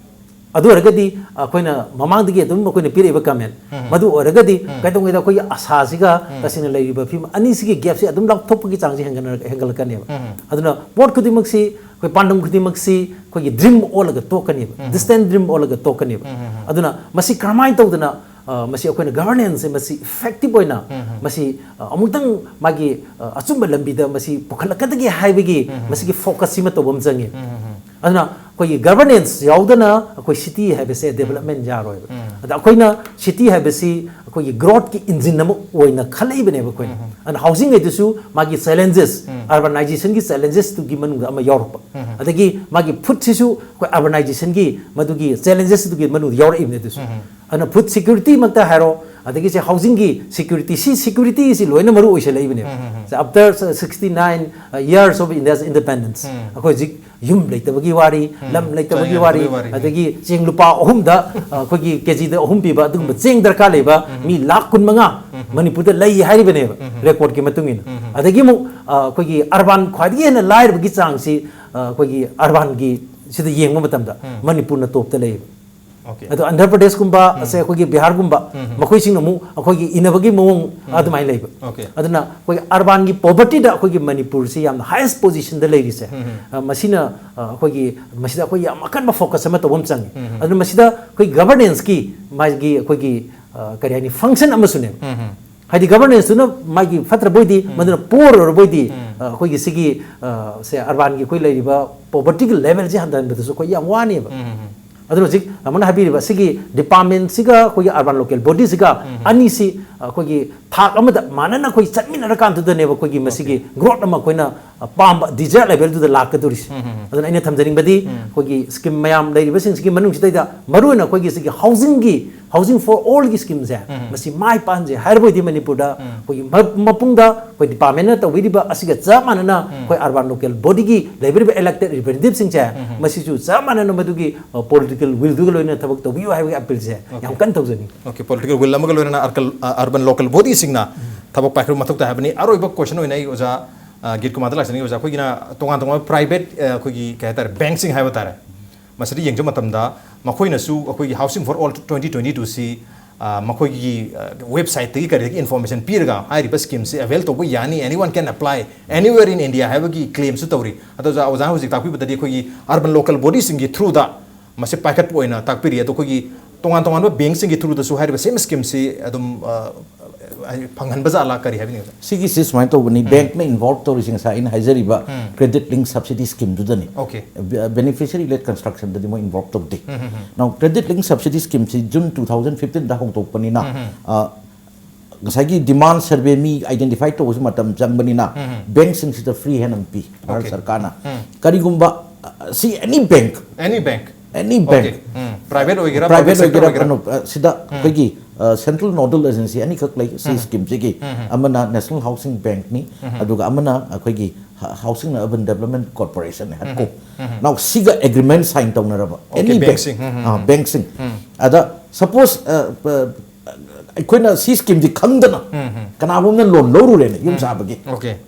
ꯑꯗꯨ ꯑꯣꯏꯔꯒꯗꯤ ꯑꯩꯈꯣꯏꯅ ꯃꯃꯥꯡꯗꯒꯤ ꯑꯗꯨꯝ ꯑꯩꯈꯣꯏꯅ ꯄꯤꯔꯛꯏꯕ ꯀꯃꯦꯟ ꯃꯗꯨ ꯑꯣꯏꯔꯒꯗꯤ ꯀꯩꯗꯧꯉꯩꯗ ꯑꯩꯈꯣꯏꯒꯤ ꯑꯁꯥꯁꯤꯒ ꯇꯁꯦꯡꯅ ꯂꯩꯔꯤꯕ ꯐꯤꯕꯝ ꯑꯅꯤꯁꯤꯒꯤ ꯒꯦꯞꯁꯤ ꯑꯗꯨꯝ ꯂꯥꯞꯊꯣꯛꯄꯒꯤ ꯆꯥꯡꯁꯤ ꯍꯦꯟꯒꯠꯅ- ꯍꯦꯟꯒꯠꯂꯛꯀꯅꯦꯕ꯫ ꯑꯗꯨꯅ ꯄꯣꯠ ꯈꯨꯗꯤꯡꯃꯛꯁꯤ, ꯑꯩꯈꯣꯏ ꯄꯥꯟꯗꯝ ꯈꯨꯗꯤꯡꯃꯛꯁꯤ ꯑꯩꯈꯣꯏꯒꯤ ꯗ꯭ꯔꯤꯝ ꯑꯣꯜꯂꯒ ꯇꯣꯛꯀꯅꯦꯕ, ꯗꯤꯁꯇꯦꯟ ꯗ꯭ꯔꯤꯝ ꯑꯣꯜꯂꯒ ꯇꯣꯛꯀꯅꯦꯕ꯫ ꯑꯗꯨꯅ ꯃꯁꯤ ꯀꯔꯝꯍꯥꯏꯅ ꯇꯧꯗꯅ ꯑ, ꯃꯁꯤ ꯑꯩꯈꯣꯏꯅ ꯒꯚꯔꯅꯦꯟꯁꯁꯦ ꯃꯁꯤ ꯏꯐꯦꯛꯇꯤꯚ ꯑꯣꯏꯅ ꯃꯁꯤ ꯑ, ꯑꯃꯨꯛꯇꯪ ꯃꯥꯒꯤ ꯑ, ꯑꯆꯨꯝꯕ ꯂꯝꯕꯤꯗ ꯃꯁꯤ ꯄꯨꯈꯠꯂꯛꯀꯗꯒꯦ ꯍꯥꯏꯕꯒꯤ ꯃꯁꯤꯒꯤ ꯐꯣꯀꯁꯁꯤꯃ ꯇꯧꯕ ꯑꯃ ꯆꯪꯉꯤ꯫ ꯑꯗꯨꯅ ꯑꯩꯈꯣꯏꯒꯤ ꯒꯚꯔꯅꯦꯟꯁ ꯌꯥꯎꯗꯅ ꯑꯩꯈꯣꯏ ꯁꯤꯇꯤ ꯍꯥꯏꯕꯁꯦ ꯗꯦꯕꯂꯞꯃꯦꯟ ꯌꯥꯔꯣꯏꯕ꯫ ꯑꯗ ꯑꯩꯈꯣꯏꯅ ꯁꯤꯇꯤ ꯍꯥꯏꯕꯁꯤ ꯑꯩꯈꯣꯏꯒꯤ ꯒ꯭ꯔꯣꯠꯀꯤ ꯏꯟꯖꯤꯟ ꯑꯃ ꯑꯣꯏꯅ ꯈꯜꯂꯛꯏꯕꯅꯦꯕ ꯑꯩꯈꯣꯏꯅ꯫ ꯑꯗꯨꯅ ꯍꯥꯎꯁꯤꯡꯉꯩꯗꯨꯁꯨ ꯃꯥꯒꯤ ꯆꯦꯂꯦꯟꯖꯦꯁ, ꯑꯔꯕꯅꯥꯏꯖꯦꯁꯟꯒꯤ ꯆꯦꯂꯦꯟꯖꯦꯁꯇꯨꯒꯤ ꯃꯅꯨꯡꯗ ꯑꯃ ꯌꯥꯎꯔꯛꯄ, ꯑꯗꯒꯤ ꯃꯥꯒꯤ ꯐꯨꯗꯁꯤꯁꯨ ꯑꯩꯈꯣꯏ ꯑꯔꯕꯅꯥꯏꯖꯦꯁꯟꯒꯤ ꯃꯗꯨꯒꯤ ꯆꯦꯂꯦꯟꯖꯦꯁꯇꯨꯒꯤ ꯃꯅꯨꯡꯗ ꯌꯥꯎꯔꯛꯏꯕꯅꯦ ꯑꯗꯨꯁꯨ꯫ ꯑꯗꯨꯅ ꯐꯨꯗ ꯁꯦꯀ꯭ꯌꯨꯔꯤꯇꯤꯃꯛꯇ ꯍꯥꯏꯔꯣ, ꯑꯗꯒꯤ ꯁꯦ ꯍꯥꯎꯁꯤꯡꯒꯤ ꯁꯦꯀ꯭ꯌꯨꯔꯤꯇꯤ, ꯁꯤ ꯁꯦꯀ꯭ꯌꯨꯔꯤꯇꯤ ꯁꯤ ꯂꯣꯏꯅ ꯃꯔꯨ ꯑꯣꯏꯁꯜꯂꯛꯏꯕꯅꯦꯕ꯫ After sixty nine years of India's independence, ꯑꯩꯈꯣꯏ ꯍꯧꯖꯤꯛ ꯌꯨꯝ ꯂꯩꯇꯕꯒꯤ ꯋꯥꯔꯤ, ꯂꯝ ꯂꯩꯇꯕꯒꯤ ꯋꯥꯔꯤ, ꯑꯗꯒꯤ ꯆꯦꯡ ꯂꯨꯄꯥ ꯑꯍꯨꯝꯗ ꯑꯩꯈꯣꯏꯒꯤ ꯀꯦꯖꯤꯗ ꯑꯍꯨꯝ ꯄꯤꯕ ꯑꯗꯨꯒꯨꯝꯕ ꯆꯦꯡ ꯗꯔꯀꯥꯔ ꯂꯩꯕ ꯃꯤ ꯂꯥꯈ ꯀꯨꯟ ꯃꯉꯥ ꯃꯅꯤꯄꯨꯔꯗ ꯂꯩ ꯍꯥꯏꯔꯤꯕꯅꯦꯕ, ꯔꯦꯀꯣꯔꯗꯀꯤ ꯃꯇꯨꯡ ꯏꯟꯅ꯫ ꯑꯗꯒꯤ ꯑꯃꯨꯛ ꯑꯩꯈꯣꯏꯒꯤ ꯑꯔꯕꯥꯟ ꯈ꯭ꯋꯥꯏꯗꯒꯤ ꯍꯦꯟꯅ ꯂꯥꯏꯔꯕꯒꯤ ꯆꯥꯡꯁꯤ ꯑꯩꯈꯣꯏꯒꯤ ꯑꯔꯕꯥꯟꯒꯤ ꯁꯤꯗ ꯌꯦꯡꯕ ꯃꯇꯝꯗ ꯃꯅꯤꯄꯨꯔꯅ ꯇꯣꯞꯇ ꯂꯩꯌꯦꯕ꯫ ꯑꯗꯣ ꯑꯟꯙ꯭ꯔ ꯄ꯭ꯔꯗꯦꯁꯀꯨꯝꯕ, ꯁꯦ ꯑꯩꯈꯣꯏꯒꯤ ꯕꯤꯍꯥꯔꯒꯨꯝꯕ, ꯃꯈꯣꯏꯁꯤꯡꯅ ꯑꯃꯨꯛ ꯑꯩꯈꯣꯏꯒꯤ ꯏꯟꯅꯕꯒꯤ ꯃꯑꯣꯡ ꯑꯗꯨꯃꯥꯏꯅ ꯂꯩꯕ꯫ ꯑꯗꯨꯅ ꯑꯩꯈꯣꯏꯒꯤ ꯑꯔꯕꯥꯟꯒꯤ ꯄꯣꯚꯔꯇꯤꯗ ꯑꯩꯈꯣꯏꯒꯤ ꯃꯅꯤꯄꯨꯔꯁꯤ ꯌꯥꯝꯅ ꯍꯥꯏꯌꯦꯁ ꯄꯣꯖꯤꯁꯟꯗ ꯂꯩꯔꯤꯁꯦ, ꯑ, ꯃꯁꯤꯅ, ꯑ, ꯑꯩꯈꯣꯏꯒꯤ, ꯃꯁꯤꯗ ꯑꯩꯈꯣꯏ ꯌꯥꯝ ꯑꯀꯟꯕ ꯐꯣꯀꯁ ꯑꯃ ꯇꯧꯕ ꯑꯃ ꯆꯪꯉꯤ꯫ ꯑꯗꯨꯅ ꯃꯁꯤꯗ ꯑꯩꯈꯣꯏ ꯒꯚꯔꯅꯦꯟꯁꯀꯤ ꯃꯥꯒꯤ ꯑꯩꯈꯣꯏꯒꯤ, ꯑ, ꯀꯔꯤ ꯍꯥꯏꯅꯤ, ꯐꯪꯁꯟ ꯑꯃꯁꯨꯅꯦꯕ꯫ ꯍꯥꯏꯗꯤ ꯒꯚꯔꯅꯦꯟꯁꯇꯨꯅ ꯃꯥꯒꯤ ꯐꯠꯇ꯭ꯔꯕꯣꯏꯗꯤ, ꯃꯗꯨꯅ ꯄꯣꯔꯔꯕꯣꯏꯗꯤ, ꯑ, ꯑꯩꯈꯣꯏꯒꯤ ꯁꯤꯒꯤ, ꯑ, ꯁꯦ ꯑꯔꯕꯥꯟꯒꯤ ꯑꯩꯈꯣꯏ ꯂꯩꯔꯤꯕ ꯄꯣꯚꯔꯇꯤꯒꯤ ꯂꯦꯚꯦꯜꯁꯦ ꯍꯟꯊꯍꯟꯕꯗꯁꯨ ꯑꯩꯈꯣꯏ ꯌꯥꯝ ꯋꯥꯅꯦꯕ꯫ ꯑꯗꯨꯅ ꯍꯧꯖꯤꯛ ꯇꯥꯃꯣꯅ ꯍꯥꯏꯕꯤꯔꯤꯕ ꯁꯤꯒꯤ ꯗꯤꯄꯥꯔꯠꯃꯦꯟꯁꯤꯒ ꯑꯩꯈꯣꯏꯒꯤ ꯑꯔꯕꯥꯟ ꯂꯣꯀꯦꯜ ꯕꯣꯗꯤꯁꯤꯒ ꯑꯅꯤꯁꯤ ꯑꯩꯈꯣꯏꯒꯤ ꯊꯥꯛ ꯑꯃꯗ ꯃꯥꯟꯅꯅ ꯑꯩꯈꯣꯏ ꯆꯠꯃꯤꯟꯅꯔꯀꯥꯟꯗꯨꯗꯅꯦꯕ ꯑꯩꯈꯣꯏꯒꯤ ꯃꯁꯤꯒꯤ ꯒ꯭ꯔꯣꯠ ꯑꯃ ꯑꯩꯈꯣꯏꯅ, ꯑ, ꯄꯥꯝꯕ ꯗꯤꯖꯥꯌꯔ ꯂꯦꯚꯦꯜꯗꯨꯗ ꯂꯥꯛꯀꯗꯧꯔꯤꯁꯦ꯫ ꯑꯗꯨꯅ ꯑꯩꯅ ꯊꯝꯖꯅꯤꯡꯕꯗꯤ ꯑꯩꯈꯣꯏꯒꯤ ꯁ꯭ꯀꯤꯝ ꯃꯌꯥꯝ ꯂꯩꯔꯤꯕꯁꯤꯡꯁꯤꯒꯤ ꯃꯅꯨꯡꯁꯤꯗꯩꯗ ꯃꯔꯨꯑꯣꯏꯅ ꯑꯩꯈꯣꯏꯒꯤ ꯁꯤꯒꯤ ꯍꯥꯎꯁꯤꯡꯒꯤ, Housing for All ꯒꯤ ꯁ꯭ꯀꯤꯝꯁꯦ ꯃꯁꯤ ꯃꯥꯏ ꯄꯥꯛꯍꯟꯁꯦ ꯍꯥꯏꯔꯕ ꯑꯣꯏꯗꯤ ꯃꯅꯤꯄꯨꯔꯗ ꯑꯩꯈꯣꯏꯒꯤ ꯃ-, ꯃꯄꯨꯡꯗ ꯑꯩꯈꯣꯏ ꯗꯤꯄꯥꯔꯠꯃꯦꯟꯅ ꯇꯧꯕꯤꯔꯤꯕ ꯑꯁꯤꯒ ꯆꯞ ꯃꯥꯟꯅꯅ ꯑꯩꯈꯣꯏ ꯑꯔꯕꯥꯟ ꯂꯣꯀꯦꯜ ꯕꯣꯗꯤꯒꯤ ꯂꯩꯕꯤꯔꯤꯕ ꯏꯂꯦꯛꯇꯦꯗ ꯔꯤꯄ꯭ꯔꯖꯦꯟꯇꯦꯇꯤꯚꯁꯤꯡꯁꯦ ꯃꯁꯤꯁꯨ ꯆꯞ ꯃꯥꯟꯅꯅ ꯃꯗꯨꯒꯤ, ꯑ, ꯄꯣꯂꯤꯇꯤꯀꯦꯜ ꯋꯤꯜꯗꯨꯒ ꯂꯣꯏꯅꯅ ꯊꯕꯛ ꯇꯧꯕꯤꯌꯨ ꯍꯥꯏꯕꯒꯤ ꯑꯄꯤꯜꯁꯦ ꯌꯥꯝ ꯀꯟꯅ ꯇꯧꯖꯅꯤꯡꯉꯤ꯫ ꯑꯣꯀꯦ, ꯄꯣꯂꯤꯇꯤꯀꯦꯜ ꯋꯤꯜ ꯑꯃꯒ ꯂꯣꯏꯅꯅ ꯑꯔꯀꯜ-, ꯑ, ꯑꯔꯕꯥꯟ ꯂꯣꯀꯦꯜ ꯕꯣꯗꯤꯁꯤꯡꯅ ꯊꯕꯛ ꯄꯥꯏꯈꯠꯄ ꯃꯊꯧ ꯇꯥꯏ ꯍꯥꯏꯕꯅꯤ꯫ ꯑꯔꯣꯏꯕ ꯀꯣꯏꯁꯟ ꯑꯣꯏꯅ ꯑꯩ ꯑꯣꯖꯥ, ꯑ, ꯒꯤꯠ ꯀꯨꯃꯥꯔꯗ ꯂꯥꯛꯆꯅꯤꯡꯉꯤ꯫ ꯑꯣꯖꯥ, ꯑꯩꯈꯣꯏꯒꯤꯅ ꯇꯣꯉꯥꯟ ꯇꯣꯉꯥꯟꯕ ꯄ꯭ꯔꯥꯏꯚꯦꯠ, ꯑ, ꯑꯩꯈꯣꯏꯒꯤ ꯀꯩ ꯍꯥꯏꯇꯥꯔꯦ, ꯕꯦꯡꯛꯁꯤꯡ ꯍꯥꯏꯕ ꯇꯥꯔꯦ, ꯃꯁꯤꯗ ꯌꯦꯡꯖꯕ ꯃꯇꯝꯗ ꯃꯈꯣꯏꯅꯁꯨ ꯑꯩꯈꯣꯏꯒꯤ Housing for All twenty twenty-two ꯁꯤ, ꯑ, ꯃꯈꯣꯏꯒꯤ, ꯑ, ꯋꯦꯕꯁꯥꯏꯠꯇꯒꯤ ꯀꯔꯤꯗꯒꯤ ꯏꯟꯐꯣꯔꯃꯦꯁꯟ ꯄꯤꯔꯒ ꯍꯥꯏꯔꯤꯕ ꯁ꯭ꯀꯤꯝꯁꯤ ꯑꯦꯚꯦꯜ ꯇꯧꯕ ꯌꯥꯅꯤ, anyone can apply anywhere in India ꯍꯥꯏꯕꯒꯤ ꯀ꯭ꯂꯦꯝꯁꯨ ꯇꯧꯔꯤ꯫ ꯑꯗꯣ ꯑꯣꯖꯥ, ꯑꯣꯖꯥꯅ ꯍꯧꯖꯤꯛ ꯇꯥꯛꯄꯤꯕꯗꯗꯤ ꯑꯩꯈꯣꯏꯒꯤ ꯑꯔꯕꯥꯟ ꯂꯣꯀꯦꯜ ꯕꯣꯗꯤꯁꯤꯡꯒꯤ ꯊ꯭ꯔꯨꯗ ꯃꯁꯤ ꯄꯥꯏꯈꯠꯄ ꯑꯣꯏꯅ ꯇꯥꯛꯄꯤꯔꯤ꯫ ꯑꯗꯣ ꯑꯩꯈꯣꯏꯒꯤ ꯇꯣꯉꯥꯟ ꯇꯣꯉꯥꯟꯕ ꯕꯦꯡꯛꯁꯤꯡꯒꯤ ꯊ꯭ꯔꯨꯗꯁꯨ ꯍꯥꯏꯔꯤꯕ ꯁꯦꯝ ꯁ꯭ꯀꯤꯝꯁꯤ ꯑꯗꯨꯝ, ꯑ, ꯍꯥꯏꯗꯤ ꯐꯪꯍꯟꯕ ꯖꯥꯠꯂꯥ, ꯀꯔꯤ ꯍꯥꯏꯕꯤꯅꯤꯡꯉꯤ? ꯁꯤꯒꯤꯁꯤ ꯁꯨꯃꯥꯏꯅ ꯇꯧꯕꯅꯤ, ꯕꯦꯡꯛꯅ ꯏꯟꯚꯣꯜꯕ ꯇꯧꯔꯤꯁꯤ ꯉꯁꯥꯏ ꯑꯩꯅ ꯍꯥꯏꯖꯔꯤꯕ ꯀ꯭ꯔꯦꯗꯤꯠ ꯂꯤꯡ ꯁꯕꯁꯤꯗꯤ ꯁ꯭ꯀꯤꯝꯗꯨꯗꯅꯤ꯫ ꯑꯣꯀꯦ꯫ ꯕꯦ-, ꯕꯦꯅꯤꯐꯤꯁꯔꯤ ꯂꯦꯗ ꯀꯟꯁꯇ꯭ꯔꯛꯁꯟꯗꯗꯤ ꯃꯣꯏ ꯏꯟꯚꯣꯜꯕ ꯇꯧꯗꯦ꯫ Now, ꯀ꯭ꯔꯦꯗꯤꯠ ꯂꯤꯡ ꯁꯕꯁꯤꯗꯤ ꯁ꯭ꯀꯤꯝꯁꯤ ꯖꯨꯟ two thousand fifteen ꯗ ꯍꯧꯗꯣꯛꯄꯅꯤꯅ, ꯑ, ꯉꯁꯥꯏꯒꯤ ꯗꯤꯃꯥꯟ ꯁꯔꯚꯦ ꯃꯤ ꯑꯥꯏꯗꯦꯟꯇꯤꯐꯥꯏ ꯇꯧꯕꯁꯨ ꯃꯇꯝ ꯆꯪꯕꯅꯤꯅ, ꯕꯦꯡꯛꯁꯤꯡꯁꯤꯗ ꯐ꯭ꯔꯤ ꯍꯦꯟ ꯑꯃ ꯄꯤ ꯚꯥꯔꯠ ꯑꯣꯀꯦ꯫ ꯁꯔꯀꯥꯔꯅ꯫ ꯀꯔꯤꯒꯨꯝꯕ, ꯑ, ꯁꯤ ꯑꯦꯅꯤ ꯕꯦꯡꯛ, ꯑꯦꯅꯤ ꯕꯦꯡꯛ꯫ ꯑꯦꯅꯤ ꯕꯦꯡꯛ꯫ ꯑꯣꯀꯦ꯫ ꯎꯝ, ꯄ꯭ꯔꯥꯏꯚꯦꯠ ꯑꯣꯏꯒꯦꯔꯥ, ꯄ꯭ꯔꯥꯏꯚꯦꯠ ꯄꯕ꯭ꯂꯤꯛ ꯁꯦꯛꯇꯔ ꯑꯣꯏꯒꯦꯔꯥ, ꯑꯣꯏꯒꯦꯔꯥ? ꯀꯩꯅꯣ, ꯑ, ꯁꯤꯗ ꯑꯩꯈꯣꯏꯒꯤ, ꯁꯦꯟꯇ꯭ꯔꯦꯜ ꯅꯣꯗꯜ ꯑꯦꯖꯦꯟꯁꯤ ꯑꯅꯤꯈꯛ ꯂꯩ ꯁꯤ ꯁ꯭ꯀꯤꯝꯁꯤꯒꯤ꯫ ꯑꯃꯅ ꯅꯦꯁꯅꯦꯜ ꯍꯥꯎꯁꯤꯡ ꯕꯦꯡꯛꯅꯤ, ꯑꯗꯨꯒ ꯑꯃꯅ ꯑꯩꯈꯣꯏꯒꯤ ꯍꯥꯎꯁꯤꯡ ꯑꯦꯟ ꯑꯔꯕꯟ ꯗꯦꯕꯂꯞꯃꯦꯟ ꯀꯣꯔꯄꯣꯔꯦꯁꯟꯅꯤ, ꯍꯠꯀꯣ꯫ ꯅꯥꯎ ꯁꯤꯒ ꯑꯦꯒ꯭ꯔꯤꯃꯦꯟ ꯁꯥꯏꯟ ꯇꯧꯅꯔꯕ ꯑꯦꯅꯤ ꯕꯦꯡꯛꯁꯤꯡ, ꯕꯦꯡꯛꯁꯤꯡ꯫ ꯑꯗ ꯁꯄꯣꯁ ꯑꯩꯈꯣꯏꯅ ꯁꯤ ꯁ꯭ꯀꯤꯝꯁꯤ ꯈꯪꯗꯅ ꯀꯅꯥꯒꯨꯝꯕꯅ ꯂꯣꯟ ꯂꯧꯔꯨꯔꯦꯅꯦ ꯌꯨꯝ ꯁꯥꯕꯒꯤ꯫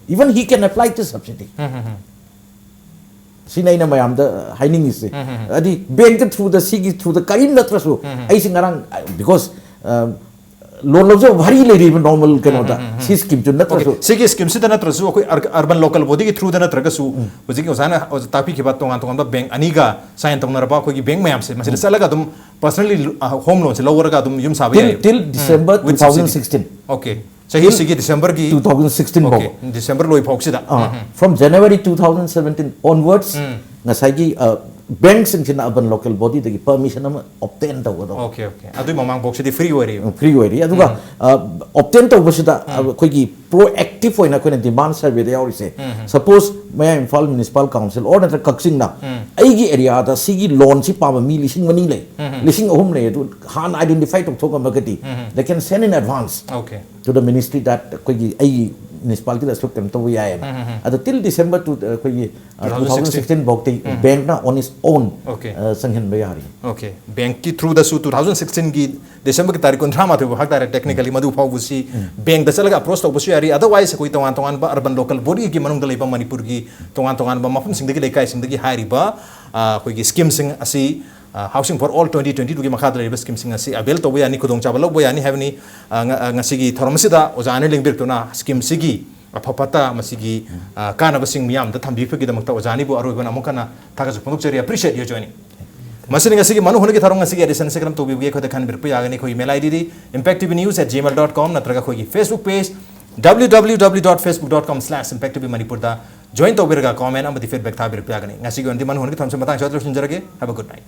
Even he can apply the subsidy. ꯁꯤꯅ ꯑꯩꯅ ꯃꯌꯥꯝꯗ ꯍꯥꯏꯅꯤꯡꯉꯤꯁꯦ꯫ ꯍꯥꯏꯗꯤ ꯕꯦꯡꯛꯀꯤ ꯊ꯭ꯔꯨꯗ, ꯁꯤꯒꯤ ꯊ꯭ꯔꯨꯗ ꯀꯔꯤꯝ ꯅꯠꯇ꯭ꯔꯁꯨ, ꯑꯩꯁꯦ ꯉꯔꯥꯡ, ꯕꯤꯀꯣꯁ ꯂꯣꯟ ꯂꯧꯖꯕ ꯚꯥꯔꯤ ꯂꯩꯔꯤꯕ ꯅꯣꯔꯃꯦꯜ ꯀꯩꯅꯣꯗ, ꯁꯤ ꯁ꯭ꯀꯤꯝꯁꯨ ꯅꯠꯇ꯭ꯔꯁꯨ꯫ ꯁꯤꯒꯤ ꯁ꯭ꯀꯤꯝꯁꯤꯗ ꯅꯠꯇ꯭ꯔꯁꯨ ꯑꯩꯈꯣꯏ ꯑꯔꯕꯟ ꯂꯣꯀꯦꯜ ꯕꯣꯗꯤꯒꯤ ꯊ꯭ꯔꯨꯗ ꯅꯠꯇ꯭ꯔꯒꯁꯨ, ꯍꯧꯖꯤꯛꯀꯤ ꯑꯣꯖꯥꯅ ꯇꯥꯛꯄꯤꯈꯤꯕ ꯇꯣꯉꯥꯟ ꯇꯣꯉꯥꯟꯕ ꯕꯦꯡꯛ ꯑꯅꯤꯒ ꯁꯥꯏꯟ ꯇꯧꯅꯔꯕ ꯑꯩꯈꯣꯏꯒꯤ ꯕꯦꯡꯛ ꯃꯌꯥꯝꯁꯦ ꯃꯁꯤꯗ ꯆꯠꯂꯒ ꯑꯗꯨꯝ ꯄꯔꯁꯅꯦꯜꯂꯤ ꯍꯣꯝ ꯂꯣꯟꯁꯦ ꯂꯧꯔꯒ ꯑꯗꯨꯝ ꯌꯨꯝ ꯁꯥꯕ ꯇꯤꯜ ꯌꯥꯏ꯫ ꯇꯤꯜ December two With thousand subsidy. Sixteen Okay. ꯆꯍꯤꯁꯤꯒꯤ ꯗꯤꯁꯦꯝꯕꯔꯒꯤ ꯇꯨ ꯊꯥꯎꯖꯟ ꯁꯤꯛꯁꯇꯤꯟ ꯐꯥꯎ꯫ Okay, ꯗꯤꯁꯦꯝꯕꯔ ꯂꯣꯏ ꯐꯥꯎꯁꯤꯗ꯫ From January two thousand seventeen onwards, ꯉꯁꯥꯏꯒꯤ ꯕꯦꯡꯛꯁꯤꯡꯁꯤꯅ ꯑꯔꯕꯟ ꯂꯣꯀꯦꯜ ꯕꯣꯗꯤꯗꯒꯤ ꯄꯔꯃꯤꯁꯟ ꯑꯃ ꯑꯣꯞꯇꯦꯟ ꯇꯧꯒꯗꯧꯕ꯫ Okay, okay. ꯑꯗꯨꯏ ꯃꯃꯥꯡ ꯐꯥꯎꯁꯤꯗꯤ ꯐ꯭ꯔꯤ ꯑꯣꯏꯔꯤꯕ꯫ ꯐ꯭ꯔꯤ ꯑꯣꯏꯔꯤ꯫ ꯑꯗꯨꯒ ꯑꯣꯞꯇꯦꯟ ꯇꯧꯕꯁꯤꯗ ꯑꯩꯈꯣꯏꯒꯤ ꯄ꯭ꯔꯣꯑꯦꯛꯇꯤꯚ ꯑꯣꯏꯅ ꯑꯩꯈꯣꯏꯅ ꯗꯤꯃꯥꯟ ꯁꯔꯚꯦꯗ ꯌꯥꯎꯔꯤꯁꯦ, ꯁꯄꯣꯁ ꯃꯌꯥꯡ ꯏꯝꯐꯥꯜ ꯃ꯭ꯌꯨꯅꯤꯁꯤꯄꯥꯜ ꯀꯥꯎꯟꯁꯤꯜ ꯑꯣꯔ ꯅꯠꯇ꯭ꯔꯒ ꯀꯛꯆꯤꯡꯅ ꯑꯩꯒꯤ ꯑꯦꯔꯤꯌꯥꯗ ꯁꯤꯒꯤ ꯂꯣꯟꯁꯤ ꯄꯥꯝꯕ ꯃꯤ ꯂꯤꯁꯤꯡ ꯑꯅꯤ ꯂꯩ, ꯂꯤꯁꯤꯡ ꯑꯍꯨꯝ ꯂꯩ, ꯑꯗꯨ ꯍꯥꯟꯅ identify ꯇꯧꯊꯣꯛꯑꯝꯃꯒꯗꯤ they can send in advance Okay. to the ministry that ꯑꯩꯈꯣꯏꯒꯤ ꯑꯩꯒꯤ ꯃ꯭ꯌꯨꯅꯤꯁꯤꯄꯥꯂꯤꯇꯤꯗ ꯑꯁꯨꯛ ꯀꯩꯅꯣ ꯇꯧꯕ ꯌꯥꯏꯌꯦꯅ꯫ ꯑꯗꯣ ꯇꯤꯜ ꯗꯤꯁꯦꯝꯕꯔ ꯇꯨ ꯑꯩꯈꯣꯏꯒꯤ ꯇꯨ ꯊꯥꯎꯖꯟ ꯁꯤꯛꯁꯇꯤꯟ ꯐꯥꯎꯗꯤ ꯕꯦꯡꯛꯅ on its own Okay. ꯆꯪꯍꯟꯕ ꯌꯥꯔꯤ꯫ Okay. ꯕꯦꯡꯛꯀꯤ ꯊ꯭ꯔꯨꯗꯁꯨ ꯇꯨ ꯊꯥꯎꯖꯟ ꯁꯤꯛꯁꯇꯤꯟꯒꯤ ꯗꯤꯁꯦꯝꯕꯔꯒꯤ ꯇꯥꯔꯤꯛ ꯀꯨꯟꯊ꯭ꯔꯥ ꯃꯥꯊꯣꯏ ꯐꯥꯎ ꯍꯥꯏꯇꯥꯔꯦ, technically ꯃꯗꯨ ꯐꯥꯎꯕꯁꯤ ꯕꯦꯡꯛꯇ ꯆꯠꯂꯒ ꯑꯦꯄ꯭ꯔꯣꯁ ꯇꯧꯕꯁꯨ ꯌꯥꯔꯤ꯫ Otherwise ꯑꯩꯈꯣꯏ ꯇꯣꯉꯥꯟ ꯇꯣꯉꯥꯟꯕ ꯑꯔꯕꯟ ꯂꯣꯀꯦꯜ ꯕꯣꯗꯤꯒꯤ ꯃꯅꯨꯡꯗ ꯂꯩꯕ ꯃꯅꯤꯄꯨꯔꯒꯤ ꯇꯣꯉꯥꯟ ꯇꯣꯉꯥꯟꯕ ꯃꯐꯝꯁꯤꯡꯗꯒꯤ, ꯂꯩꯀꯥꯏꯁꯤꯡꯗꯒꯤ ꯍꯥꯏꯔꯤꯕ ꯑꯩꯈꯣꯏꯒꯤ ꯁ꯭ꯀꯤꯝꯁꯤꯡ ꯑꯁꯤ, Housing for All twenty twenty twoꯒꯤ ꯃꯈꯥꯗ ꯂꯩꯔꯤꯕ ꯁ꯭ꯀꯤꯝꯁꯤꯡ ꯑꯁꯤ ꯑꯦꯕꯦꯜ ꯇꯧꯕ ꯌꯥꯅꯤ, ꯈꯨꯗꯣꯡꯆꯥꯕ ꯂꯧꯕ ꯌꯥꯅꯤ ꯍꯥꯏꯕꯅꯤ꯫ ꯉꯁꯤꯒꯤ ꯊꯧꯔꯝ ꯑꯁꯤꯗ ꯑꯣꯖꯥ ꯑꯅꯤꯜ ꯂꯦꯡꯕꯤꯔꯛꯇꯨꯅ ꯁ꯭ꯀꯤꯝꯁꯤꯒꯤ ꯑꯐ ꯐꯠꯇ, ꯃꯁꯤꯒꯤ ꯀꯥꯟꯅꯕꯁꯤꯡ ꯃꯤꯌꯥꯝꯗ ꯊꯝꯕꯤꯕꯒꯤꯗꯃꯛꯇ ꯑꯣꯖꯥ ꯑꯅꯤꯕꯨ ꯑꯔꯣꯏꯕꯅ ꯑꯃꯨꯛ ꯍꯟꯅ ꯊꯥꯒꯠꯆꯕ ꯐꯣꯡꯗꯣꯛꯆꯔꯤ꯫ Appreciate your joining. ꯃꯁꯤꯅ ꯉꯁꯤꯒꯤ ꯃꯅꯨꯡ ꯍꯨꯠꯅꯒꯤ ꯊꯧꯔꯝ ꯑꯁꯤꯒꯤ edition ꯑꯁꯤ ꯀꯔꯝ ꯇꯧꯕꯤꯕꯒꯦ ꯑꯩꯈꯣꯏꯗ ꯈꯟꯕꯤꯔꯛꯄ ꯌꯥꯒꯅꯤ꯫ ꯑꯩꯈꯣꯏꯒꯤ email IDꯗꯤ impact T V news at gmail dot com ꯅꯠꯇ꯭ꯔꯒ ꯑꯩꯈꯣꯏꯒꯤ Facebook page W W W dot facebook dot com slash impact T V Manipurꯗ join ꯇꯧꯕꯤꯔꯒ comment ꯑꯃꯗꯤ feedback ꯊꯥꯕꯤꯔꯛꯄ ꯌꯥꯒꯅꯤ꯫ ꯉꯁꯤꯒꯤ ꯑꯣꯏꯅꯗꯤ ꯃꯅꯨꯡ ꯍꯨꯠꯅꯒꯤ ꯊꯧꯔꯝꯁꯤ ꯃꯇꯥꯡ ꯑꯁꯤꯗ ꯂꯣꯏꯁꯤꯟꯖꯔꯒꯦ꯫ Have a good night.